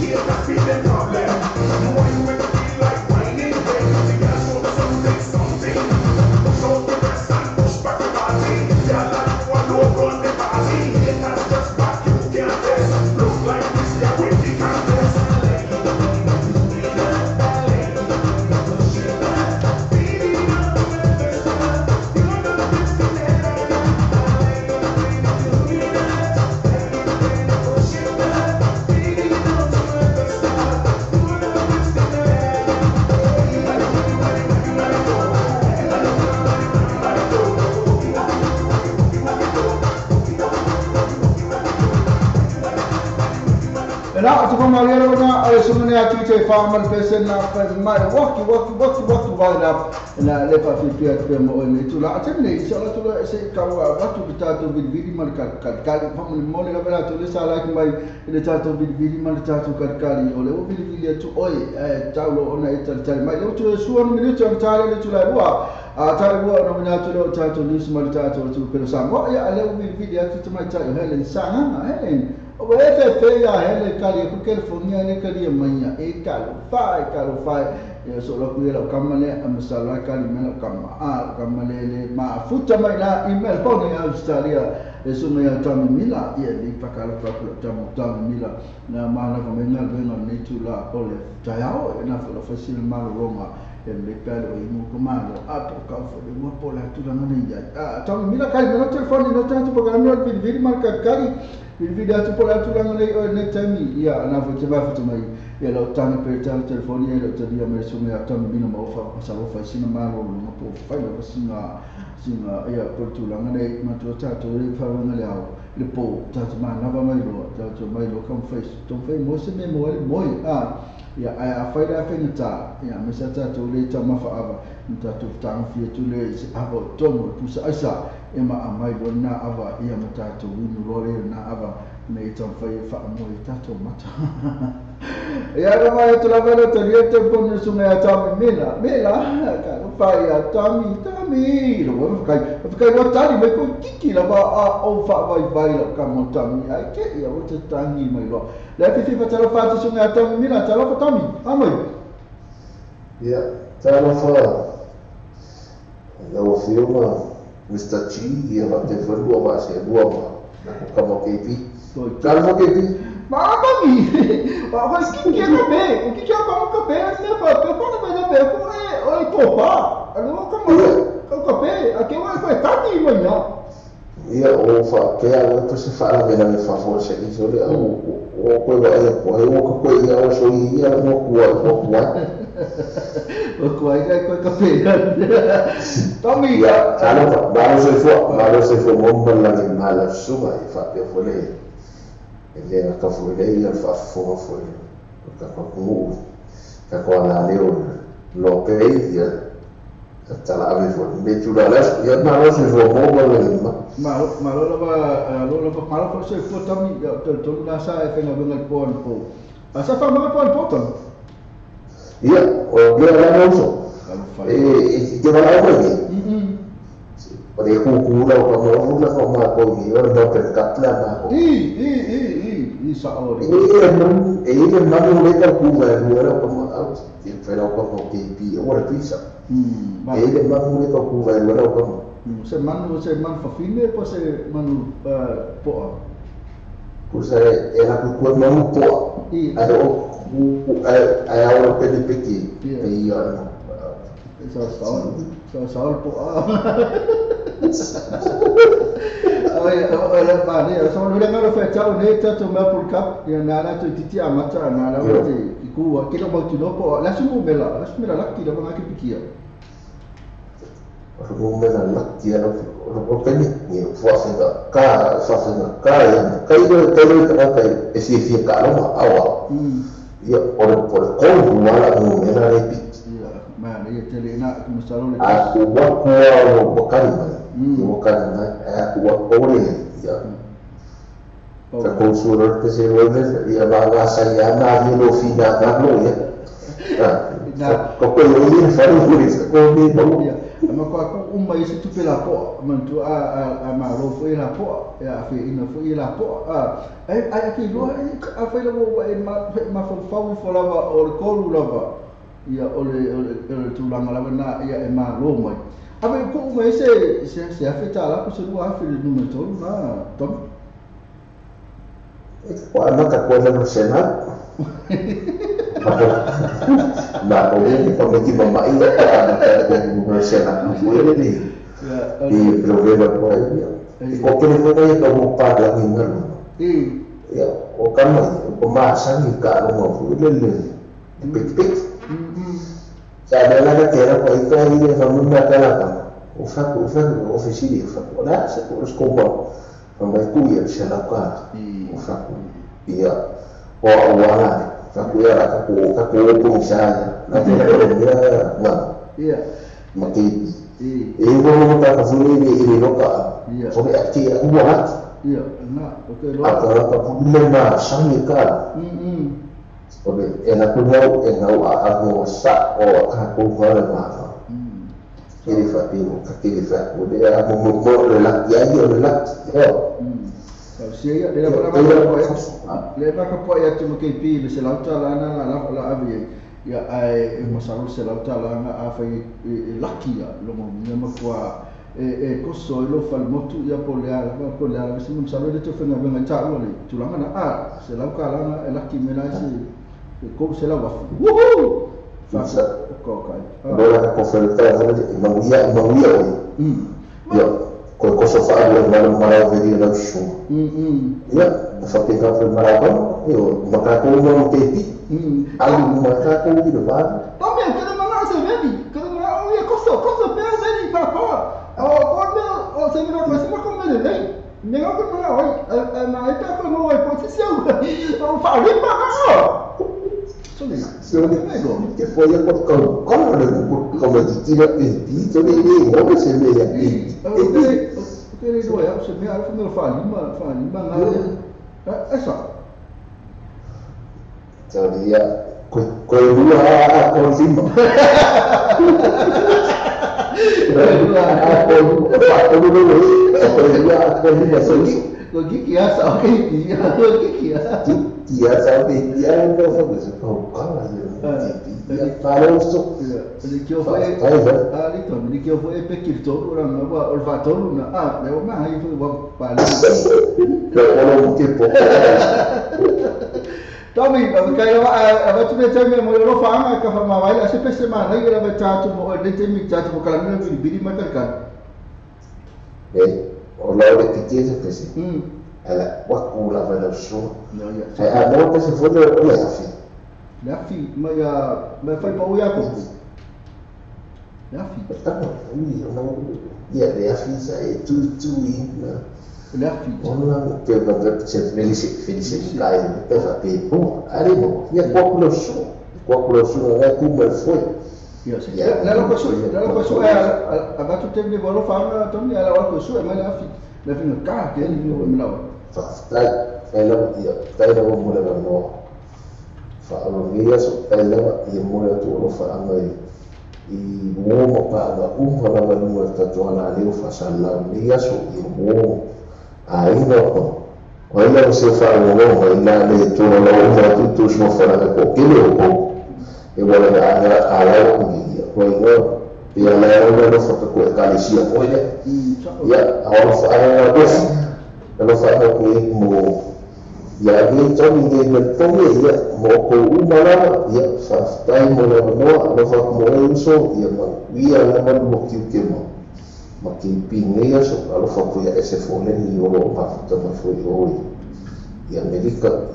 Haters be the problem. You want you make me feel like whining, babe. The girl show me something, something. Push out the rest and push back the party. Girl, like you alone run the party. Haters just back, you can't test. Look like this, yeah, with the contest. Na tu kama lero na ale sumene atu te farmer pese na mai waki waki waki waki vai na na le pa fi pia te mo le tu la te nei so la tu la se ka wa watu ta tu vidi mal ka ka ka pa mo mo le la tu le sa la ki mai le ta tu vidi mal ta tu ka ka o le o vidi vidi tu oi e taulo ona e tal mai le tu su on minuto ta le tu la rua a ta rua no mina tu le ta tu ni mal ta tu tu pero sa mo ya le o vidi vidi atu te mai ta hele sa ha hele o e fe ya hele kali ku California ne kali manya e kalo fai ya so la ku la kamale amsala kali mena kama a kamale le ma futa mai la email pone Australia e so me ya mila ya li pakala pa ku ta mila na ma na ko mena venga ne tu la ole tayao na fo fasil ma roma e me pelo e mo komando a po ka fo le mo po la tu la na ya a ta mila kali mena telefone no ta tu pa no vidi mal ka kali vidi atu po la tu la le ne tami ya na fo te va fo mai ya lo tanga per ta telefone ya lo talia me so me ata mi no ma fa sa lo fa sina ma lo no po fa lo sina sina ya po tu la le ma tu ta tu le fa nga le au le po ta tu ma na va mai lo ta tu mai lo kam face to fe mo se me mo le mo a ya a fa da fe ta ya me sa ta tu le ta ma fa ava ta tu ta fi tu le ava to mo tu sa sa e ma amai lo na ava ia ma ta tu winu lo le na ava me ta fa fa mo ta tu mata ya na mai tu la vela te le te pone su me ta mela mela ka lo fa ya tami tami lo wa kai kai wa tani me ko kiki la ba a o fa vai vai la ka mo tami ai ke ia o te tangi mai lo le fi fa ta lo fa tu su me ta mela ta lo fa tami amai ya ta lo fa la o filma Mr. G ia va te fanua va se lua ma na ko kama KP kalma KP ma mami wa wa ki ki ka be o ki ki ka ka be se pa pe pa na be ko e o to pa alo ka ma ka be a ke wa ko tati mo ya ia o fa ke a o se fa la me la fa fo se ni so le o o ko va e ko e o ko ia o so ia mo ku o ku o ku ai ko ka be Tommy ya malo malo se fo mo la ni mala suba e fa pe fo le e ka fo le ia fa fo fo ka ko ku ka ko la le o lo pe ia ta la ave fo me tu la la ia malo se fo mo la ni ma malo malo la lo la malo fo se fo Tommy to to la sa e fenga venga po po a sa fa ma po po to ia o le la no so e te va la o o de ku ku la ko mo la ko ma ko ni o no per katla ma ko i sa o e no e le ma no le ka ku va no era ko ma ti pero ko ko ki pi o la pizza e le ma no le ka ku va no era ko se man fa fine po se man po ku se era ku ku ma po i a o ku a o pe de peki pe io no sa sa po a Oi oi ma ne so lo le ngalo fa tau ne ta to ma por cap ya na la to titi amata na la te ku ke lo mo tu no po la sumu mela la ki la ma ki pikia o mela la ki la o pe ni ni fo fa ka fa ka ya kai lo kai lo ka kai e si fi ka lo ma awa ya por por ko wala mo mela le pi ya ma ne te le na mo sa lo le a ku wa ku wa kari mai o kari mai a ku wa ore ya ka ko su ro te se ro ne ya va va sa ya na ni lo fi na ka lo ya na ko ko lo ni fa ro ni ko ni no ya Ma kwa ku uma i se tupe la poa mantu a malo foi la poa ia fe ina foi la poa a ai ai ki lo a foi la wo e ma fau fo lava o le kolu lava ia o le tulaga lava na ia e malo mai a ve ku uma se se afeta la ku se lua afi le numero tolu na tom e kwa maka kwa no sena ma o ni ko me ti mama ia ka no sena ko le ni e problema ko ai ko ke le ko ka mo pa la ni ngalo e ia o ka mo o ma sa ni ka no mo le le pik pik sa le la que era ko ka i fa mo na ka la ka o fa o ofisiri fa ko la se ko sko ko fa mai ku ia se la ka o fa ku ia o wala fa ku ia ka ku ko sa na te le ya ia ma ti e wo ka ka fu ni i ro ka so be ati u wa ia na o ke lo a ka ku le ma sa ni ka o be e na ku no e na a mo sa o ka ku va le ma e fa pi o ka ke fa o de a mo mo le la ya yo le la yo si ia le la le ba ka po ia tu ke pi le se lauta la na la la avi ia ai e masalo se lauta la na a fa e laki ia lo mo me ma kwa e koso e lo fa motu ia po le ala po le ala se mo salo le to fenga venga ta o le tulanga na a se lauka la na e laki me la se ko se la wa woohoo fa ko kai lo la ko fe le ta ma ia o ia ko koso fa le ma ma veri la shu ia fa pe ka fe ma ko io ma ka ko no te pi alu ma ka ko ni ba pa me que ma se veni que ma o ia koso koso pe se ni pa pa o ko me o se ni ma se ma ko me le me ko ma oi ma e ta ko no e po se o fa ri pa so ne che foi a ko ko le ko ma ti tira e ti to le ni mo se me ya e te le do ya se me alfa me fa ni ma na esa teoria ko lua a ko lima a ko ko lua a ko lima so ko ki ya sa ke ya ko ki ya ya sa be ya no fa ko ko ka ya faroso le kio foi a li to le kio foi pe ki to ora na wa o fa to na a le ma hai foi wa pa le o lo ke po Tommy, kai a va tu me te mo lo fa nga ka fa ma vai a se pese ma na ira va ta tu mo le te mi ta tu kala me vi bi ma ka e o la le ti se pese ala wa ku la va la so no ya a mo te se foi le afi le afi ma ya ma fai pa o ya ko le afi ta no no ya le afi sa e tu tu i na le afi ona ke va se felice felice kai pe fa pe bo ari bo ya ko lo so ko lo so na ku me foi ya se la lo ko so la lo ko so a va tu te le lo fa na to ni ala wa ko so ma le afi le afi no ka ke ni no me la fa tai ela ia tai la mo le no fa lo ia so ela ia mo le tu lo fa ngai i mo mo pa ga u fa la no ta to na le fa sa la ia so i mo ai no ko o ela se fa lo mo ila le tu lo mo tu tu so fa la ko ke le ko e wala a la ko ia ko io ia la lo fa ko ka le sia ko ia ia a lo fa a ko lo fa ko mo ia ni to ni le to ia mo ko uma la ia fa tai mo la no lo fa mo uso ia ma ia la mo mo ki ke mo ma ki pi nei so lo fa ko ia ese fo le ni o lo ma ta ma fo o ia Amerika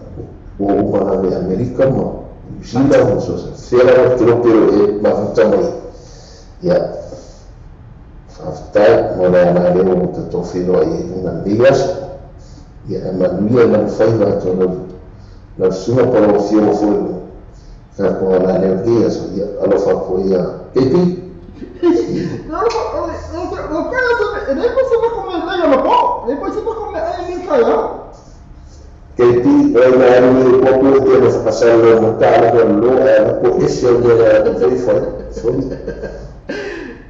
o uma la me Amerika mo sila mo so se la ko lo pero e ma ta mai ia fa tai mo la la le mo te to filo ai na dias ia manuia la faiva to la suma para o fio foi ka ko la le dia so ia alo fa ko ia epi no no no ne posso ma come lei lo po ne posso ma come ai ni kai ke ti oi la ni ko ko te lo fa sa lo mo ta lo lo ko ese o de la te foi so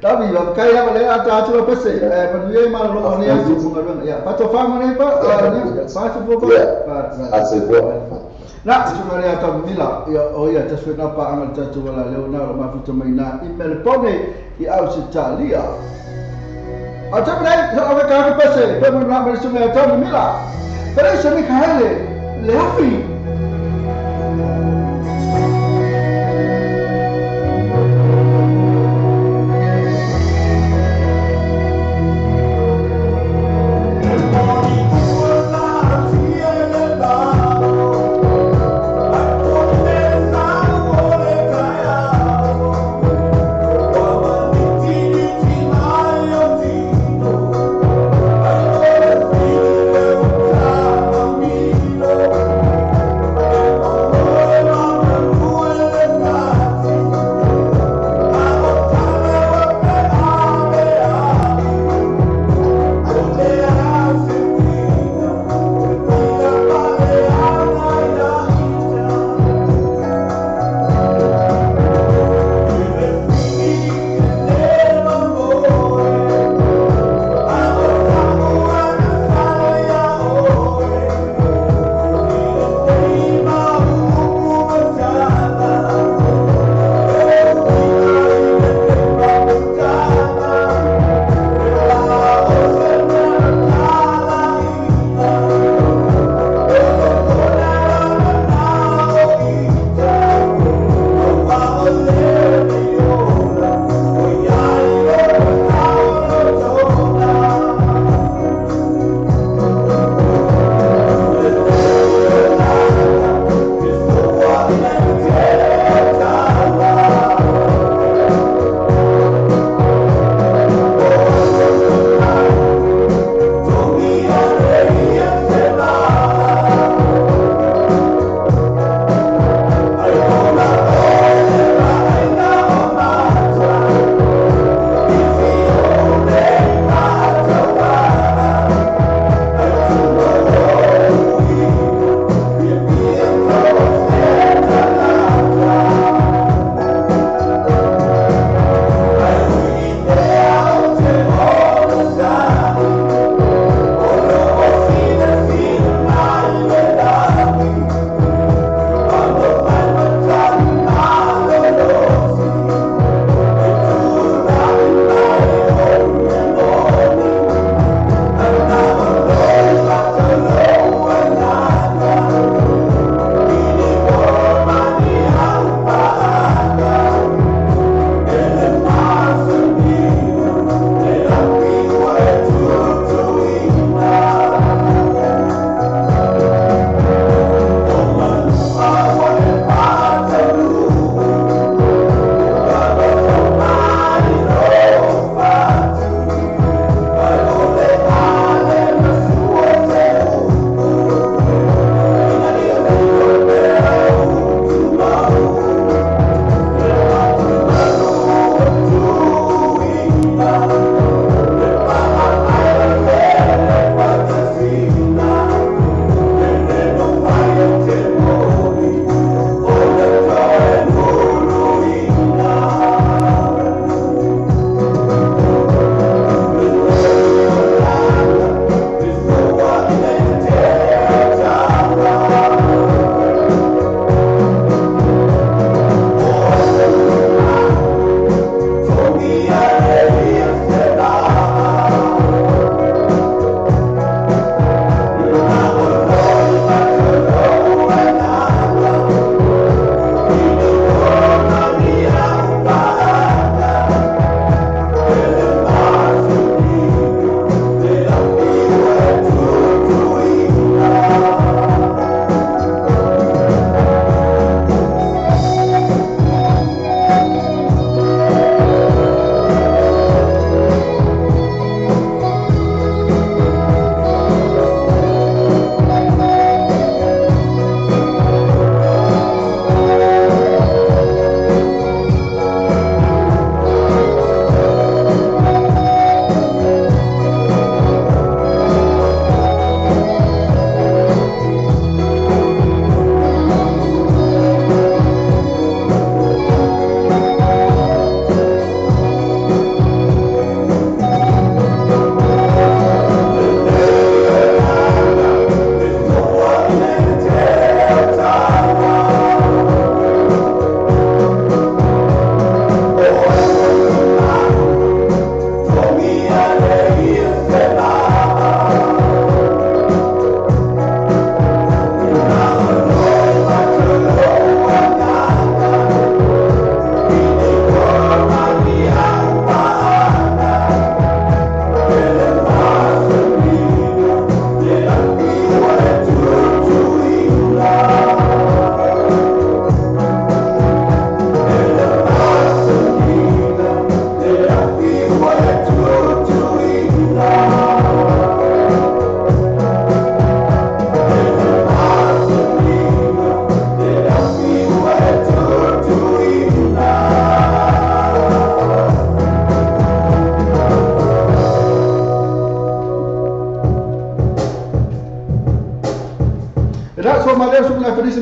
Tavi, wa kai lava le ata atu la pese, manuia ma lo ni aso mo ngalua. Ya, pato fa mo nei pa, ni fa se fo pa. Ase fo. Na, suga le ata mila, ya o ia taswe na pa anga tatu wala leo na lo mafuta mai na i Melbourne i Australia. A tavi nei, sa ave ka pese, pe mo na me suga ata mila. Pero se me kaele, le afi. Oh,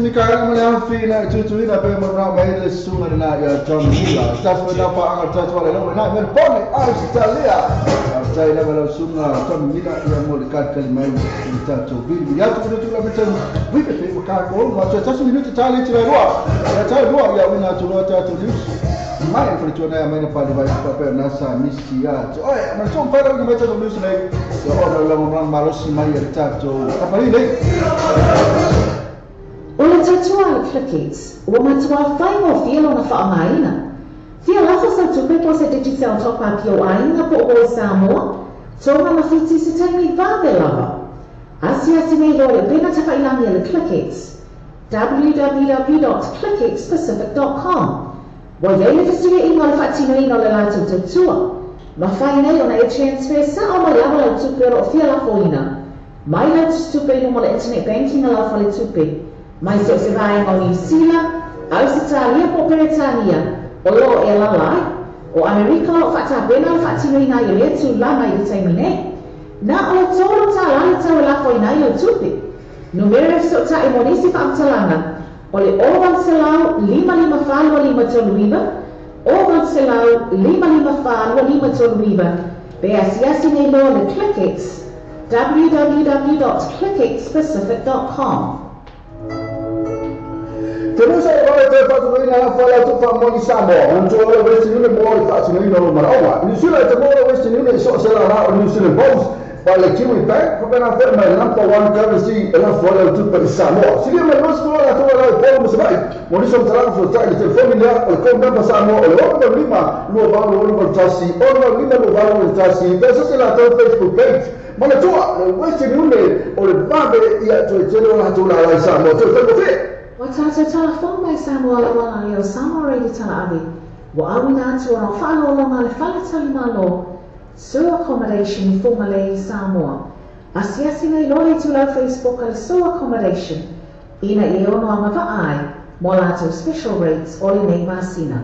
Mikaela ma le afi na tutuina pe mo na mai le sunga na ia John Mila. Tafu na pa anga tafu le lo na me pone Australia. Tai la la sunga John Mila ia mo le ka ka mai i tatou vi. Ia tu tu la me vi pe pe ka ko ma tu tasu minutu tali ti roa. Ia tai roa ia wina tu roa tatou news. Mai foi tu na mai na pa vai pa pe na sa misi ia. Oi, ma so pa ra mai tatou news nei. Ia ona la mo malosi mai ia tatou. Ka pa nei. O le tautua le ClickX, ua matua whaingo fia lona whaangaina. Fia lafo sa tupe po se Digicel top up i o aiga po o Samoa, tonga ma Fiti se taimi vave lava. Asiasi nei loa le pena tawhailangi a le ClickX, www.clickxpacific.com. Wa iai le whasuia inga le whaatinoina o le lātou tautua. Ma whai nei ona e transfer sa o mai lava lau tupe o fia lafoina. Mai lau tupe i lumo le internet banking a lau whale tupe. Mai se o se vaenga o New Zealand, Ausitalia po Peretania, o lo e lalai, o Amerika o whaatapena o whaatinoina i o lea tūlanga i te taimi nei. Nā o le tōro tā lale tau e lafo ina i o tupe. Numere so ta e monisi whaamtalanga, o le 800 554 539, 800 554 539, pe asiasi nei loa le ClickX, www.clickxpacific.com. Te nusa e wale te whatuina la whala tu whamoni Samoa. Ona tua le Western Union mo le whatuina o maraoa. New Zealand te mo le Western Union so se la la o New Zealand Bulls. Pa le Kiwi Bank, ko pena whea mai number one currency e la whala tu pa Samoa. Siria mai los mo la tua la polo musai. Mo ni so tala fo tai le telefoni lea o le code number Samoa o le 5 2 8 8 1 6 5 2 8 1 6. Pesa se la tua Facebook page. Mana tua le Western Union o le vave ia tu e tele o la tua la Samoa. Te te Wa tātou tala fō mai Samoa la wala leo Samoa Reidi tala ave. Wa awina atu ona whaalolonga le whaletali malo. So Accommodation i Samoa. Asiasi nei loa i tulau Facebook ale So Accommodation. Ina i ono anga vaai, mo lātou special rates o le nei masina.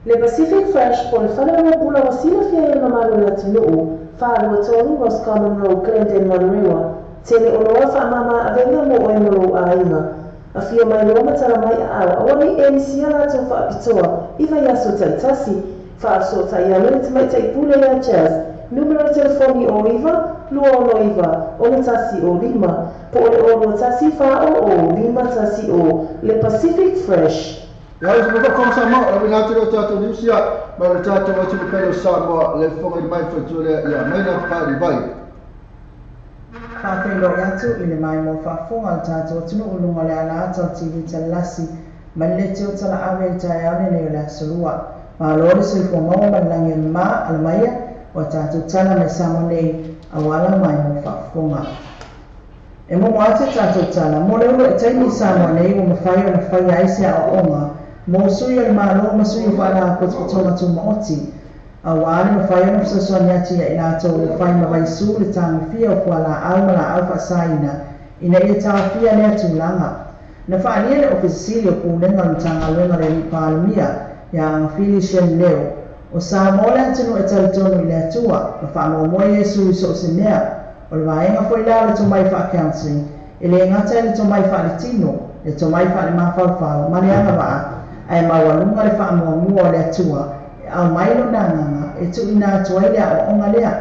Le Pacific Fresh po le whale pula wa silafia e mamalu le atunuu, whaalua tolu Roscommon Road, Glendale, Manurewa, tele oloa whaamama avenga mo oe mo aiga. A fia mai loa matala mai a au, awa nei e nisia lātou whaapitoa, i vai aso taitasi, whaaso tai alo le tamai taipule lea Jazz, numero telefoni o 9 2 9 1 o 5, po o le 6 1 4 o 5 1 o, le Pacific Fresh. Ia o se mawha Samoa, la wina atu o tātou niusia, ma le tātou atu le pelo Samoa, le whonga i mai whatua ia meina whaari vai. Whawhelo i atu i le mai mo whaafonga o tātou tunu ulunga le ala ata o TV talasi ma le teo tala awe i tae au nei o le asolua. Ma lo le soifua maua ma le langi o le mā ala maia o tātou tala me Samoa nei a wala mai mo whaafonga. E momo atu tātou tala, mo le ulo e taimi Samoa nei o mawhai o na whai ai se a onga, mo sui o le mālo ma sui o whaala kotokotonga tū maoti. A wā le mawhai ona whasosoani atu ia i lātou le whai mawai su le tāngawhia o kua la au ma la au whaasaina ina ia tāwhia lea tūlanga. Na whaalia le ofisili o pūlenga o Matagaluega le Palemia ia Agafili Shen Leo o Samoa le atunu e talitonu i le atua ma whaamoamoa Iesu i so o se mea o le vaenga foi la o le tomai wha-counseling e le ngata i le tomai wha-le tino le tomai wha-le mawhaufau ma le agavaa ae maualuga le faamuamua o le atua e au mai lona agaga e tuuina atu ai le aoaoga lea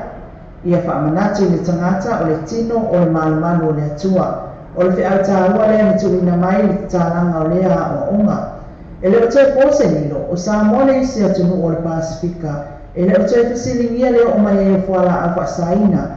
ia faamanatu i le tagata o le tino o le malumalu o le atua o le feautāua lea na tuuina mai i le tatalaga o lea aoaoga e le o toe po se lilo o Samoa le isi atunuu o le Pasifika e le o toe fesiligia le oo mai ai o fualaau faasaina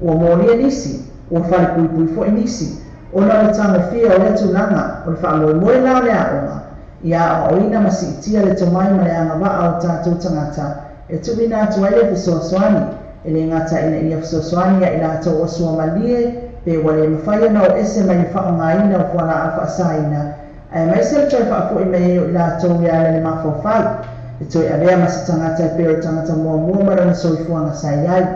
ua molia nisi ua falepuipui fo'i nisi ona o le tagofia o lea tulaga o le faamoemoe la o le aoga ia aoaoina ma siitia le tomai ma le agavaa o tatou tagata e tuuina atu ai le fesoasoani e le gata ina ia fesoasoani ia i latou o suamalie pe ua le mafai ona o ese mai le faaaogāina o fualaau faasaina ae maise le toe faafo'i mai ai o i latou e ala le mafaufau e toe avea ma se tagata e pei o le tagata muamua ma lona soifuaga sa i ai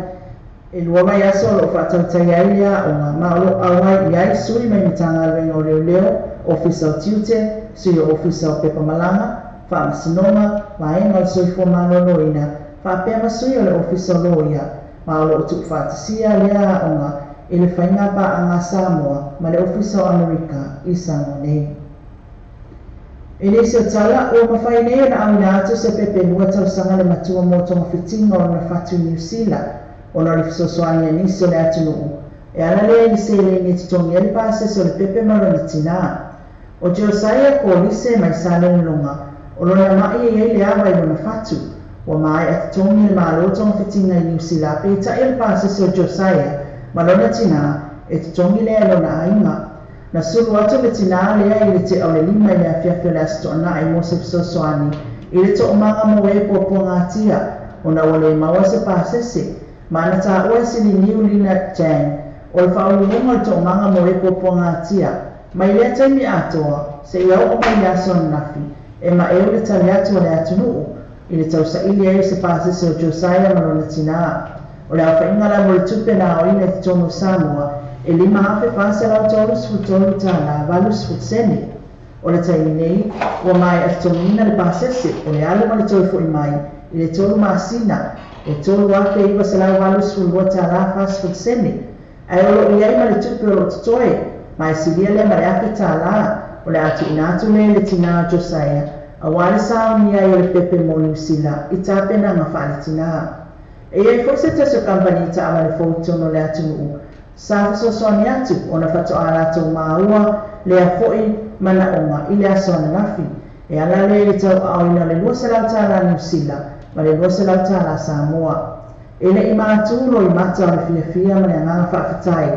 e lua mai aso o loo faatautai ai le aoga ma o loo auai i ai sui mai Matagaluega o Leoleo, Ofisa o Tiute, sui o Ofisa o Pepa Malaga, Faamasinoga, Vaega o le Soifua Maloloina, faapea ma sui o le Ofisa o Loia, ma o loo tuufaatasia lea aoga i le faiga paaga a Samoa ma le Ofisa o Amerika i Samoa nei. I nisi o tala, ua mafai nei ona auina atu se pepe 2 tausaga le matua mo togafitiga o lona fatu i Niu Sila ona o le fesoasoani a nisi o le atunuu e ala lea i le seleni e totogi ai le pasese o le pepe ma lona tinā. O Josiah Kolise mai Salelologa, o lona ma'i e i ai le ava i lona fatu. Ua maea totogi e le Malo togafitiga i Niu Sila peitai o le pasese o Josiah ma lona tinā e totogi lea e lona aiga. Na sulu atu le tinā lea i le tea o le 5 i le afiafi o le Aso Toonai mo se fesoasoani i le toomaga mo e puapuagatia ona ua le maua se pasese. Ma na taua e Siliniu Lina Jang o le faauluuluga o le toomaga mo e puapuagatia. Mai lea taimi atoa seia oo mai i le aso ananafi e maeu le tali atu a le atunuu i le tausaili ai o se pasese o Josiah ma lona tinā. O le aofaiga la mo le tupe na aoina i totonu o Samoa e $5,433 80 sene. O le taimi nei, ua maea totogiina le pasese o le alu ma le toe fo'i mai i le 3 masina e $3,982 40 sene. Ae o loo i ai ma le tupe o loo totoe, ma e silia lea ma le $1,000 o le a tuuina atu lea i le tinā o Josiah auā le saonia ai o le pepe mo Niu Sila i tapenaga faaletinā. E i ai foi se tasi o kamupani taavale fou i totonu o le atunuu sa fesoasoani atu ona faatoa latou maua lea foi manaoga i le aso ananafi e ala lea i le tauaaoina o le $200 Niu Sila ma le $200 Samoa. E le i matū loimata o le fiafia ma le agaga faafetai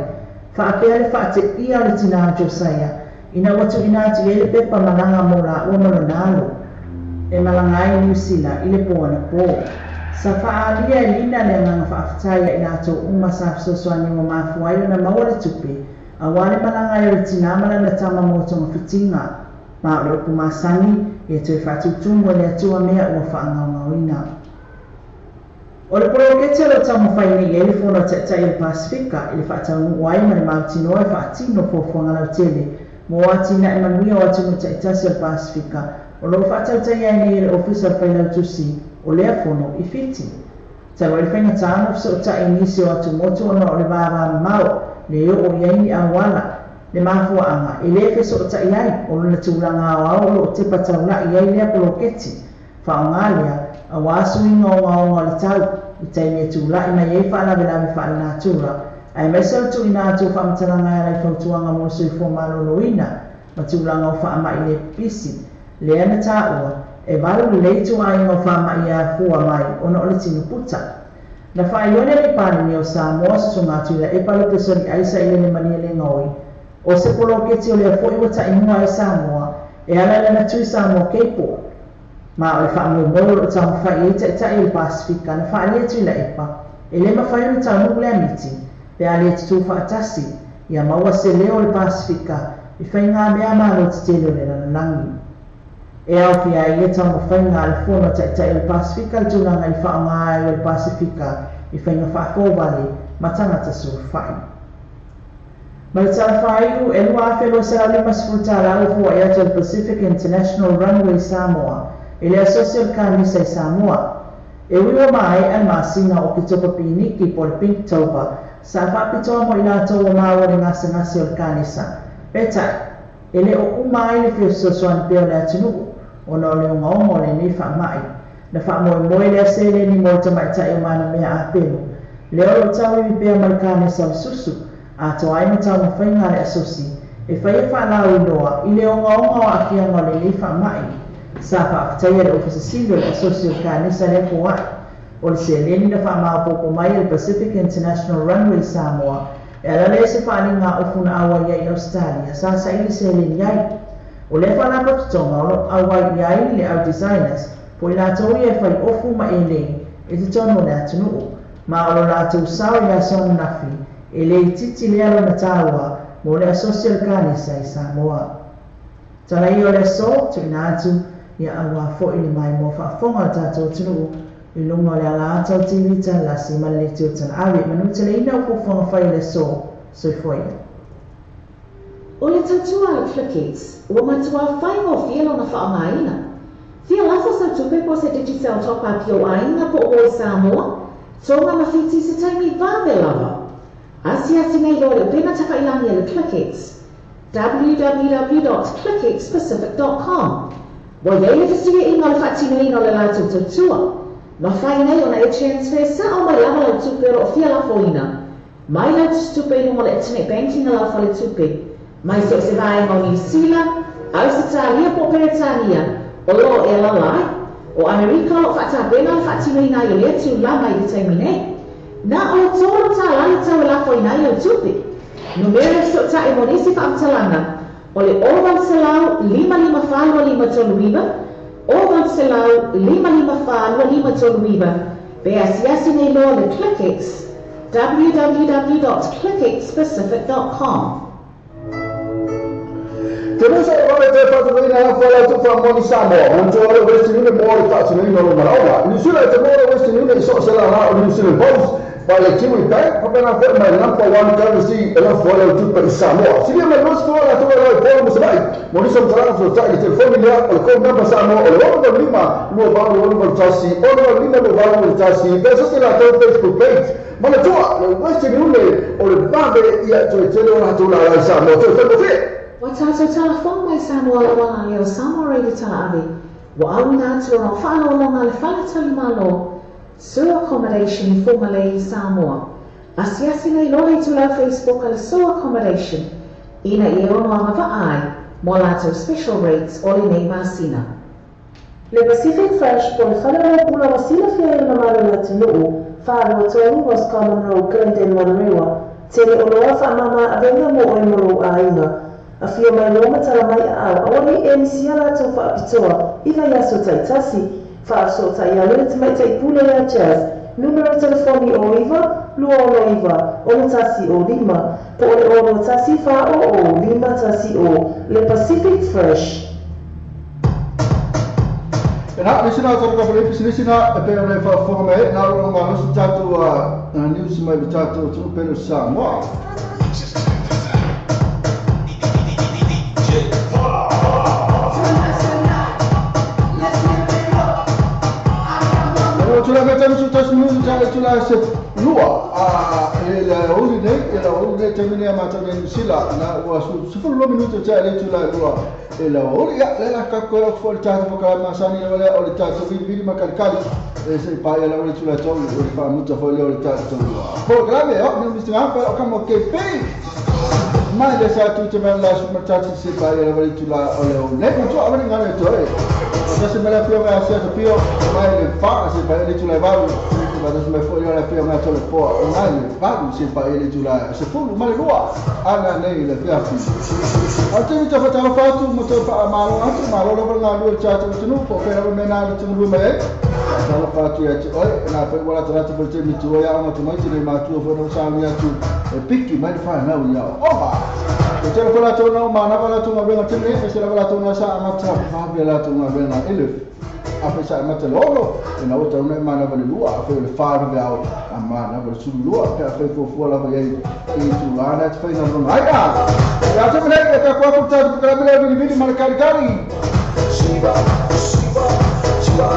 faapea le faateia o le tinā o Josiah ina ua tuuina atu i ai le pepa malaga mo laua ma lona alo e malaga ai i Niu Sila i le po anapō. Sa faaalia e Lina le agaga faafetai ia i latou uma sa fesoasoani ua mafua ai ona maua le tupe auā le malaga ai o le tinā ma lana tama mo togafitiga. Ma o le upu masani ia toe faatutumu e le Atua mea ua faagaogaoina. O le poloketi o loo taumafai nei i ai le Fono a Taitai o le Pasefika i le faataunuu ai ma le mautinoa e faatino fuafuaga lautele mo atinae manuia o atunuu taitasi o le Pasefika o loo faatautaia ai nei e le Ofisa o le Failautusi o lea Fono i Fiti. Talu ai le faigata ona fesootai i nisi o atumotu ona o le vavamamao le oo i ai ni auala. Le mafuaaga e le fesootai ai o lona tulaga aoao o loo tepa taula'i ai lea poloketi. Faaaoga lea auā suiga ogaoga o le tau i taimi e tula'i mai ai faalavelave faalenatura aemaise o le tuuina atu o faamatalaga e ala i fautuaga mo le soifua maloloina ma tulaga o faama'i le pipisi lea na taua e valu lelei ituaiga o faama'i e afua mai ona o le tino puta. Na faailoa e le Palemia o Samoa Susuga Tuilaepa Lopesoli Aisa i le Malielegaoi o se poloketi o lea foi ua taimua ai Samoa e ala i lana tui Samoa Cable. Ma o le faamoemoe o loo taumafai i ai taitai o le Pasefika na faaalia Tuilaepa e le mafai ona taunuu le amiti pe a le tutū faatasi ia maua se leo o le Pasefika i faigamea a Malo tetele o le lalolagi. E aofia ai ia taumafaiga a le Fono a Taitai o le Pasefika i le tulaga i le faaaoga ai o le Pasefika i faiga faafovale ma tagata sulufai. Ma le tala faaiu, e $2,250 ua foai atu e le Pacific International Runway Samoa i le asosi o le Kanisa i Samoa. E ui ua maea le masina o Oketopa Piniki po o le Pinktober sa faapitoa mo i latou ua maua le gasegase o le kanesa. Peitai, e le o uma ai le fia fesoasoani pea o le atunuu ona o le ogaoga o lenei faamai. Na faamoemoe lea seleni mo le tamaitai o Manamea Apelu, lea o loo tauivi pea ma le kanesa o le susu, atoa ai ma taumafaiga a le asosi e faia faalauiloa i le ogaoga o aafiaga o lenei faamai. Sa faafetaia le Ofisa Sili o le Asosi o le Kanesa lea foai o le seleni na faamaopoopo mai e le Pacific International Runway Samoa e ala lea i se faaaliga a ofu na auai ai i Ausetalia sa saili seleni ai. O lea faalapotopotoga o loo auai i ai le au designers po o i latou ia e fai ofu ma elei i totonu o le atunuu ma o lo latou sao i le aso ananafi e le itiiti lea lona taua mo le Asosi o le Kanesa i Samoa. Tala ia o le aso, tuuina atu ia auā foi le maimoa faafofoga a le tatou atunuu i luga o le ala ata o TV Talasi ma le leitio talaave. Manuteleina o fuafuaga fai o le aso. Soifua ia. O le tautua a le Clickettes, ua matuā faigofie lona faaaogaina. Fia lafo sau tupe po o se Digicel Top Up i ou aiga po o oe Samoa, Tonga ma Fiti i se taimi vave lava. Asiasi nei loa le upega tafailagi a le ClickX www.clickxpacific.com. Ua iai le fesiliaiga o le faatinoina o le latou tautua. Mafai nei ona e transfer sa'o mai lava lau tupe o loo fia lafoina mai lau tusitupe i luga o le internet banking a lau faletupe mai so o se vaega o Niu Sila, Ausetalia po o Peretania o loo e alaala ai. O Amerika o loo faatapena le faatinoina ai o lea tulaga i le taimi nei. Na o le $3 le tau e lafoina ai lau tupe. Numera e fesootai mo nisi faamatalaga o le 0800 554 2539, 0800 554 2539, pe asiasi nei loa le ClickX www.clickxpacific.com. Te musa e vave te whatuina la whala tu wha moni Samoa. Manatua le Western Union mo le faatinoina o lo manaoga. I New Zealand e te mo le Western Union i so o se lala o New Zealand Post mai le Kiwi Bank faapena foi mai le number one currency e lafo ai lau tupe i Samoa. Silia mai 24 latou e lau i Paul ma Savaii mo nisi o matalaga fesoatai i le telefoni lea o le code number Samoa o le 685 28 81 65 28 81 pe sosi latou Facebook page. Manatua le Western Union o le vave ia toe tele o latou lala i Samoa toe faigofie. Ua tatou talafono mai Samoa lava lea o Samoa Radio Talaave ua auina atu ona o faaaloaloga a le Fale Talimalo Sur Accommodation i Fugalei i Samoa. Asiasi nei loa le itulau Facebook a le Sur Accommodation ina ia ono agavaa ai mo a latou special rates o lenei masina. Le Pacific Fresh po o le fale oloa pula ua silafia ai le mamalu o le atunuu, 423 Roscommon Road, Glendale, Manurewa. Tele oloa faamama avega mo oe mo lou aiga. Afio mai loa ma tala mai aao, aua nei e misia latou faapitoa i vaiaso taitasi. Faafesootai alo le tamaitai pule ia Jazz, numera telefoni o 9 269 61 05, po o le 61 400 5 10, le Pacific Fresh. E na, le sina o tatou kamupani pisinisi na, e pei ona e faafofoga mai ai, na o lo o malosi tatou news mai le tatou atunuu pele o Samoa. Ua tulai mai taimi 11 minute tala i tula se lua a e le aoauli nei, e le aoauli nei taimi nei a matou nei Niu Sila na ua 12 minute tala i le itula e lua e le aoauli. Ia le la ka koe atu foi le tatou polokalame masani lava lea o le tatou vilivili ma kalikali e se i paia lava le itula e tolu o le faamuta foi lea o le tatou polokalame. O ni Mr. Ngapa o ka mo KP mai le sa tu te mai la su matati se paia lava le itula o le aoauli nei. Matua avani ngana e toe. Tasi mai le afioga ia Sia Tapio mai le fa se paia le itula e valu. Tasi mai foi le afioga ia Tole Poa mai le valu se paia le itula e sefulu ma le lua ana nei le fiafi. Au te mita whatalofa atu mo te whaamalo atu, malo lava ngā lua le tatou atunuu, po o fea lava mea nā le tunulua mai ai. Whatalofa atu ia te oe, nā whai wala tarata po le te mitu oe aonga tamaiti nei mātua whai nau sāmi atu e piki mai le whanau ia o oma. E tele whai latou nau mānawa latou ngā wenga tene, e se lava latou nā sa amata whawhia latou ngā wenga elef. A whai sa amata le ono, e nā ota una e mānawa le lua, a whai o le whārawe ao a mānawa le sulu lua, pe a whai fuafua lava iai e tu lana te whai ngā ronga ai a. E a te mene, e ka kua atu tātou pukarame leo vili vili ma le kari kari. Shiva, Shiva, Shiva,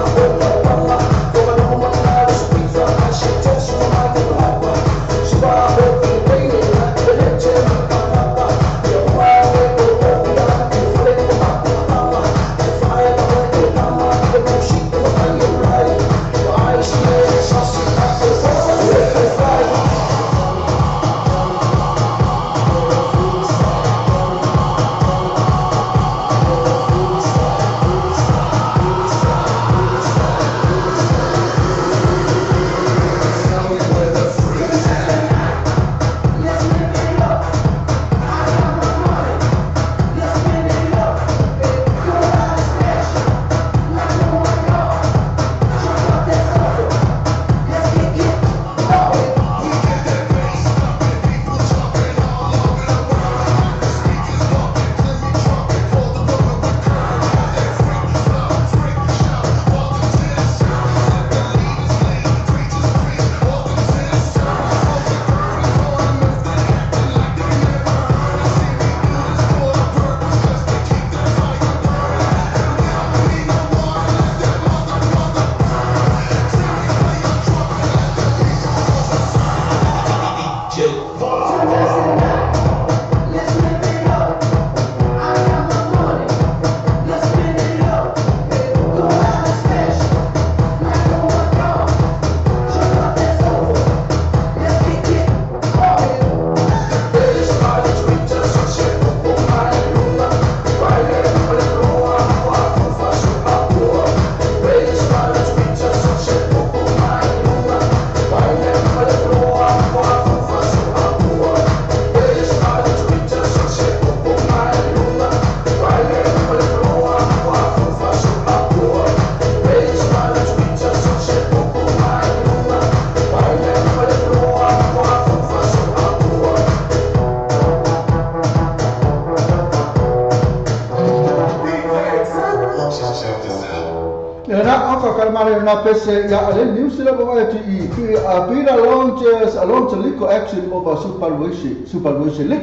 Na oka kalmare na pese ya ale New Zealand wa ti i Peter launches a legal action over supervision leak.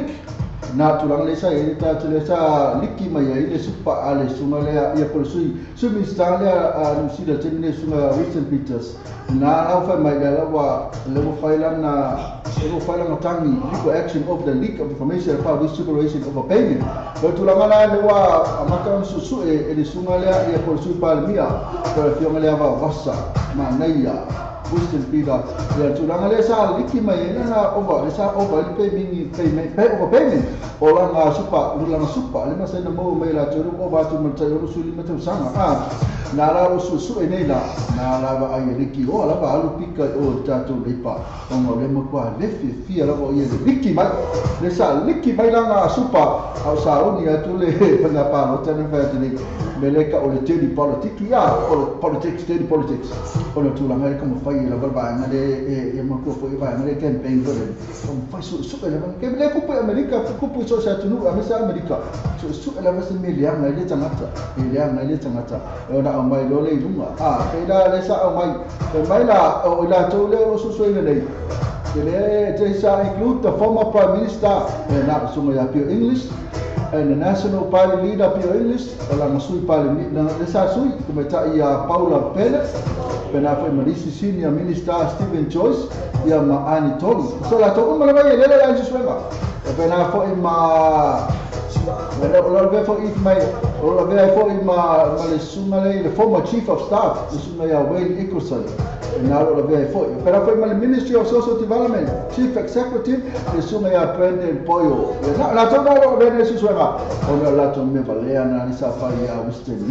Na tulang le sa e ta tele sa liki mai ai le supa ale sunga le ia por sui sui sta le a New Zealand tene sunga Winston Peters. Na au fa mai la wa le mo faila na le mo faila na tangi legal action of the leak of information about this supervision over payment. Lo tulang la le wa amaka susu e le sunga le ia por sui palmia por fionga le va vasa ma naia Winston Peter ia tulaga le sa liki mai na over le sa over le payment pay over payment o la supa lula supa le masa na mo mai la tulu over tu mo tulu suli ma tu sanga a na la o su su ene la na la va ai liki o la va alu pika o tatu lepa o mo le mo kwa le fi fi la o ia liki mai le sa liki mai la na supa au sa o ni atu le pa pa o tena fa tele meleka o le dirty politics ya politics dirty politics o le tulaga le kama fai la va na le e mo ko fo va na le campaign ko le fai su su le ke le kupu Amerika kupu so sa tunu amesa Amerika su su la va se melia na le tangata melia na le tangata o na mai lo le lunga a pe la le sa mai mai la o la to le o su su le le te sa include the former prime minister na su mo ya Pio English and the National Party leader Pio English o la sui party na le sa sui kuma ta ia Paula Bennett pena foi Marisi Senior Minister Stephen Joyce ia ma Ani Tolu so la to uma le le la suega pena foi ma o la foi mai o la foi ma le suma le former chief of staff le suma ia Wayne Nicholson na o la foi pena foi ma le Ministry of Social Development Chief Executive le suma ia Brendan Boyle na la to na o le suega o la to me valea na sa fa ia Winston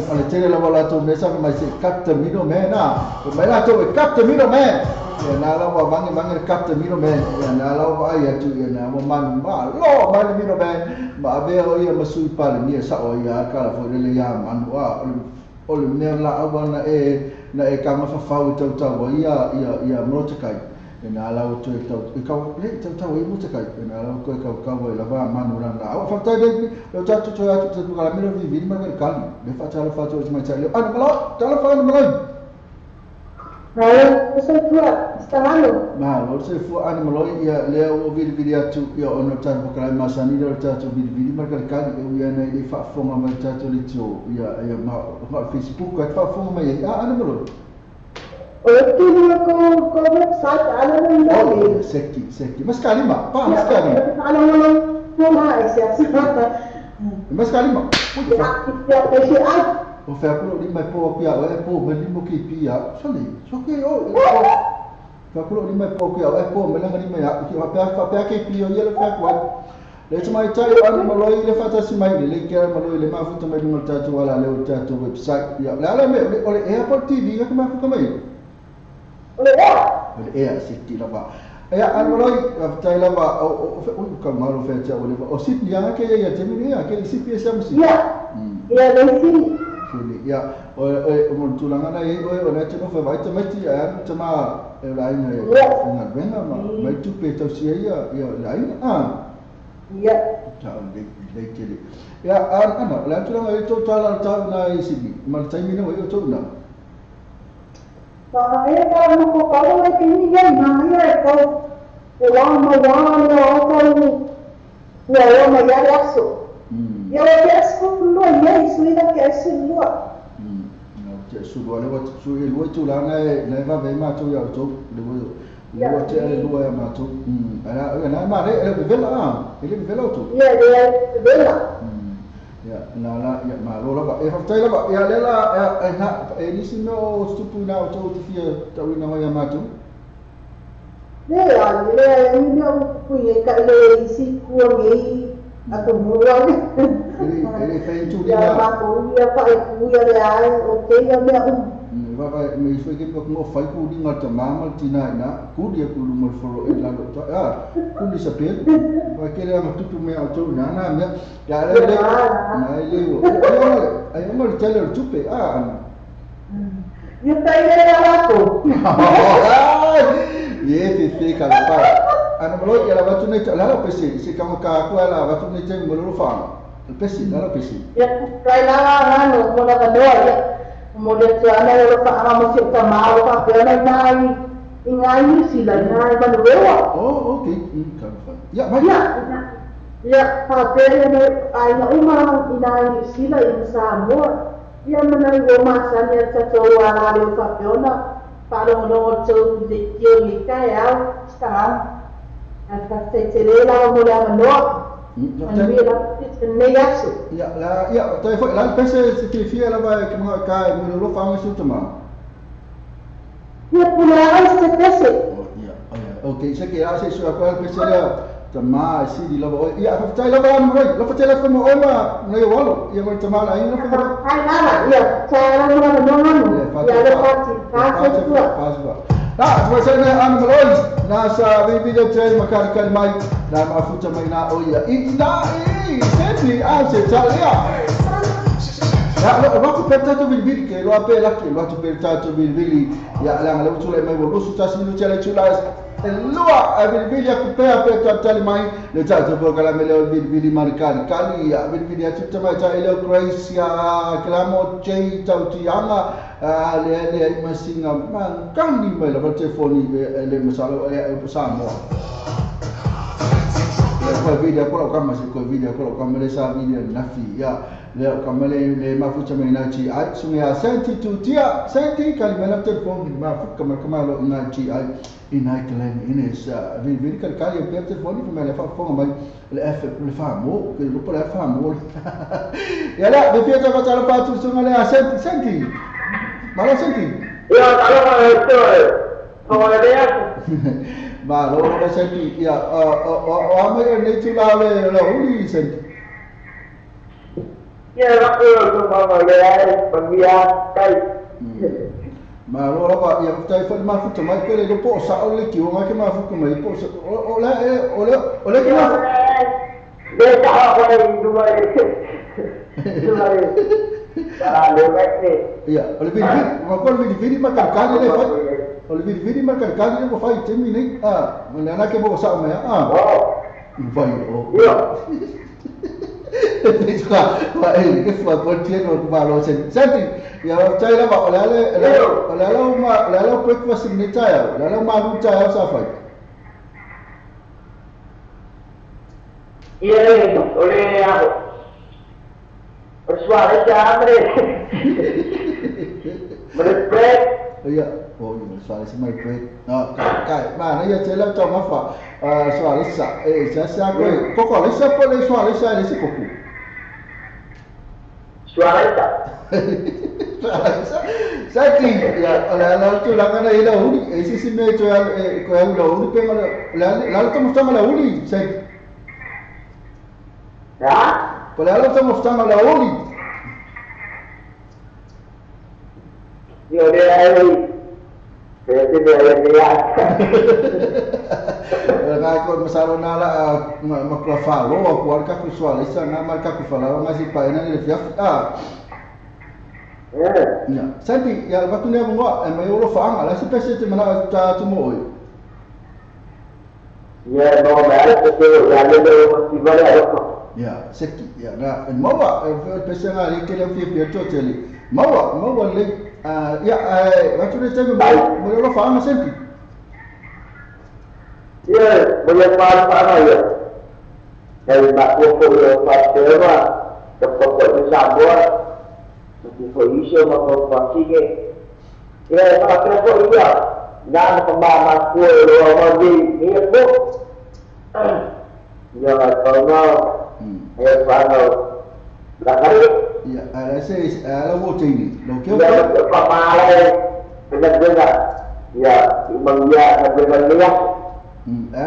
o le tele la la to mesa mai se cut the middleman na mai la to cut the middleman ya na la wa vange vange cut the middleman ya na la wa ya tu ya na wa man ma lo ma le middleman ma be o ia masui pale ni sa o ia ka la fo le ya man wa o le mea la awa na e ka ma fa fa tau tau ia ia ia motokai na la o te tau e ka le tau tau e motokai na la ko ka ka wa la va manu la na o fa tai le o ta tu tu tu ka la mero vi vi ma ka le fa ta la fa tu ma ta le ana ma ta la fa ma Malo, se fua, sta malo. Malo, se fua ana malo ia le o vi vi atu ia ono ta ko ka ma sani le ta tu vi vi ma ka ka ia na i fa fonga ma ta tu le tio ia ia ma Facebook ka fa fonga ma ia ana malo. O tu ko ko website ala mo oh seki seki mas kalima pa mas kalima ala mo mo ma ese mas kalima o fa ko li mai po pia o e po me li mo ki pia soli so ke o fa ko li mai po pia o e po me la li mai ki fa pa ke pia ia le fa ko le te mai tai ana maloi le fa ta si mai le ke maloi le ma futa mai lunga ta tu ala le ta tu website ia la la me o le Apple TV ka ma futa mai o le ea o le ea se ti la va ia ana maloi tai la va o ka malo fa ta o le o sit ni ana ke ia te mi ia ke CPSMC ia ia le si ia o o tulanga na e o na te no fa vai te mai ti a te ma e la ina nga venga ma mai tu pe tau si ia ia la ina a ia ta le le le ia ana la tulanga e to tala ta na e si ma tai mi no e to na pa e pa no ko pa le ti ia ma ia ko e wa ma wa no ko ni ia o ma ia aso ia o ke aso lo ia isu ila ke aso lo no te su lo le wa su e lo tu la na na va ve ma tu ia to le wa te le lo ia ma tu ana na ma re e vela a e le vela tu ia le vela ia na la ia ma lo la va e fa tai la va ia le la e na e ni si no stupu na o to te fia tau ina mai ma tu le a le ni no ku ye ka le si ku ngi a ko mo wa ele fai tu ia ma ko ia pa e ku ia le ai o te ia me va va me foi ke ko fai ku ni ngata mama tina ina ku dia ku lu mo foro e la lo a ku ni sapel va ke le ma tutu me au tu na na me ya le le na le o ai mo le tele tu pe a ia tai le la ko ye fe fe ka pa ana mo ia la va tu ne la la pe se se ka ka ku la va tu ne te mo lo fa Pesi, la pesi. Ia, kai la ngano mo la noa ia. Mo le tuana o lo fa mo si ta ma o fa pe na nai ingai ni sila nai manuewa. Oh, okay. Ka fa. Ya, mai. Ya. Ya, fa pe ne ai na uma inai sila in Samoa. Ia mana i o ma sa ni ta to ala le fa pe ona. Pa lo no to le tio ni kai au sta. A fa te te le la mo la noa. Ya, la ya, toi foi la pese se te fia la vai que mo kai mo lo fa mo tama. Ya pula ai se pese. Ya, okay, se que hace su aquel pese la tama si di la ya, fa tai la va mo la fa tai la como oma no yo walo, ya mo tama la ina fa. Ai nada, ya, tai la no no no. Ya le fa fa. Na, você né ano maloi, na sa video te makari kali mai, na mafuta mai na oia. I na i senti a se talia. Na lo va ku peta to bilbil ke lo ape la ke lo tu peta to bilbil ya la ngale utule mai wo su ta sinu chale chula. Lua a bilbil ya ku pe peta tali mai le ta to bo kala mele bilbil markari kali ya bilbil ya tuta mai ta ile Grace ya klamo J tautianga le le masinga man kani mai la telefoni le masalo le Samoa. Le ko video ko kama se ko video ko kama le sa video nafi ya le kama le le mafuta mai na chi ai sunga senti tutia senti kali mai la telefoni ma fu kama kama lo na chi ai ina klen ines vi kali kali pe telefoni mai le fa fonga mai le f le fa mo ke lo le fa mo ya la de fieta ko tala pa tu sunga le senti senti Malo senti? Ya, kalau itu, kalau dia. Malo lo senti, ya, o ame ne tu la le la uli senti. Ya, aku tu mama le, bagi kai. Malo lo pa, ya tai fa ma fu mai ke le po sa o le ki o ma ke ma fu ko mai po sa o la o le o le ki ma. Le ta ko le du mai. Du mai. Ya, o le vidi, ma ko le vidi ma kalkani le fai. O le vidi ma kalkani le fai temi nei. Ah, ma le ana ke bo sa ma ya. Ah. Vai o. Ya. Pesca, ma e che fa continuo ma lo senti. Senti, ya tai la ba la le la la ma la la breakfast ni tai ya. La la ma lu tai ya sa fai. Ye, o le ya. Suara camre. Bread. Ya, oh, suara si my bread. No, kai, ma na ya tela to ma fa. Suara sa, eh, sa sa ko, ko le sa po le suara sa le si ko ku. Suara sa. Suara sa. Sa ti, ya, la la tu la kana ila uri, e si si me to ya ko ya la uri pe la la to mo la uri, sa. Ya? Pala la tamo ftama la oli. Yo le ai. Pero te le ya. La ko masalo na la ma ko fa lo ko ka ku swala isa na ma ka ku fa la ma si pa ina le fia ah. Eh. Ya. Santi ya va tu ne ngo e me lo fa la si pese te mana ta tu mo. Ya no me que ya le lo si vale a Ya, seki, ya, na, mawa, pese nga li kele fi fi to tele. Mawa, mawa le, ya, va tu le teme mo lo fa ma senti. Ya, mo le fa fa ya. Ya ma ko ko lo fa tema, ko ko ni sabor. Ti fo iso ma ko fa sige. Ya, ma ko ko ya. Na ma ma ko lo ma di ni ko. Ya, ko no. Ya, la calle. Ya, ese es la botella. Lo que ya, papá, la ya, ya, la ya.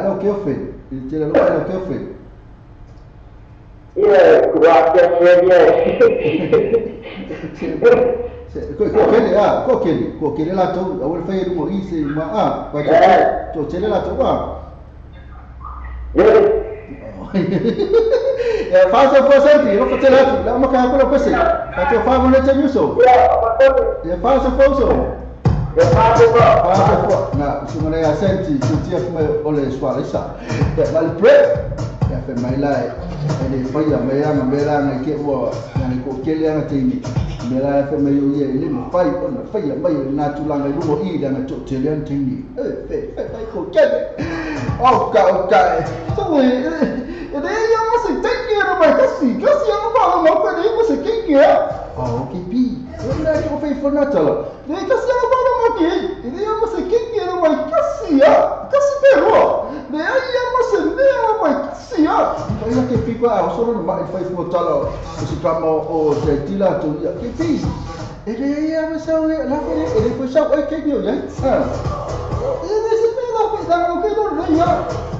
Lo que fue, lo que fue. Ya, ko kele la to, awol fa yedu ise ma a, pa to tele la to ba. Ya faça você, eu vou te lá, lá uma cara com você. Fa te fa mo le nyuso. Ya faça foso. Ya faça faça na sumana ya senti, tu tia kuma ole swala isa. Ya mal pre. Ia fe mai la e le faia mai anga me la ngai ke ua ngai ko kele anga teimi me la fe mai o ia le mo fai ona faia mai na tulanga i lugo i le anga to tele anga teimi e fe fe fai ko kele o ka o ka so e le ia mo se teimi ro mai kasi kasi anga pa mo ko le mo se keiki o ke pi o na ko fe fona tala le kasi anga pa mo ke e le ia mo se keiki ro mai kasi ya kasi pero le ia mo se mea mai kasi ya ia ke pi ko a so no mai fai fo tala o se ka mo o te tila to ia ke pi e le ia mo sa la fe e le ko sa o ke ni o ya e le se me la fe da o ke do le ya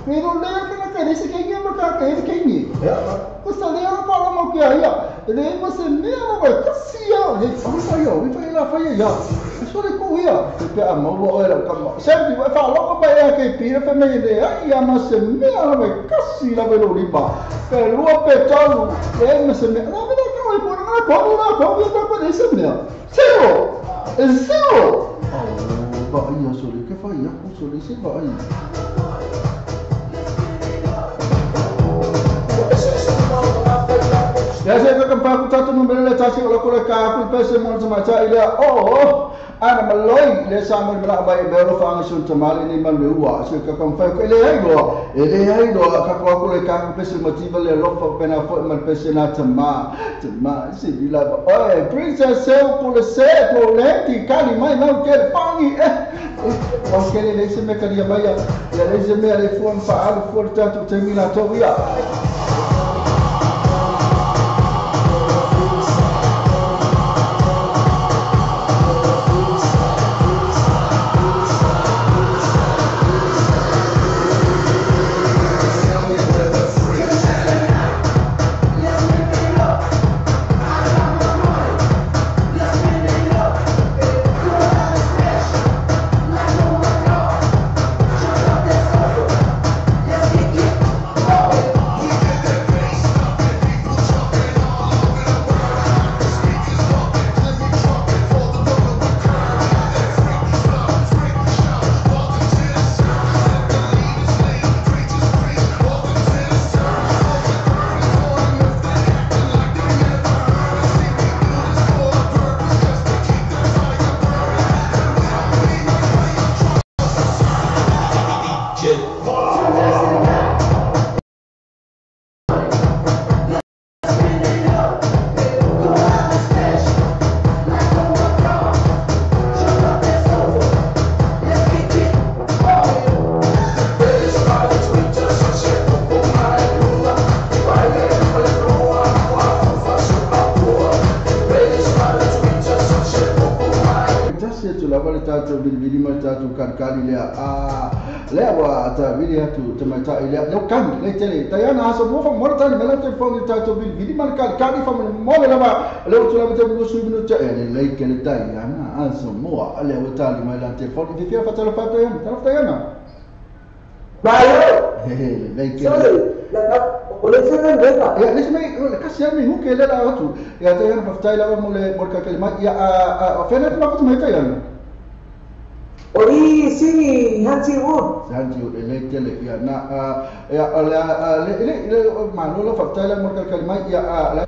ke do le ke na ke se ke ni mo ka ke ke ni ya ko sa le ro pa mo ke ia e le mo se mea mai kasi ya le o sa yo i fa la fa ya so le ko ia te pe a mo o era ka mo sempre vai fa logo mai a ke pira fe me le ia ma se mea mai kasi la velo lipa pe lua pe talu e ma se mea la me ka o por na ko na ko ko ko de se mea zero zero oh ba ia so le ke fa ia ko so le se ba ia. Ya se ka kampa ku tatu no mele tasi o ko le ka ku pese mo tsa tsa ile o ana maloi le sa mo mala mai belo fa ngi sun tamale ni man le ua se ka kampa ko ele ai lo ele ai lo ka ko ko le ka ku pese mo tiva le lo fa pena fo man pese na tama tama se di la oi princess se ko le se ko le ti kali mai na ke fa ngi o ke le se me ka dia mai ya le se me le fo fa alu fo tatu te mi la to ia. Kali le a le wa ta vili atu te mai ta ile le kan le tele tayana aso mo fa mo ta me la te fo ta to vili vili mal kali kali fa mo le la le o tula te mo su minu ta le le ke le tayana aso mo le o ta li mai la te fo ti fia fa ta fa ta yana ta fa yana ba yo le le ke la o le se me ka ya le se me kasi ya me hu ke le la atu ya ta yana fa ta la mo le mo ka ke ma ya a fa na ma fa mai ta yana. Ori si Hansi Wood. Hansi Wood ele tele ya na ya la le le ma no lo fa tala mo ka kalma ya la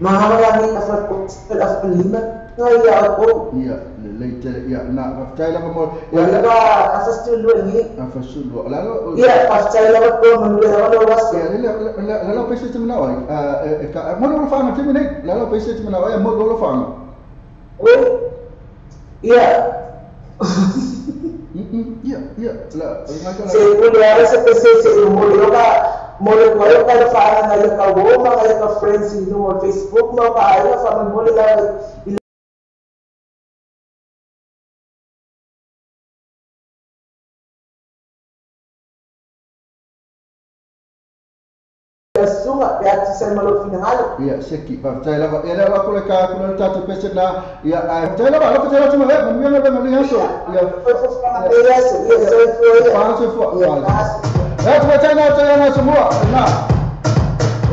ma ha la ni afa ko la lima na ya ko ya le tele ya na fa tala mo ya la afa stu lo ni afa stu lo la ya fa tala ko mo le la lo was ya le la la pese te mna oi ka mo lo fa na te mne la la pese te mna oi mo lo fa na ya. Iya, iya, la, se mulher se pese se mulher mulher ka fa na ya ka wo ma ya ka friends no Facebook ma ka ya fa mulher la sunga pe ati sa malo final. Ia seki pa tai lava ia lava ko le ka ko le tatu pese na ia tai lava la tai lava me me me me me so ia ia so fo ia ia tai na tai na semua na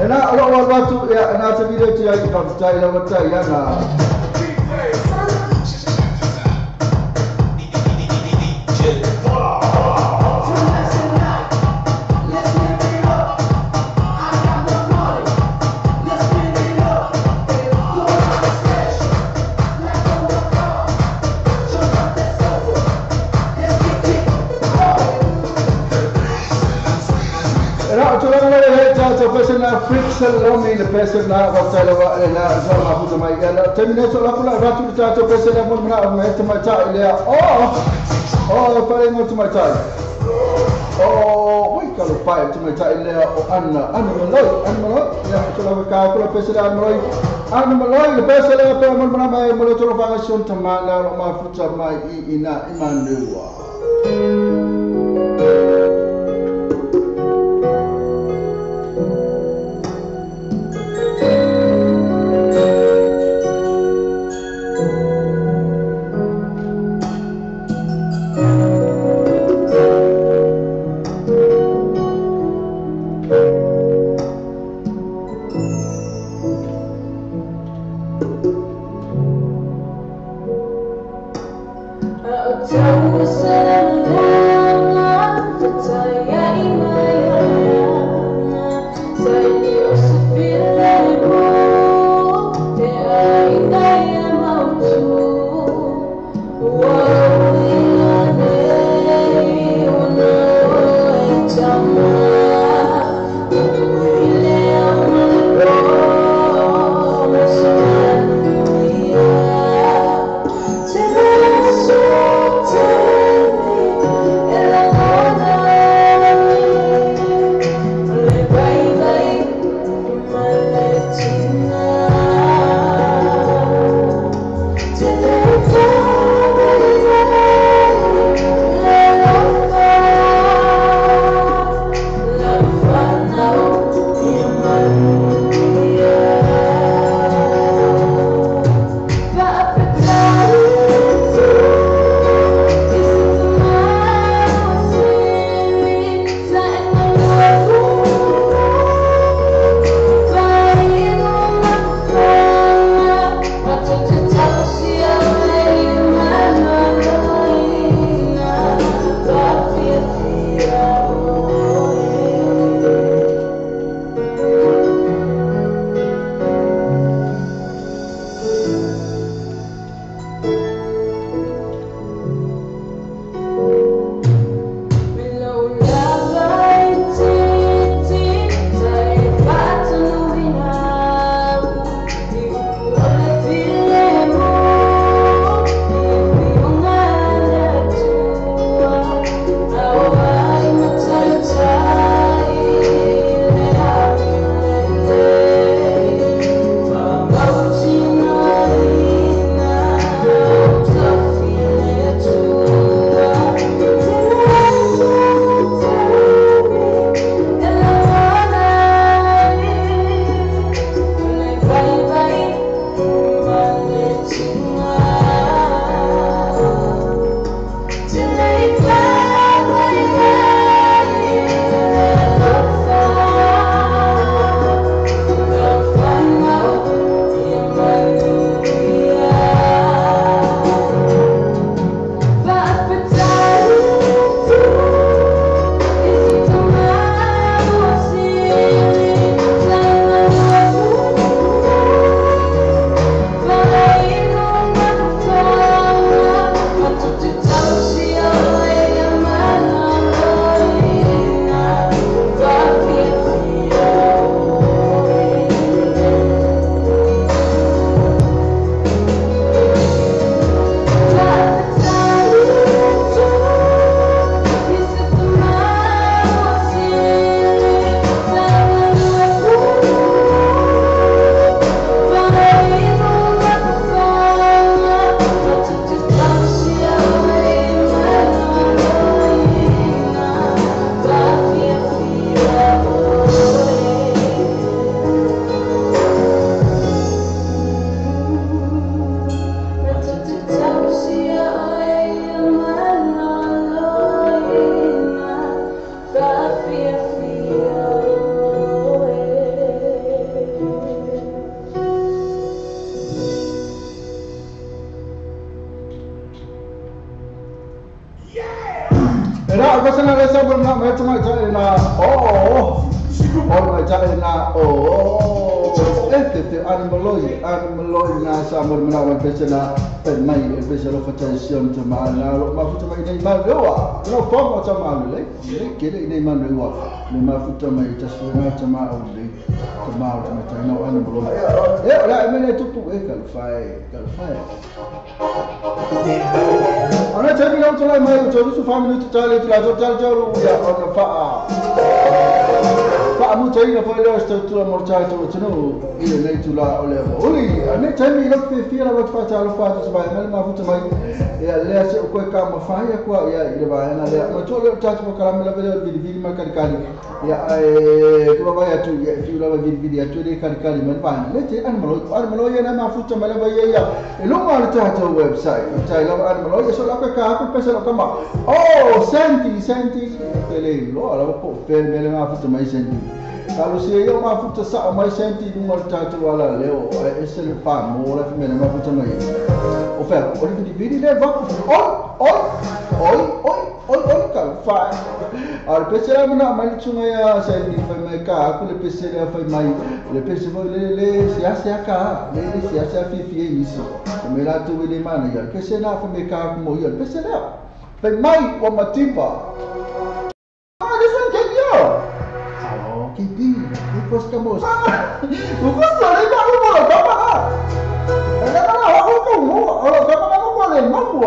na lo lo tu ia na te video ti ai pa tai lava tai ia na. Let's pese na Freak Salome le pese na wa tala wa na sa ma futa mai ya la termine so la kula ratu le tatou pese na mo na me te mai tai le o pare mo te mai tai o wai ka lo pai te mai tai le o Anna Maloi ya to la ka kula pese na Anna Maloi le pese le pe mo na mai mo le tolo fa sion ta ma na lo ma futa mai i ina i manua. Ka mau te matai nau ana mo lona. E o la e mele tupu e ka fai, ka fai. Ona te mi au tolai mai o tolu su fa minutu tale tula to tale tolu ia ona fa. Fa mu te ina foi leo sto tula mo tai to tunu i le nei tula o le uli. Ane te mi lo fe fia la fa ta lo fa to vai mele ma futa mai. Ia lea se o koe ka mawhai akua ia i le vaenga lea. Ma tō leo tātou mo kalame la vele o vili vili ma kali kali. Ia e kua vai atu ia fiu lava vili vili atu le kali kali ma le vaenga. Le te ana malo ia na mafuta ma lava ia ia. E lunga le tātou website. Tai lava ana malo ia so la koe ka haku pesa lo kama. Oh, senti senti. Pele loa lava po fele mele mafuta mai senti. Kalo se ia mafuta sa mai senti lunga le tātou ala leo. E se le pa mo la mele mafuta mai. O fé, o le vili vili le va. Oi, oi, oi, oi, oi, oi, ka fai. A le pese la mana mai tunga ia senti fai mai ka aku le pese le fai mai. Le pese foi le le se a ka, le le se a fi fi nisi. O me la tu le mana ia. Le pese na fai mai ka aku mo ia. Le pese le. Fai mai o matipa. Ah, this one can yo. Oh, KP, que costa mo. O costa le ba mo lo ba ba. Ela na ho ko mo, o lo ba ba mo le mo ko.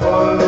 Oh,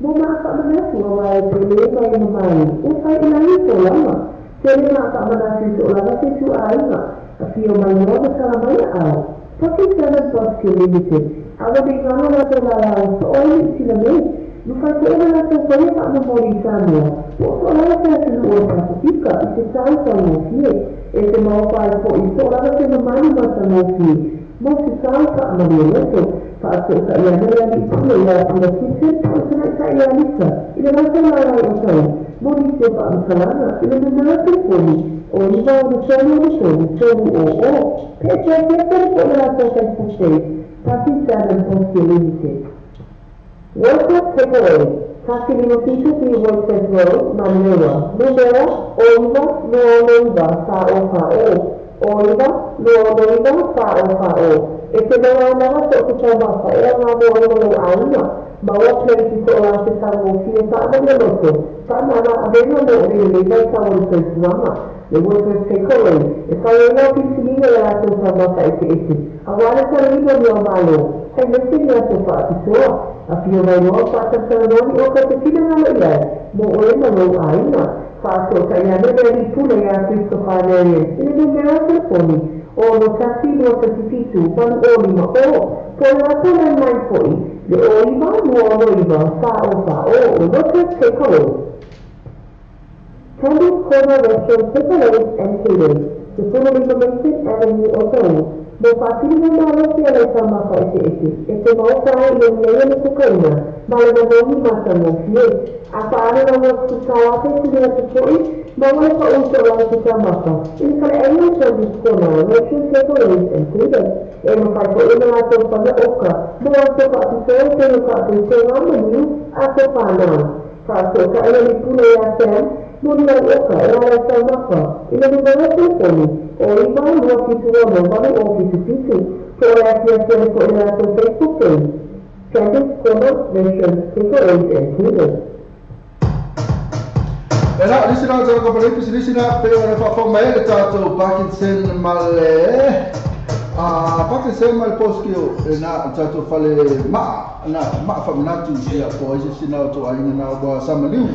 Mo maafamanatu aua e pele mai ma mai e fai i lagi tolaga. Tele maafamanatu i soolaga se ituaiga. Afio mai loa ma tala mai aao. Pakistan and Bosque Limited. Aua nei galo latou lalao soo ai Niu Sila nei. Mafai foi ona latou faia faamomoli i Samoa po o soolaga se atunuu o le Pasifika i se tau taugofie. E te maofa ai foi soolaga se mamalu matagofie mo se tau faamalie loto. Faafesootai ane le alii pule iā Pula Kitchen po o le tamaitai ia Lisa i le latou lalai o tau mo nisi o faamatalaga i le numera telefoni o 963 63 300 pe e toe siaki ane foi i le latou Facebook page Pakistan and Postia Limited. Workers Takeaway, 157 Three Workers Road, Manurewa, numera o 9 2 6 9 4 0 4 0 o 9 2 6 9 4 0 4 0. E te mau ai lava so o se taumafa e ngā mo ai mo lou aiga. Maua plenty so o la se taugofie faamalia loto, faamama avega mo o le lelei mai tau o le soifuaga. Le Workers Takeaway, e fai ai lau filifiliga i a latou taumafa eseese, aua le taloina o mea o Malo, aemaise ni aso faapitoa. Afio mai loa faatalatalanoa ni oka te finagalo i ai mo oe ma lou aiga. Faafesootai ane le alii pule iā Christopher Marion i le numera telefoni o 6 1 2 1 7 8 0 5 0 po o le latou landline foi le 0 9 2 6 9 4 0 4 0 o Lotus Takeaway. Candy's Corner Restaurant Takeaways and Catering, 15 Mason Avenue o Tauu, mo faafiliga malosi a lau taumafa eseese, e te maofa ai i le uiaia le kokaina ma le manogi matagofie. A faaalu lau atu tau afe sili atu foi, maua le paʻu so lau atu taumafa i le faleaiga o Candy's Corner Restaurant Takeaways and Catering. E mafai foi ona latou faia oka mo aso faapitoa i tolu faatautega maliu aso fanau. Faafesootai le pule iā Sam mo ni lau oka e ala i taumafa i le numera telefoni o 9 2 7 6 8 0 7 7 po o le asiasi ane foi i le latou Facebook page Candy's Corner Restaurant Takeaways and Catering. E na, nisi na tala ka pale pisinisi na pe ona faafofoga mai ai le tatou Parkinson ma le Parkinson ma le Poskio e na tatou fale maa na maa faamanatu ia po ai se isi na o tou aiga na ua sa maliu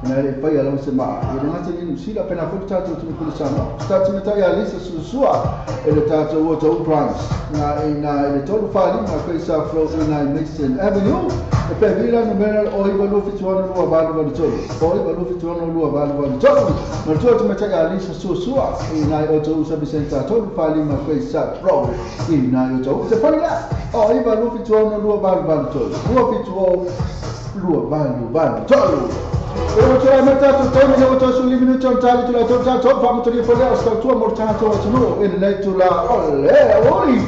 na e le faia lava se maa i le gata i Niu Sila pe na foi le tatou atunuu kule Samoa. Tatou me tai a Lisa Suasua e le tatou o tou branch na i na i le 345 Grace Flow i na i Mason Avenue e pe vila numera o 9 2 7 6 2 8 8 3 o 9 2 7 6 2 8 8 3 ma tua tu me tai a Lisa Suasua i na i o tou service center 345 Grace Flow i na i o tou te fani la o 9 2 7 6 2 8 8 3 2 7 2 8 8 3. E o tula me tatou taimi le o tau suli minuti o tali tula tau tau tau whaamatoria fo lea o stautua mo le tatou atunuu i lenei tula o le oi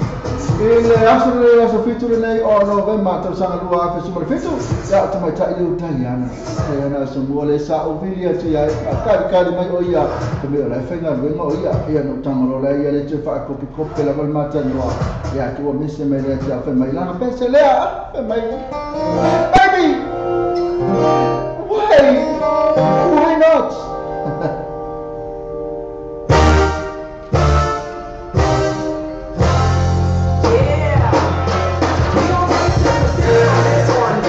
i le aso le aso fitu lenei o Novema tausaga 2017 ia tamaitai o Diana Diana Samoa le sa o vili atu ia kalikali mai o ia te mea o la e faigaluega o ia ia no tangalo la ia le te whaakopikope lava le matanoa ia tua mise mai lea te awhai mai lana pese lea awhai mai baby. Why? Why not? Yeah, we gon' take it to the city on this one.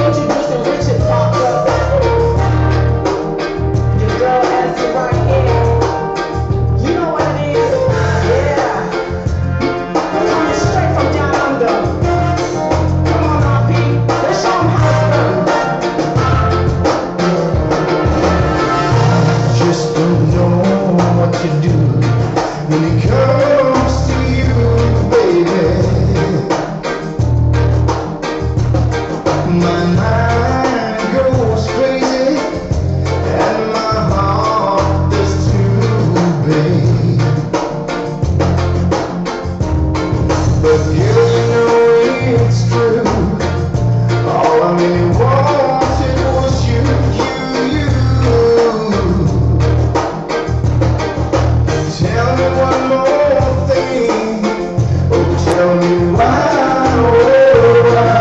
Introducing Richard Parker. Your girl Esther right here. You know what it is? Yeah. We're coming straight from down under. Come on, RP. Let's show 'em how it's done. Just don't know what to do when it comes to you, baby. My mind goes crazy and my heart does too, babe. But girl, you know it's true. All I really wanted was you, you, you. Tell me one more thing. Oh, tell me why, oh, why.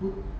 Wow.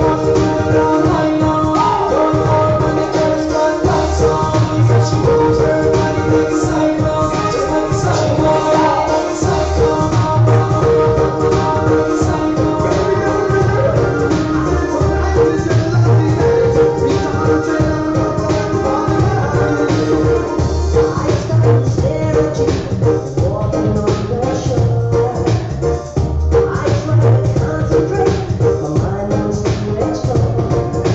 All night long. Going hard when the club lights on. 'Cause she moves her body like a cyclone, just like a cyclone, like a cyclone, like a cyclone. I stare at you, walking on the shore. I try to concentrate, but my mind wants to explore.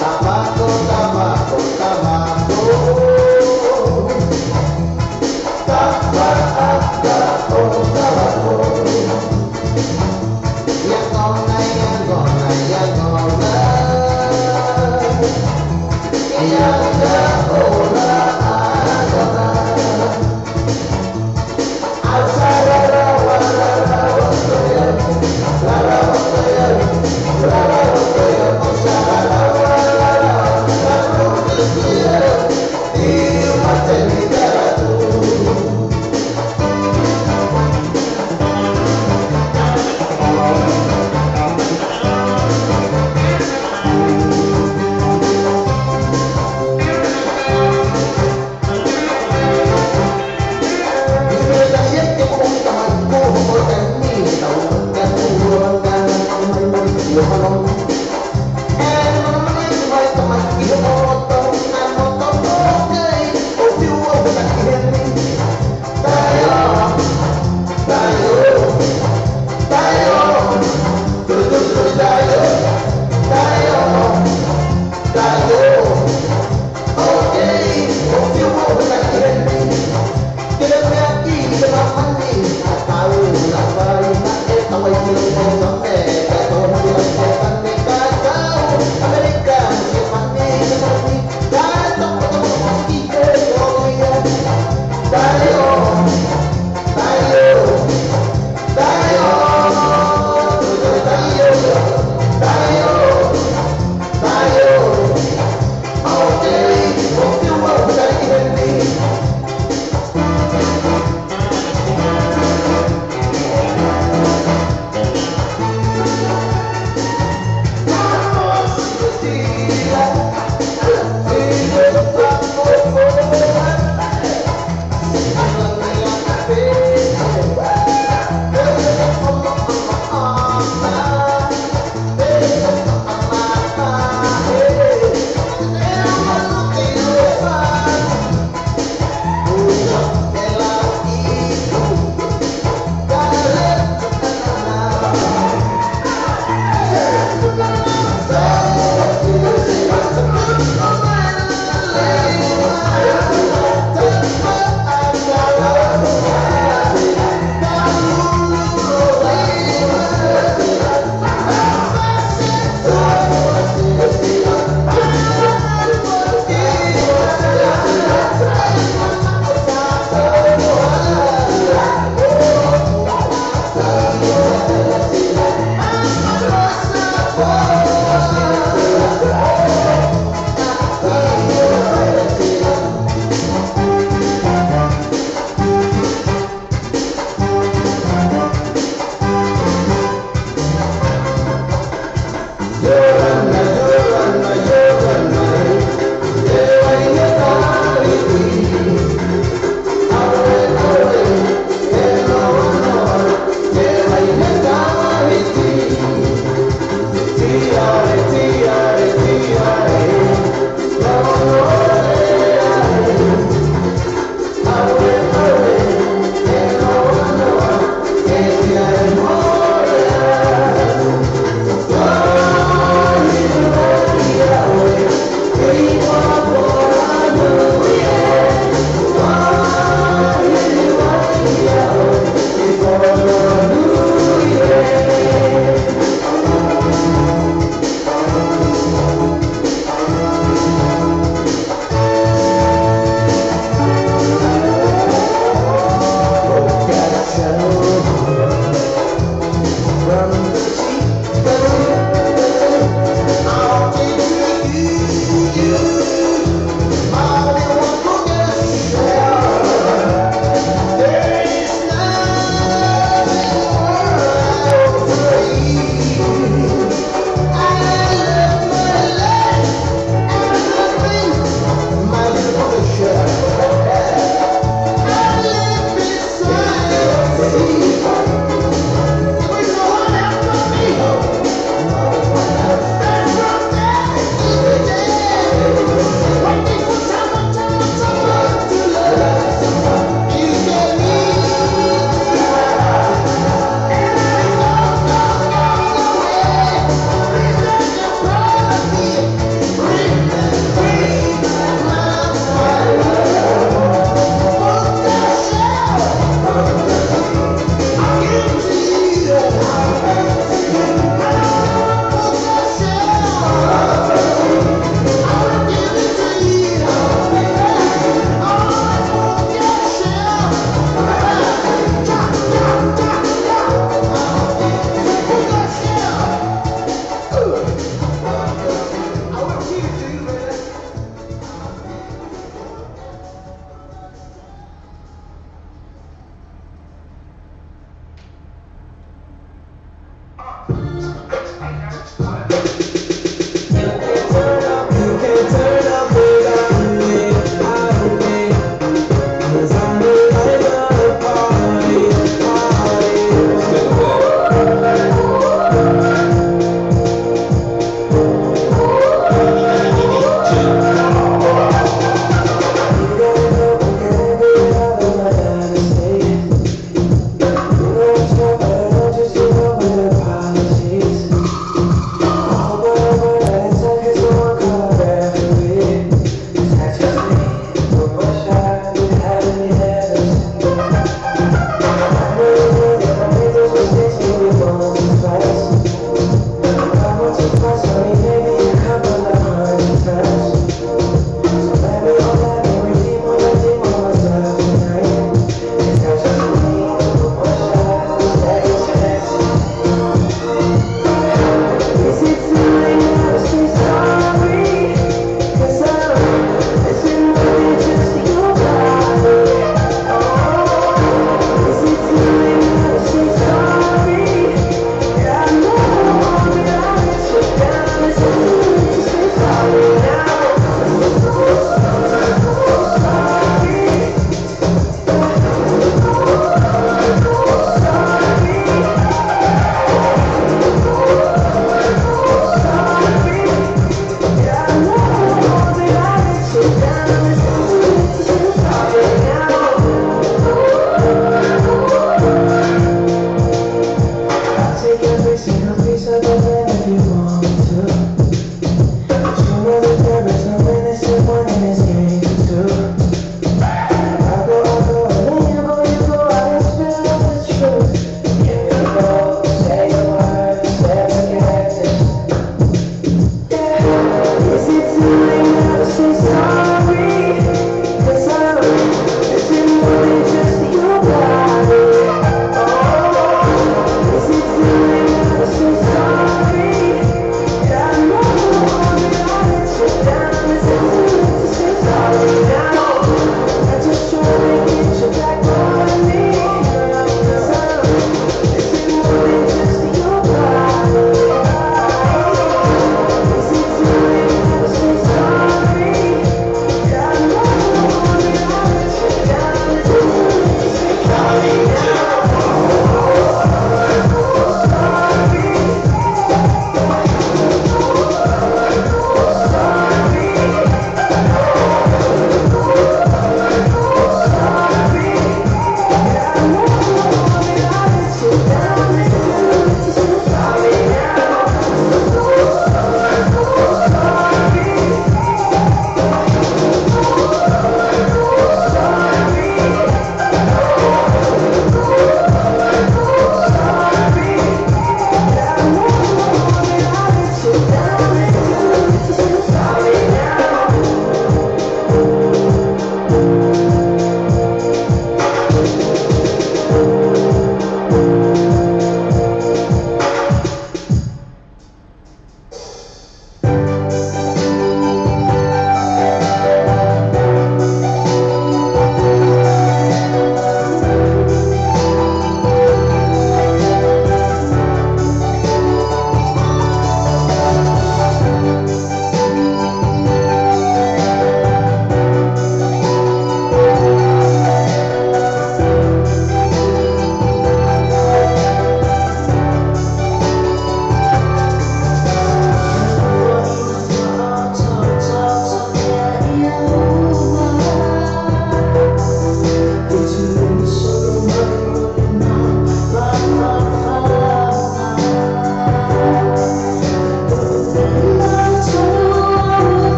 Tabaco, tabaco, tabaco. Tabaco, tabaco. Yangona, yangona, yangona. Yangona, yangona.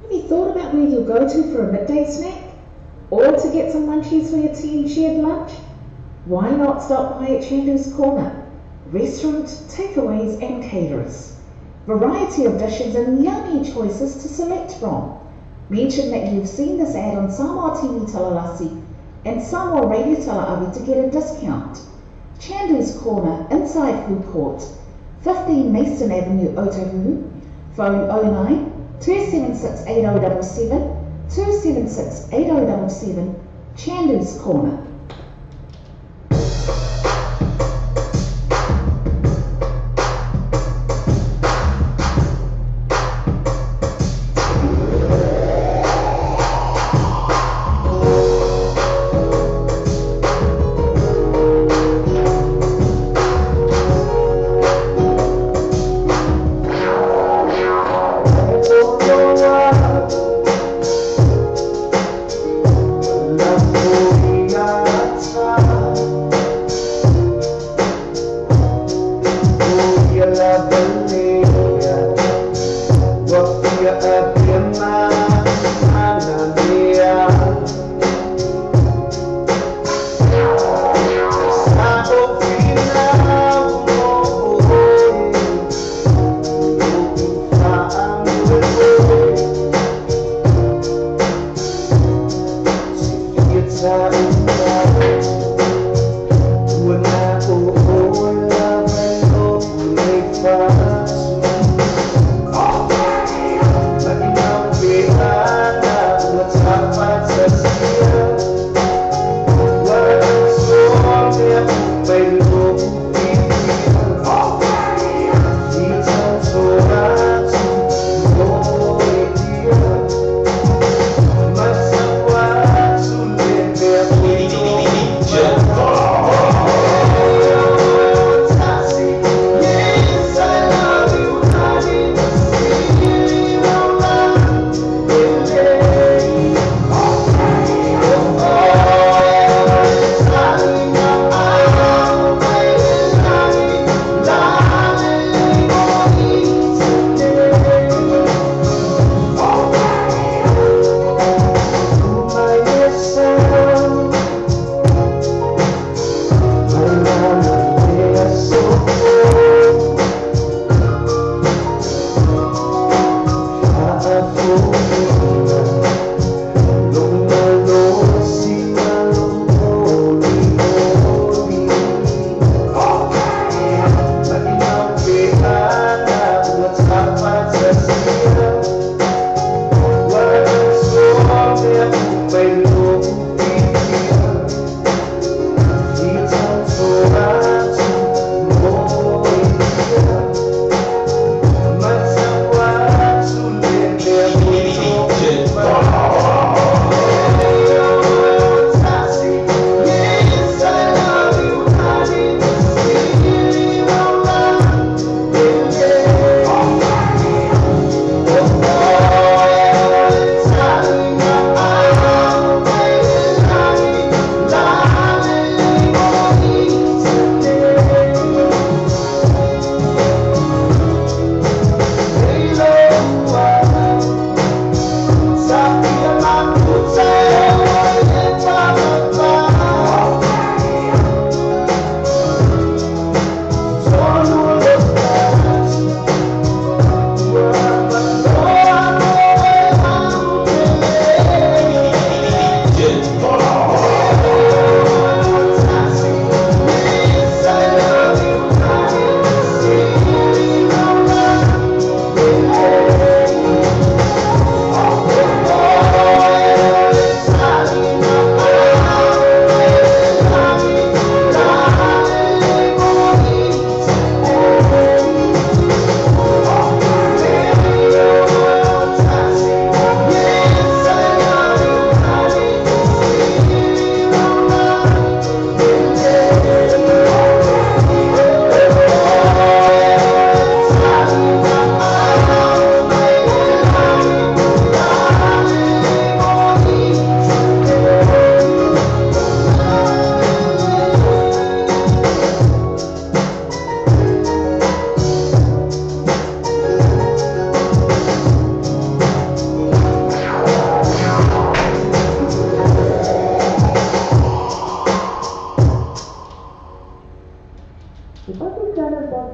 Have you thought about where you'll go to for a midday snack? Or to get some munchies for your tea and shared lunch? Why not stop by at Chandu's Corner? Restaurant, takeaways and caterers. Variety of dishes and yummy choices to select from. Mention that you've seen this ad on Samoa TV Talalasi and Samoa Radio Talaavi to get a discount. Chandu's Corner, inside Food Court, 15 Mason Avenue, Otahuhu. Phone 09 276 8077 276 8077, Chandu's Corner. Bye.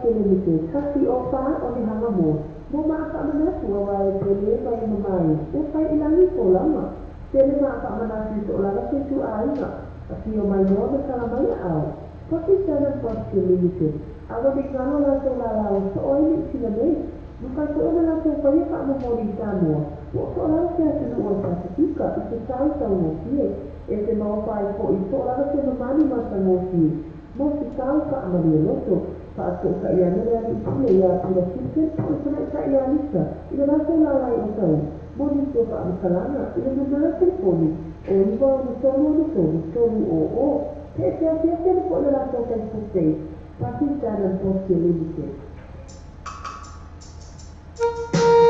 Vodka Limited, tasi o fa o ni hanga mo. Mo maa whaamanatu a wae pele mai mamai, o whai ilangi ko lama. Tele maa whaamanatu to lava se tu ainga, a fio mai noa me kala mai au. Pakistan and Vodka Limited, awa ni ngalo la tō la lao so oi ni tila nei. Mukai ko ona la tō whaia whaamamori i Samoa, o tō lava se atunu o Pasifika i te tau tau ngōfie, e te mawhai ko i tō lava se mamani mata ngōfie, mo te tau whaamaria loto, whaatō ka ia nere ani pule ia pula Simpson, o te mai ka ia Lisa, i le rātou lālai o tau, mo ni tō whaamakalanga, i le nana telefoni, o iwa o tolu o tolu, tolu o o, te te atia te po le rātou Facebook page, Pakistan and Vodka Limited. Thank you.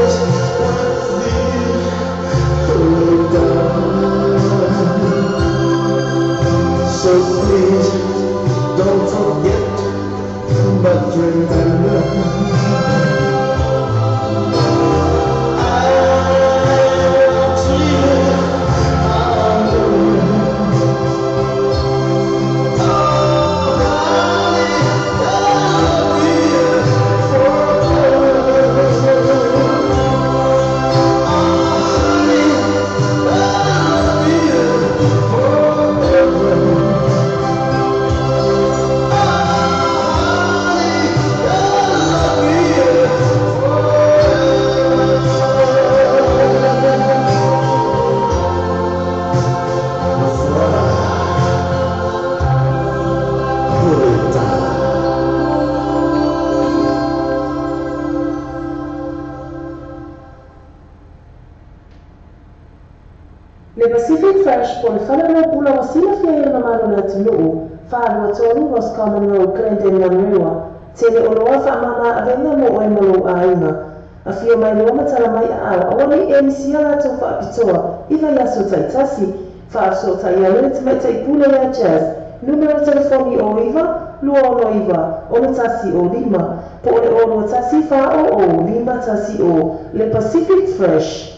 Always Le Pacific Fresh po o le faleoloa pula ua silafia ai e le mamalu o le atunuu, 423 Roscommon Road, Glendale, Manurewa, tele oloa faamama avega mo oe ma lou aiga. Afio mai loa ma tala mai aao, aua ne i e misia latou faapitoa i vaiaso taitasi. Faafesootai ane le tamaitai pule ia Jazz, numera telefoni o 9 269 61 05, po o le 0 21 400 510, le Pacific Fresh.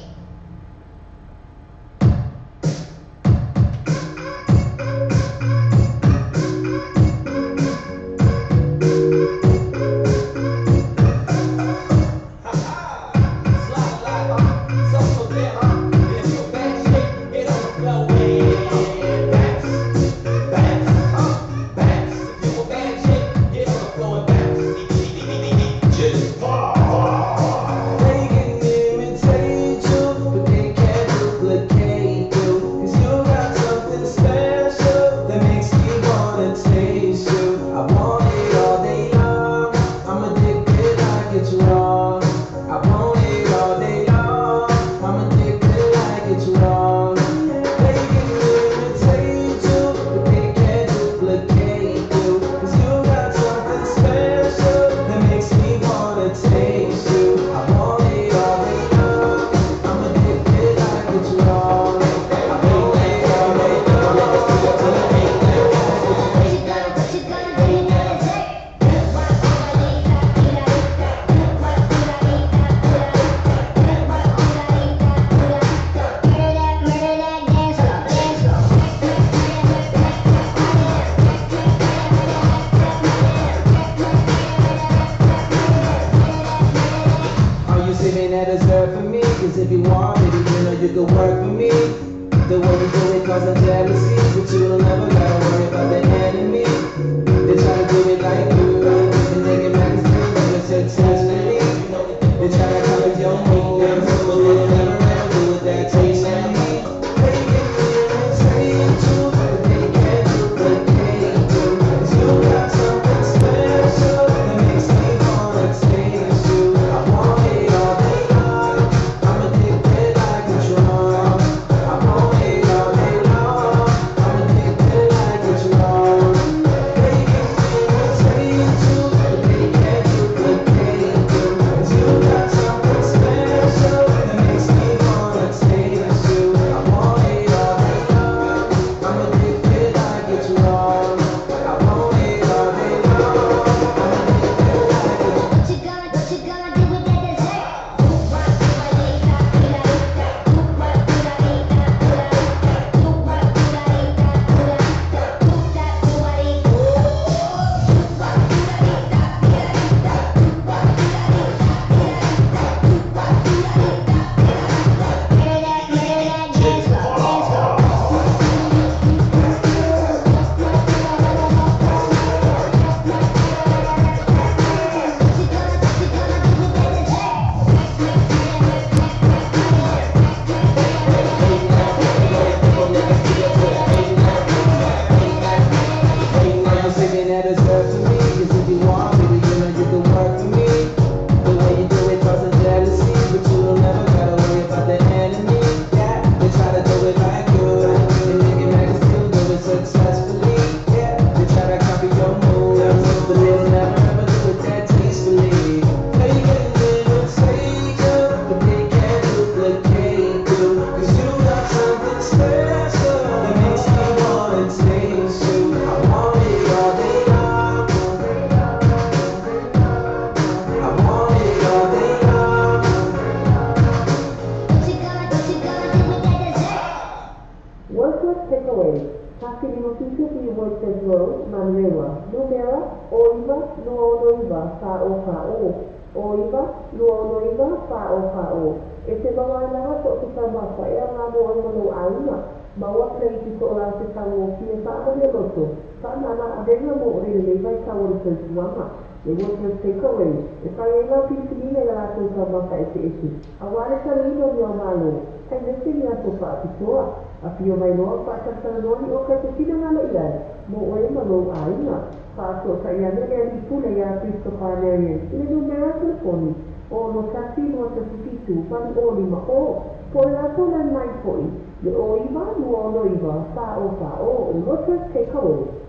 o 21 2 7 8 0 5 o po le latou landline fo'i le 09 2 6 9 4 0 4 0 Lotus Takeaway.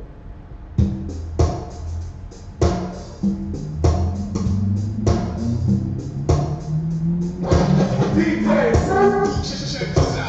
Check this out.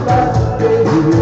Thank you.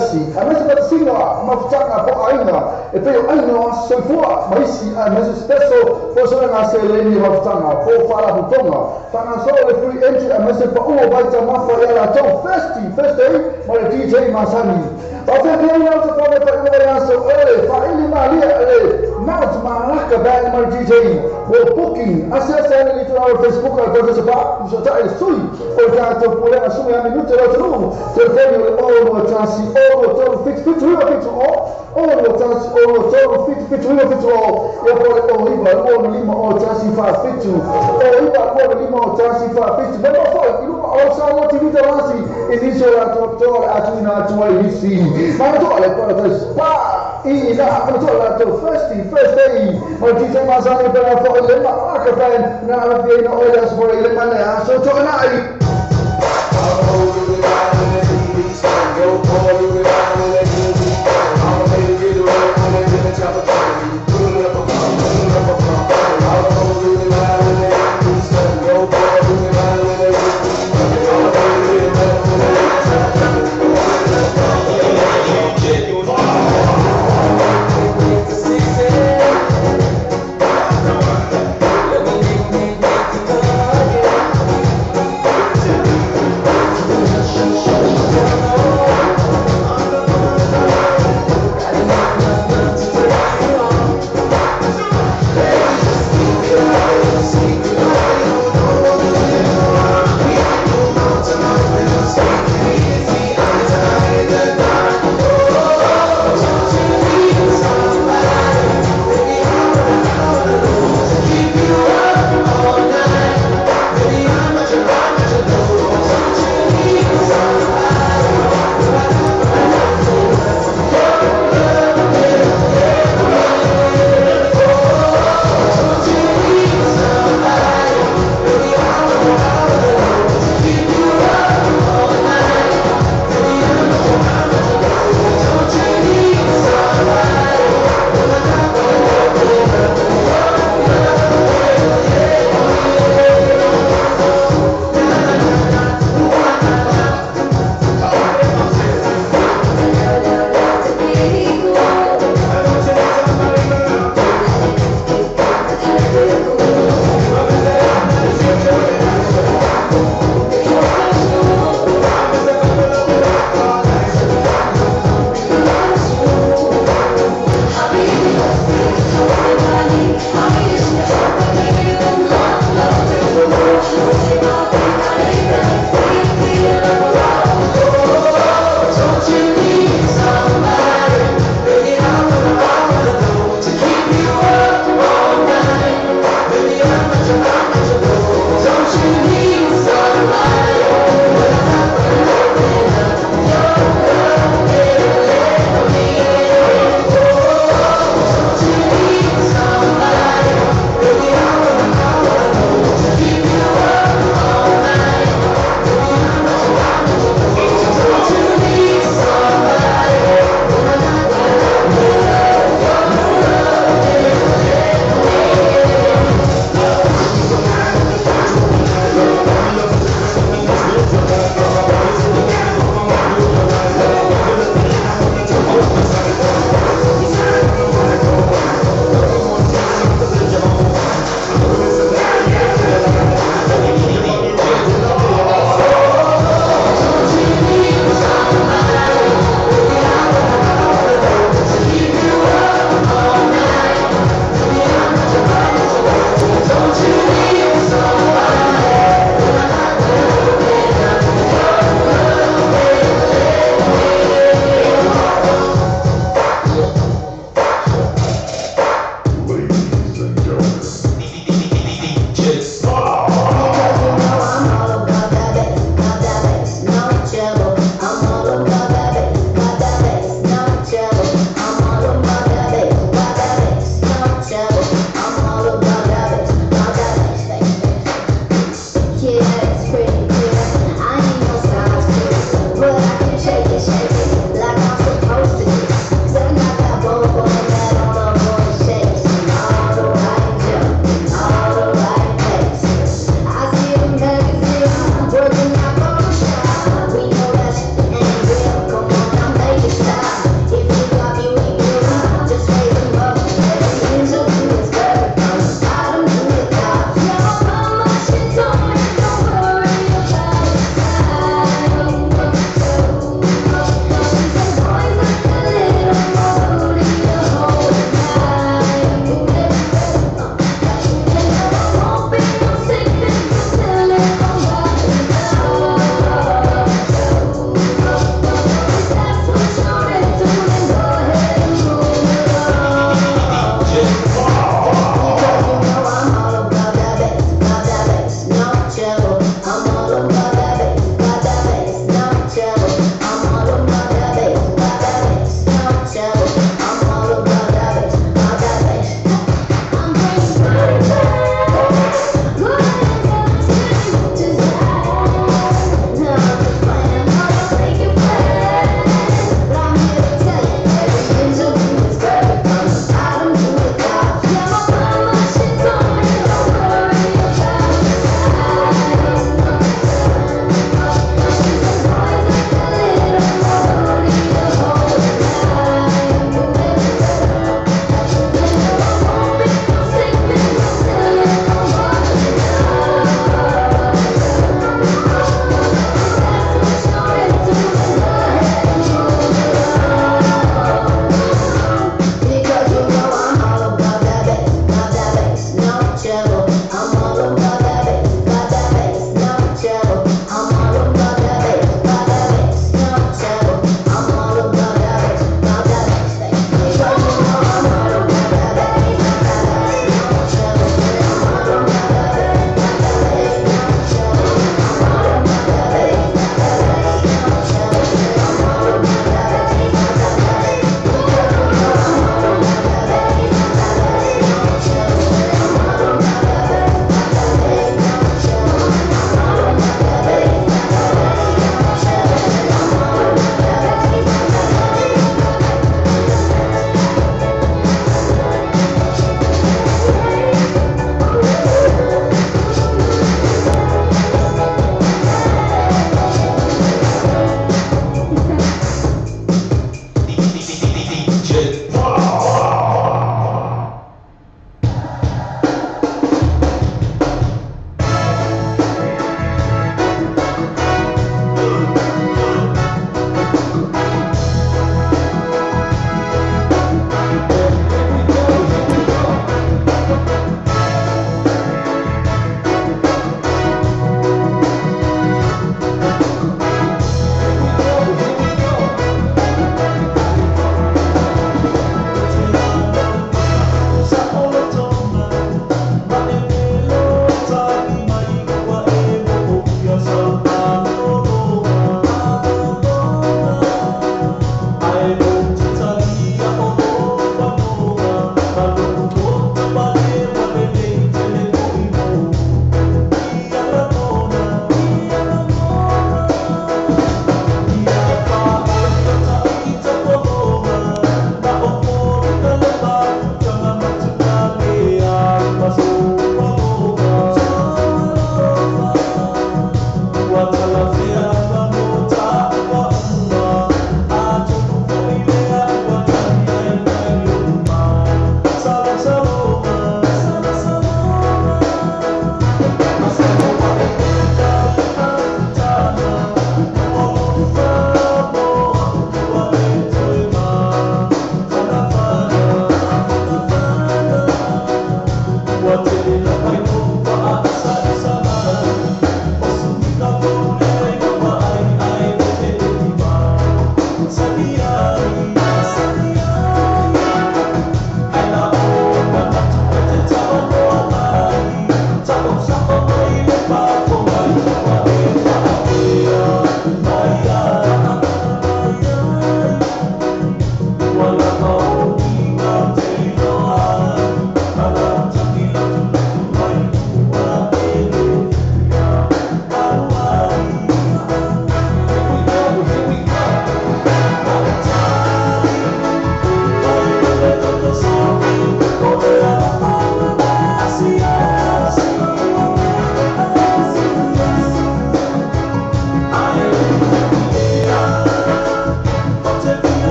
tasi. A mese patasiga mafutaga po aiga e pei o aiga o aso soifua ma isi aemaise special fosolaga seleni mafutaga po o faalapotoga faagasolo le free entry aemaise paʻua vaitamafa ia latou festi first day ma le DJ masani. Faafefiaina o tafaga faaiuga le aso ele faaili malia le Mount Malaka Band ma le DJ mo booking. Asiasi ane le itulā o le Facebook a le Professor Pa usotaʻi le sui o le tatou pulega sui a minute o le atunuu. Telefoni o le 6 6 3 7 7 9 7 0 6 6 3 7 7 9 7 0 ia po le 09 2 5 0 1 4 7 09 2 5 0 1 4 7 mai mafoi i luga o Samoa TV talasi i nisi o latou atoa le atuina atu ai nisi manatua le Paradise Spa i ina manatua latou first day ma le DJ masani pela foi le Malaka Band na alafiaina o le aso fola i le mane aso toanai.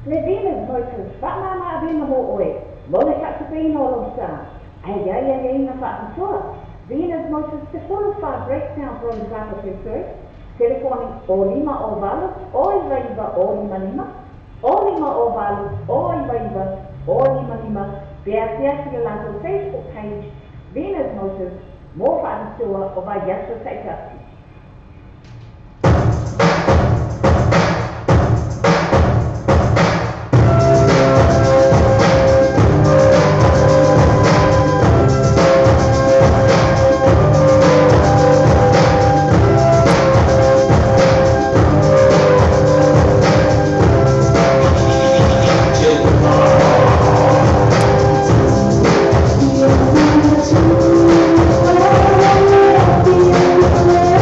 Le Venus Motors, whaamama a vena mō oe, mo le whaatupeina o lou sa, ai ai ai ai na whaatutua. Venus Motors, te 45 Great South Road, Papatoetoe, telefoni o lima o valu, o iva iva o lima lima, o lima o valu, o iva iva, o lima lima, pe asiasi le latou Facebook page, Venus Motors, mo whaatutua o vai aso taitasi. Thank you.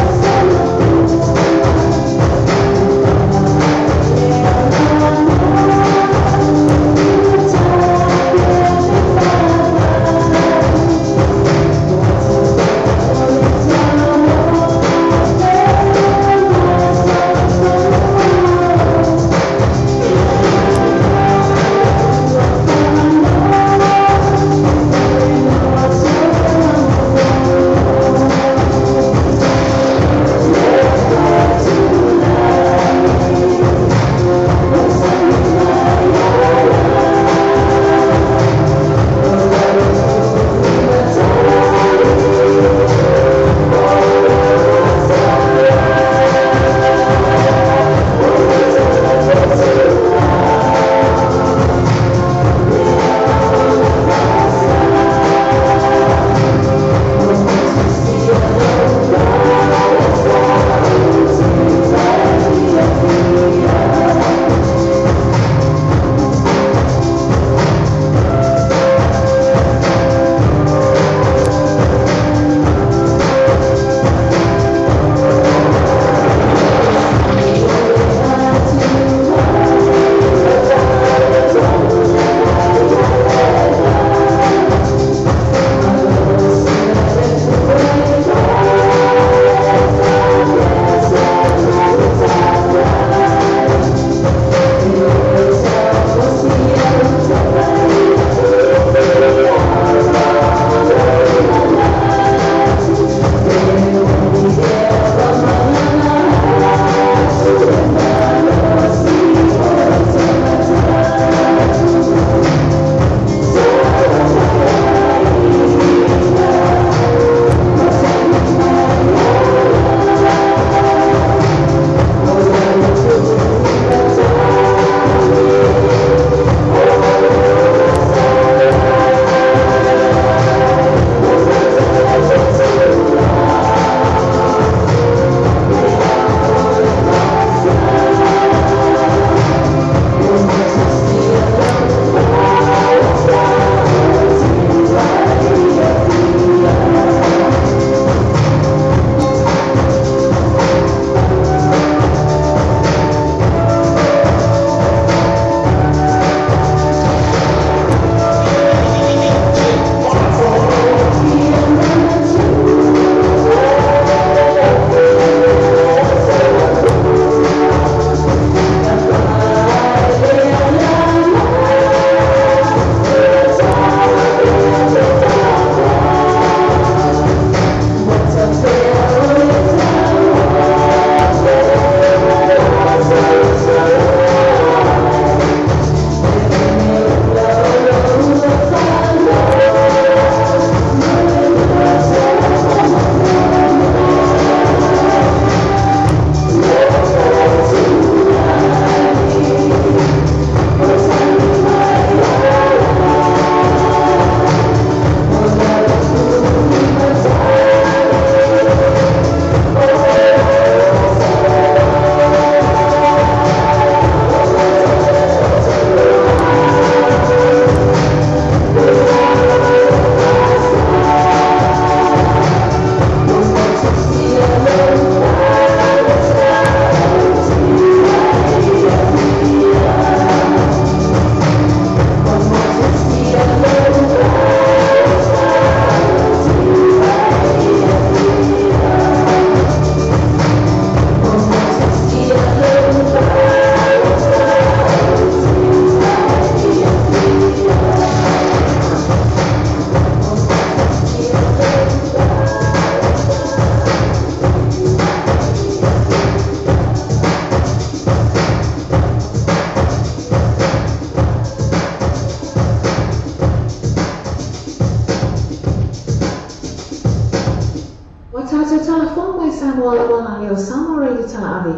talaave,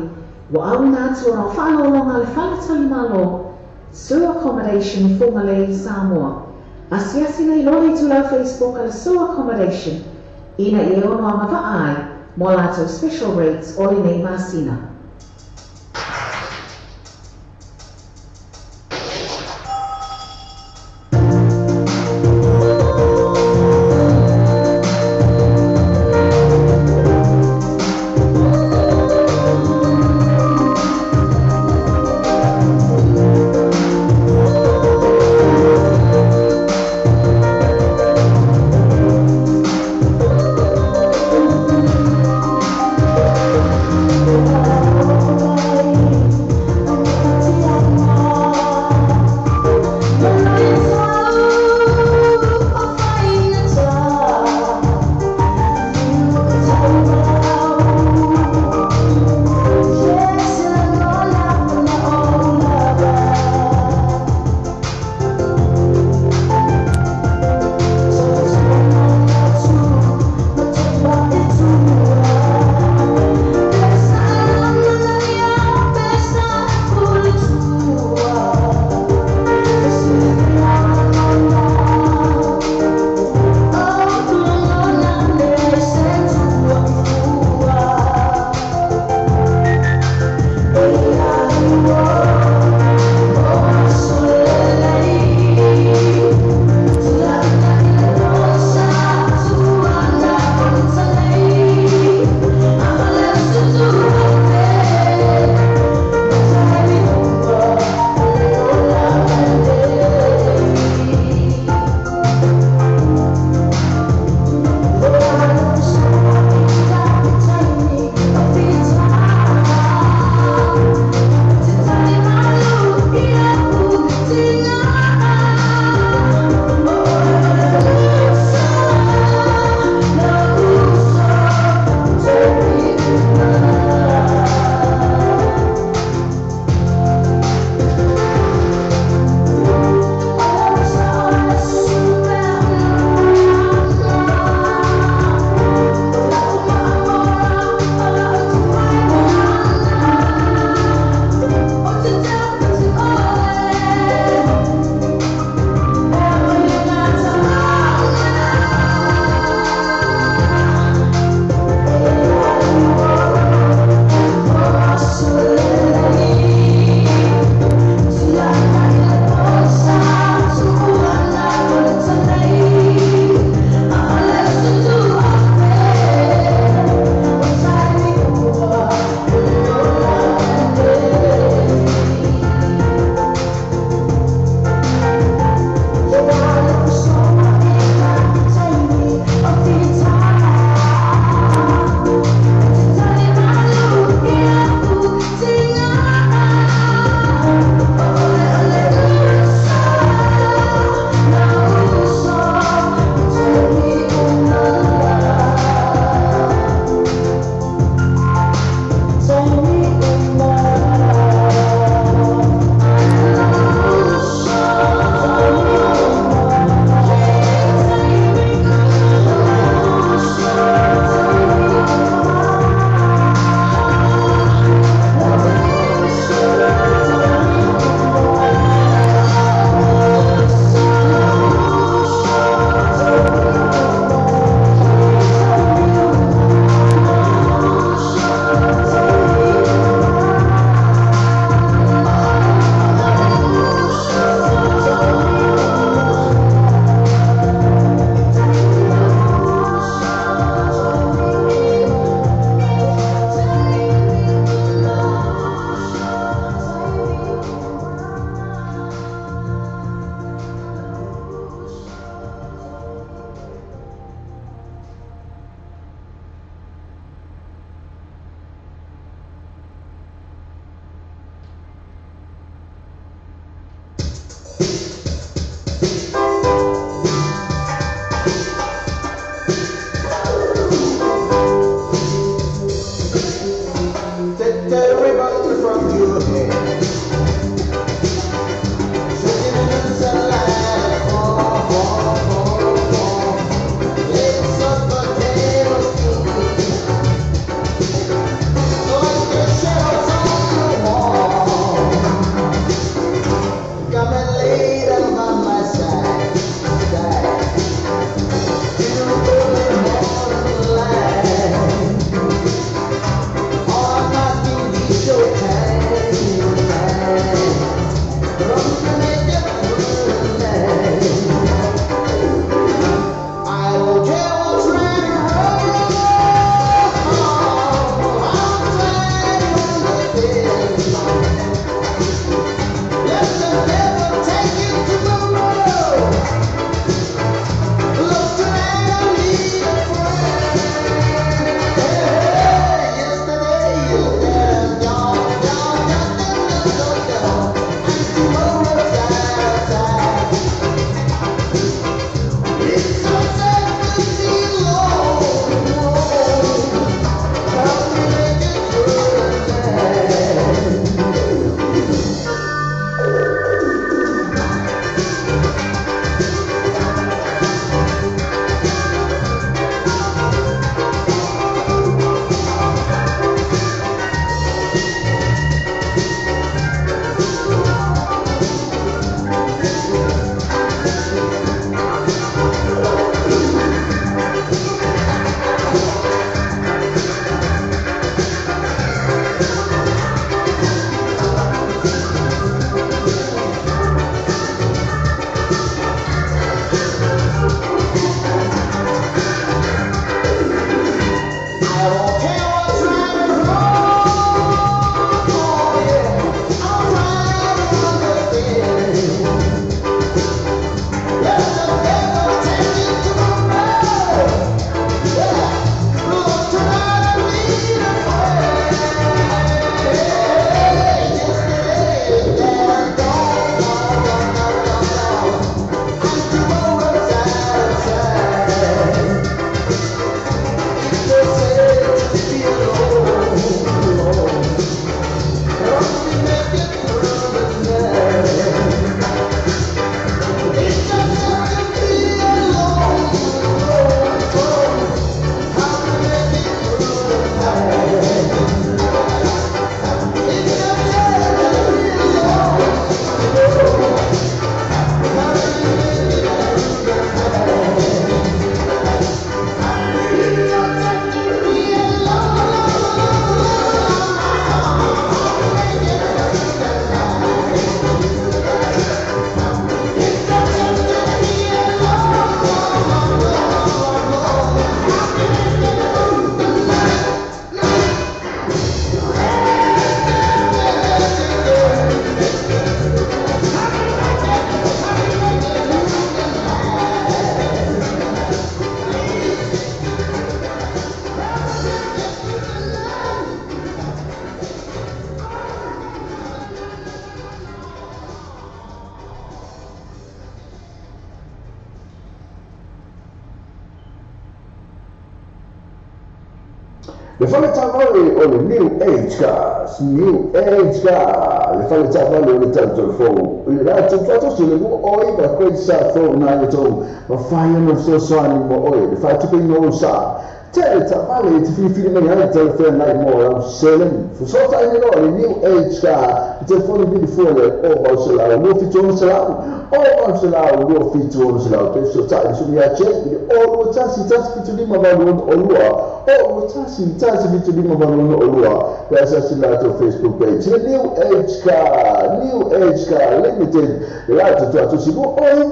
ua auina atu ona o faalologa a le faletalimalo Sue Accommodation i Fugalei, Samoa. Asiasi nei loa le itulau Facebook a le Sue Accommodation ina ia e ono agavaa ai mo a latou special rates o lenei masina. Thank Le fale taavale o le New Age Cars, New Age Car, le fale taavale o le tatou fou. I le latou faatosi le 29 Great South Road 9 mafai ona fesoasoani mo oe le faatupeina o lou sa. Tele taavale e te filifili mai ai talafeagai mo lau seleni. Fesootaiga loa le New Age Car i telefoni vili fua le 0800 276 0800 276 pe fesootai le sui ia Jake i le 021 175 86 021 175 86 pe asiasi latou Facebook page le New Age Car, New Age Car Limited le latou tuatusi 29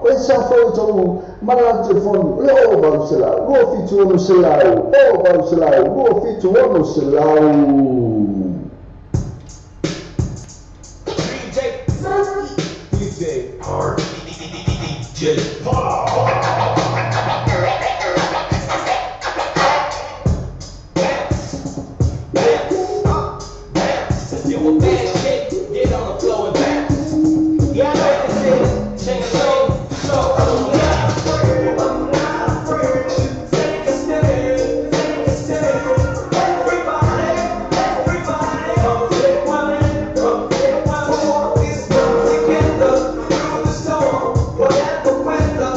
koe sa fou tau ma le latou telefoni le 0800 276 0800 276. DJ R DJ Paul. Bounce. If you a bad chick, get on the floor and bounce. Yeah, I know what this is. Chain alone, so I'm not afraid. I'm not afraid to take a stand. Take a stand. Everybody, everybody, come get one, come get one. It's come together through the storm, whatever weather.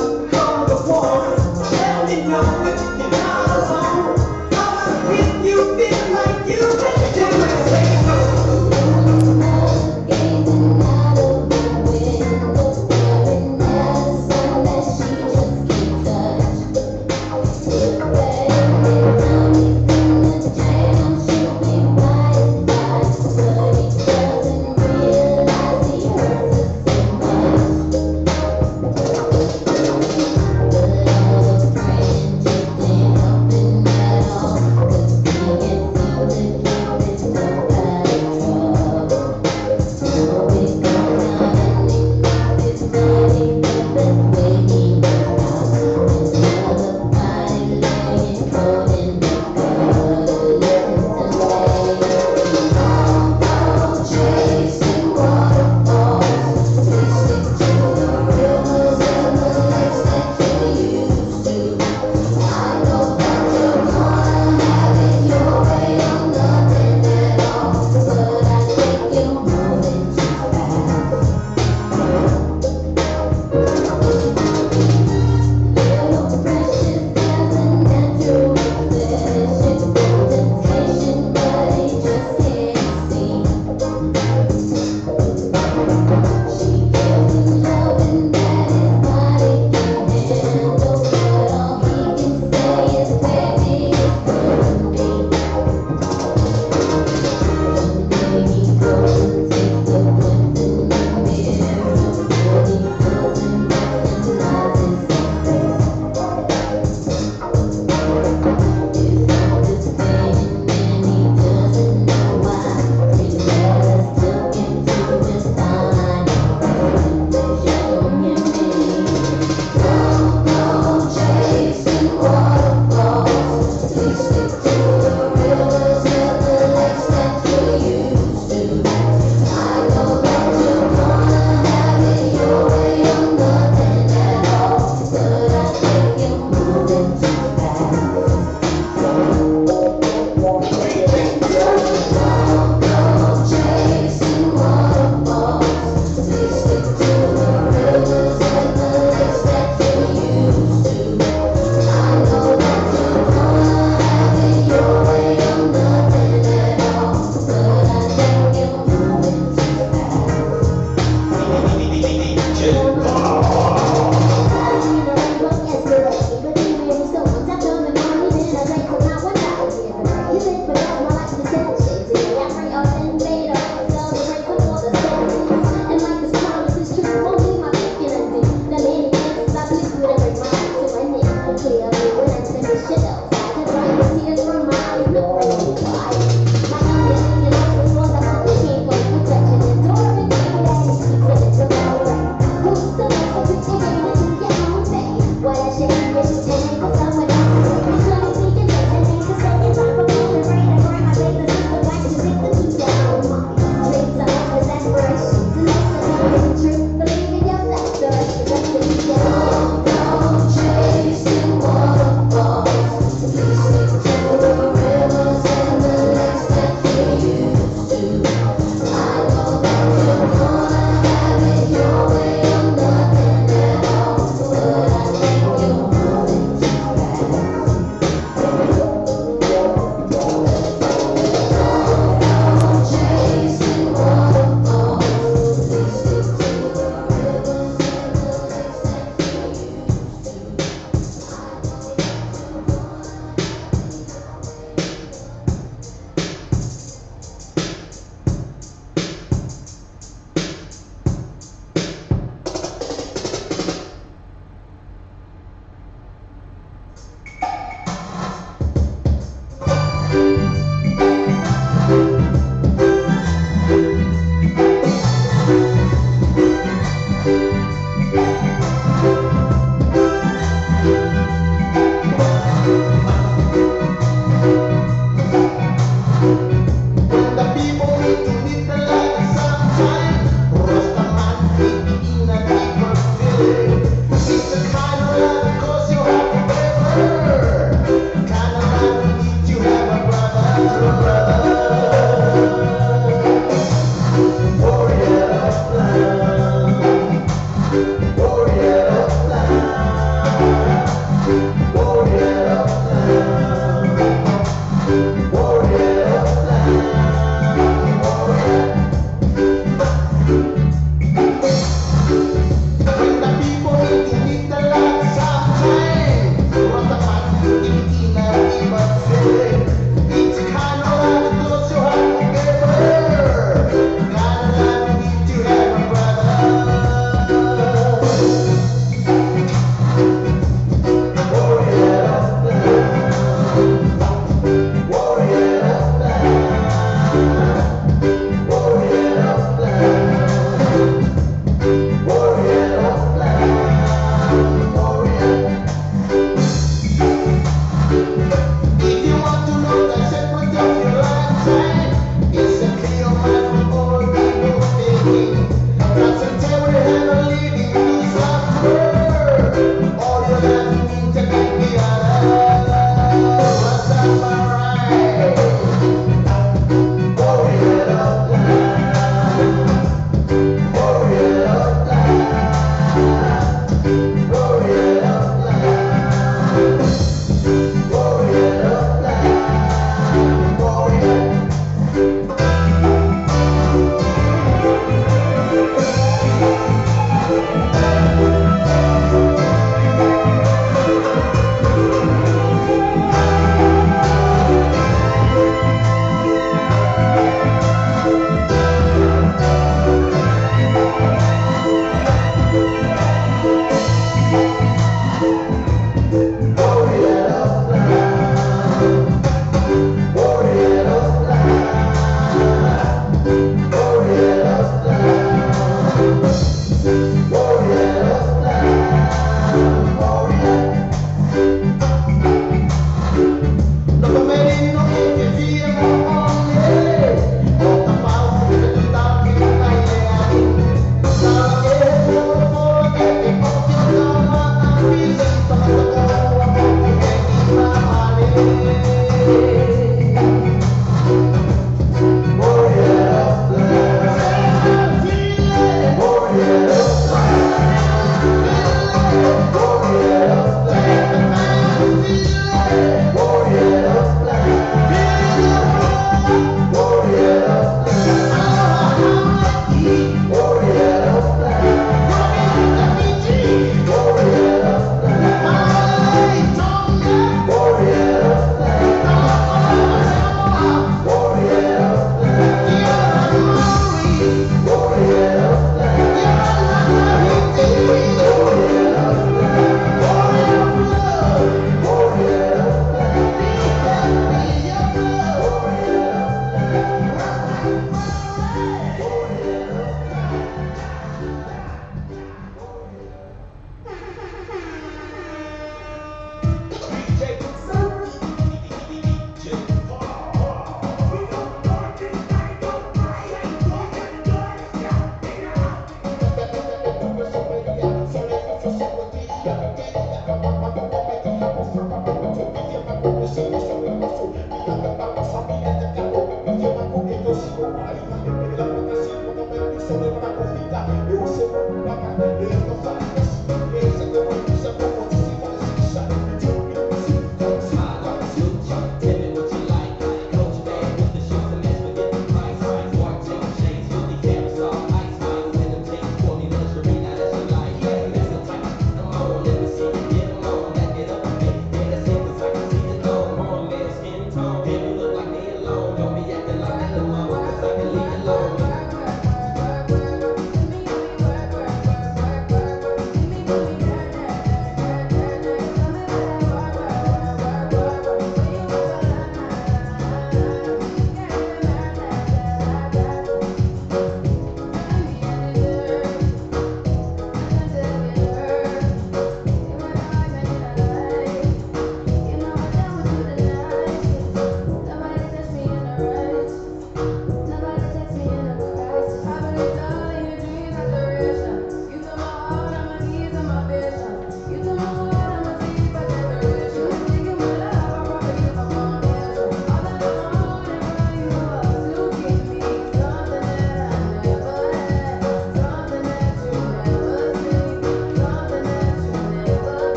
Warrior.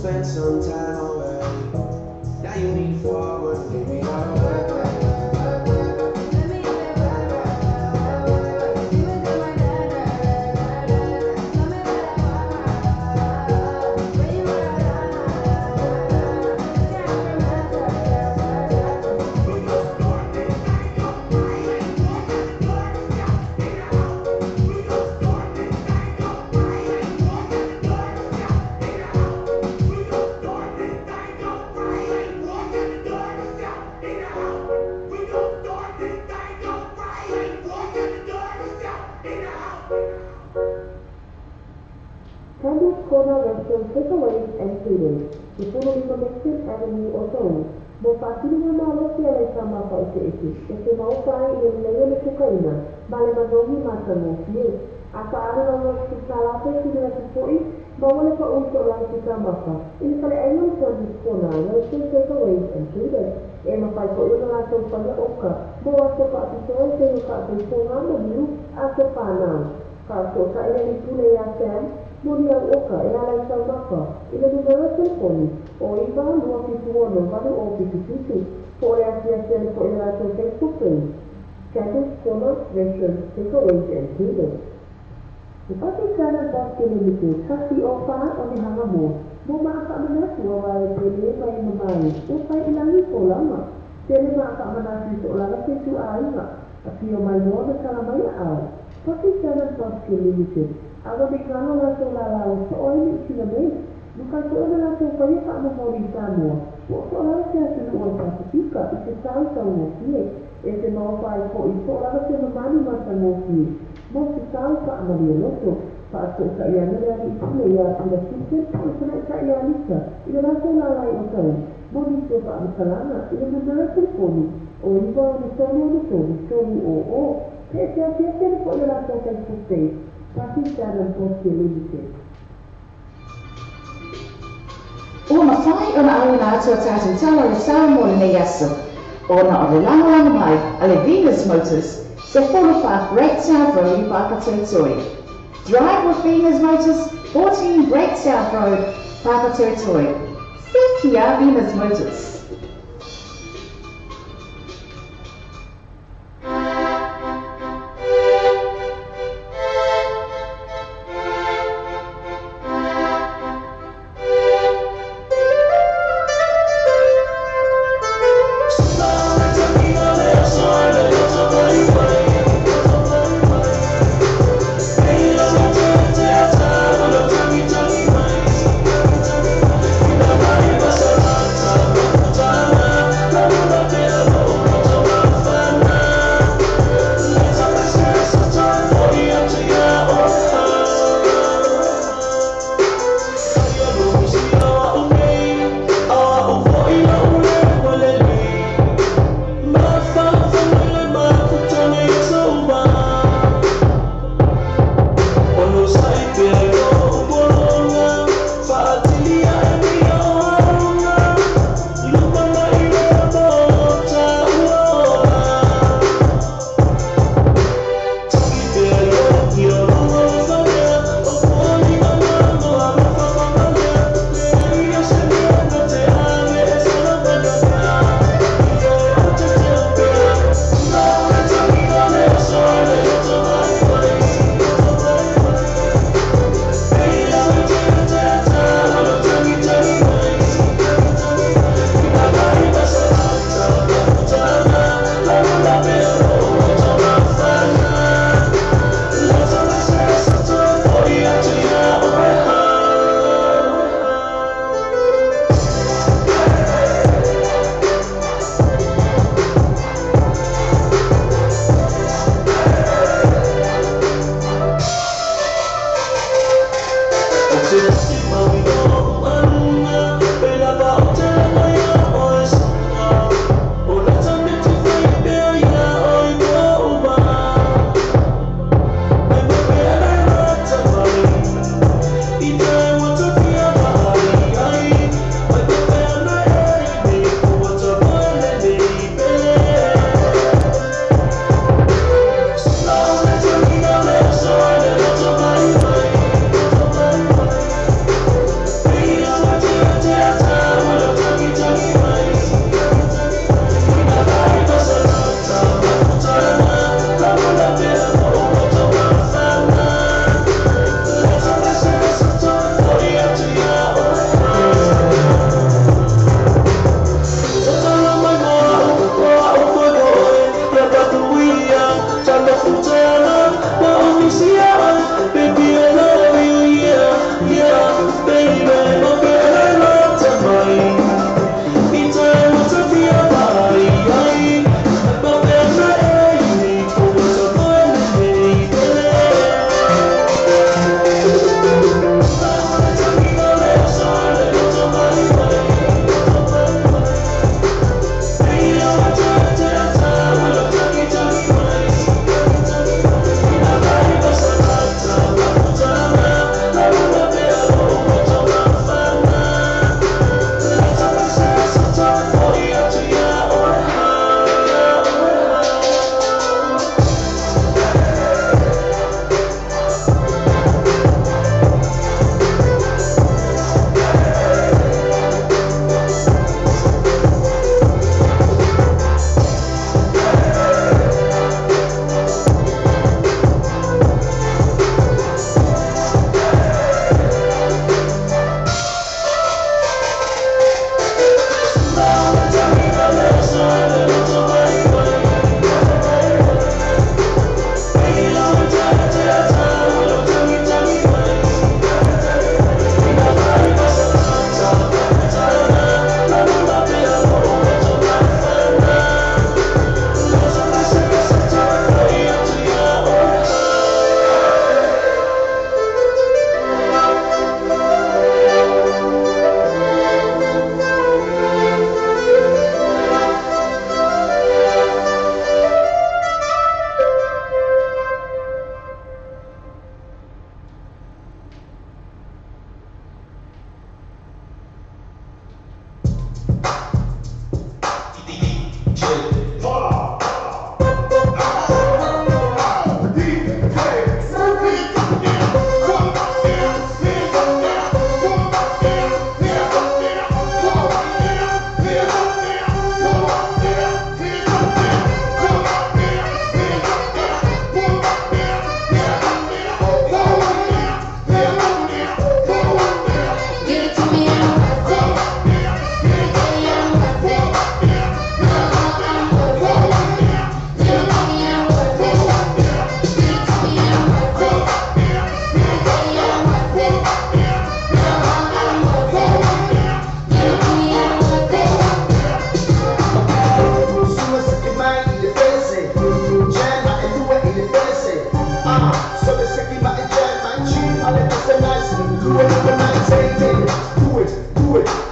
Spend some time away. Now you need forward, give me all the work, work, work, work, work. Let me work, work, work, work, work. You and my da da da da da. Tell me what I want, where you are, da da da da. We gon' start this thing up right. Walk at the door, yeah, in the house. We gon' start this thing up right. Walk at the door, yeah, in the house. We gon' start this thing up right. Walk at the door, yeah, in the house. We gon' start this thing up right. Walk at the door, yeah, in the house. Candy's Corner Restaurant Takeaways and Catering, Sefulu 5 Maxim Avenue, Otago. Mo whaatini ngā mālosi a lei tāmata o te eke, e te maopai i le leo le kukaina, ma le manogi mātangōfie. A whaara ngā ki tā lātou ki le atu ma wale pa uito lai ki tāmata. I le whale ai o Candy's Corner Restaurant Takeaways and Catering. E mawhai ko i o lātou whaia oka, mo ato whaapitoa i te whaapitoa ngā maniu a te whānau. Ka tōta i le pule ia Sam, mo ni au oka e ala i tau mapa, i le numero telefoni o 9 2 7 6 8 0 7 7, po le asia sia le po i lātou Facebook page, Candy's Corner Restaurant Takeaways and Catering. E Pakistan Basket Limited, tasi o wha o ni hanga mo, mo maa whaamanatu a wae te le mai mamai, o whai ilangi ko lama, te le maa whaamanatu i to lava te tu āinga, a pio mai noa na tala mai au. Pakistan Basket Limited, awa me ngā lātou la lao so oi ni tina me, nukai ko ona lātou whaia whaamamori Samoa, o to lava te atunu o Pasifika i te tau tau ngōfie, e te maopai ko i to lava te mamani matangōfie, mo te tau whaamari loto, whaato i anele ani i pule ia pula Simpson, o tana i ta i alisa, i le lātou lalai o tau, mo ni te whaamatalanga, i le numero telefoni, o 9 6 3 3 3 o o, te te atia te po le lātou Facebook page, Pakistan Basket Limited. Ua mawhai o na au na atua tātou tala le Samoa le nei aso. O na o le langolanga mai a le Venus Motors, se 45 Great South Road i Papatoetoe. Drive with Venus Motors, 14 Great South Road, Papatoetoe. Sekia Venus Motors. Hey,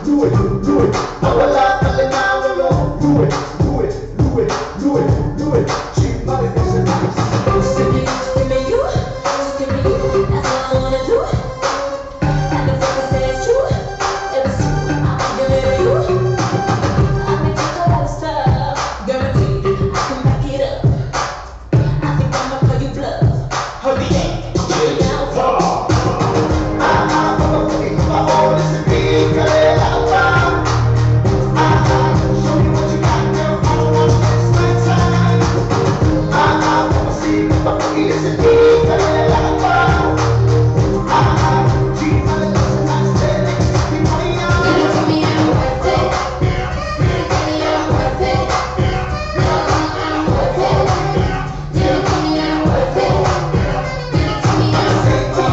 Do it, do it. Awala ka le malolo. Do it, do it, do it, do it, do it. She money is a nice. Just give me you, just give me you. That's all I wanna do. Got the focus that it's true. It was you, I'm giving it to you. I make you a lot of stuff, guaranteed I can back it up. I think I'ma call you bluff. Hold the Give it to me, I'm worth it. Give it to me, I'm worth it. I'm worth it. Give it to me, I'm worth it. Give it to me, I'm worth it.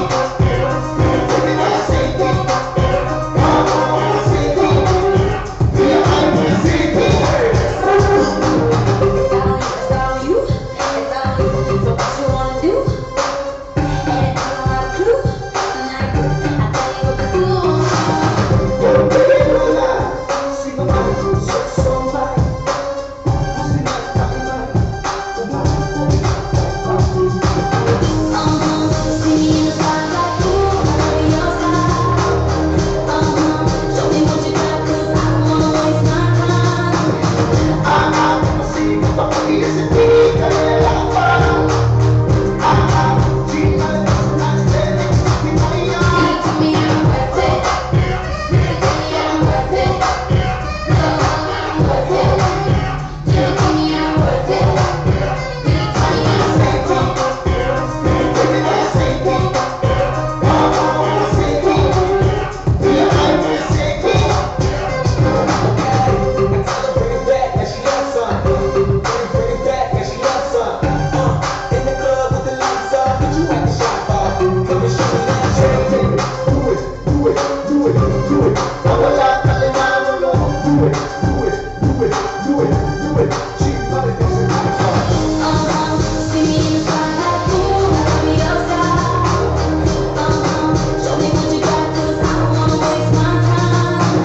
It's all you, it's all you. So what you wanna do? And I don't have a clue, not a clue. I tell you what to do. See me in the spotlight, ooh, I love your style. Show me what you got, 'cause I don't wanna waste my time. Give it to me, I'm worth it. Give it to me, I'm worth it. I'm worth it. Give it to me, I'm worth it. Give it to me, I'm worth it. Bring it back, and she loves some. Bring it back, and she loves some. In the club with the lights off, but you at the shop off. Come and show me that shit. Do it, do it, do it, do it. Awala ka le malolo. Do it, do it, do it, do it, do it. She money is a nice. See me in the spotlight, ooh, I love your style. Show me what you got, 'cause I don't wanna waste my time.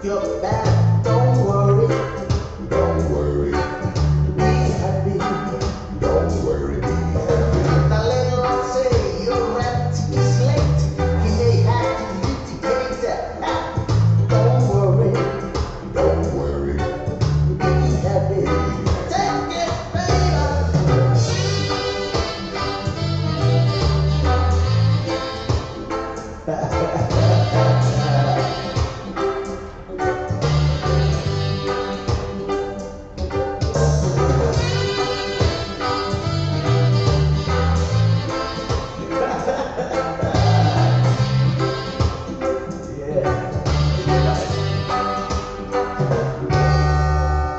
your back. Don't worry. Don't worry. Be happy. Don't worry. Be happy. The landlord say your rent is late. He may have to litigate. Don't worry. Don't worry. Be happy. Take it, baby.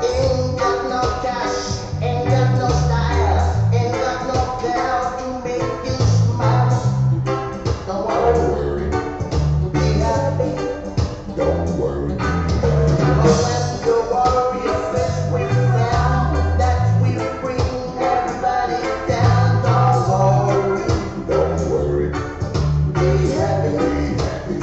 Ain't got no cash, ain't got no style, ain't got no girl to make you smile. Don't worry, be happy. Don't worry. But when you worry, your face will frown. That will bring everybody down. Don't worry, don't worry. Be happy. Be happy.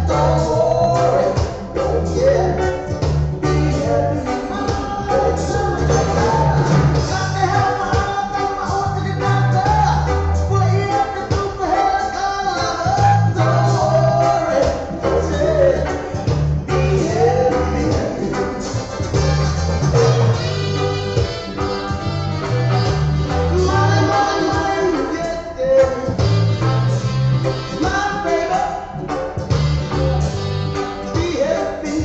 Don't worry, don't yeah. Be happy. Don't worry, don't yeah. Be happy. Money, money, money, yeah, yeah. My baby, be happy.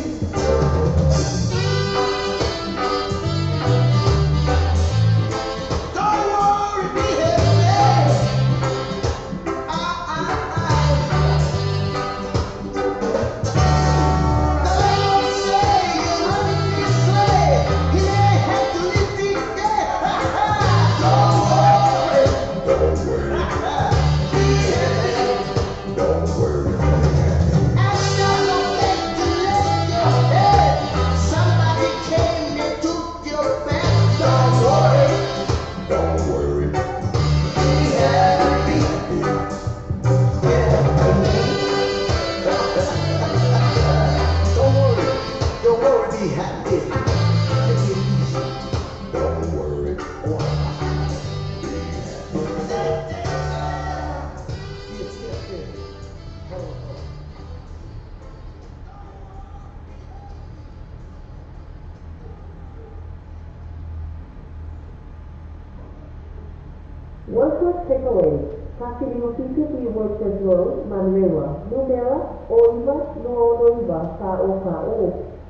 Don't worry, be happy. The landlord say your rent is late. He may have to litigate. Don't worry, don't worry. Be happy. Don't worry. Ain't got no place to lay your head. Somebody came and took your bed. Don't worry, don't worry. Be happy. Yeah. Don't worry, be happy. Take it easy. Don't worry. Be happy. Workers Takeaway, Tafilimofitu fi Workers Road, Manurewa, Numera, Oiva, Nuonoiva, Fa'o Fa'o,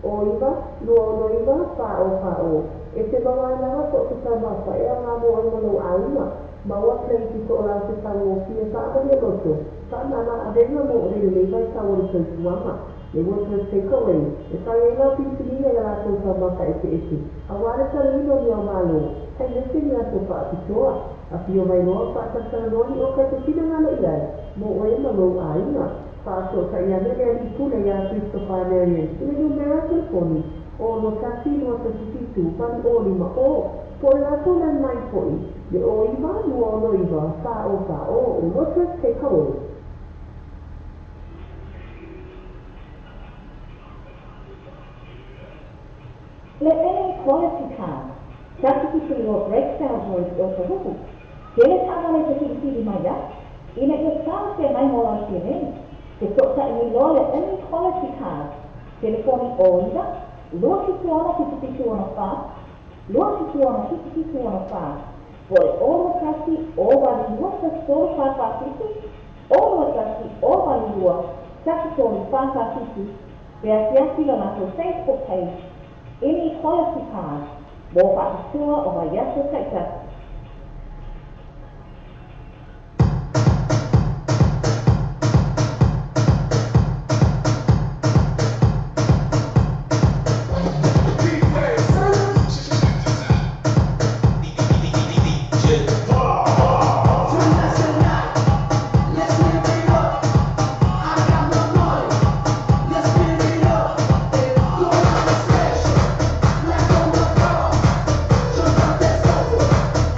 Oiva, Nuonoiva, Fa'o Fa'o. E te mawae lava so te taumafa e a ngā mo o malo āina, maua plei ki to ora te tau o fia whaamani loto, whaamana a venga mo o le leva i tau o le tautuanga. Le Workers Takeaway, e whai e ngā whiriwhiringa i a rātou taumafa e te ese, a wāre tarino ni au malo, hei nese ni aso whaapitoa. A fio mai loa whaataltalanoa o kai te whinangalo i ai, mo oe ma lou āinga. Whaaso ta ia mele ali pule ia Christopher Marion, i le numera telefoni, o no tasi lua tasi fitu, valu o lima o, po le latou landline fo'i, le o iva, lua ono iva, wha o wha o, o Workers Takeaway. Le Inequality Card, Tafiti o Breakdown Road o Otahuhu. Tele taavale te whiriwhiri mai a, ina ia tāse mai mo lau nei. Te so'ota'i loa le Inequality Card, telefoni o 9 276 774 276 774, po le 61 o 82 347 61 o 82 347, pe asiasi lo latou Facebook page, Inequality Card, mo whaapitoa o vaiaso taitasi. Let's live it up. I got my money. Let's spend it up. Go out and smash it. Black on the car. Jump out that sofa.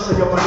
Sila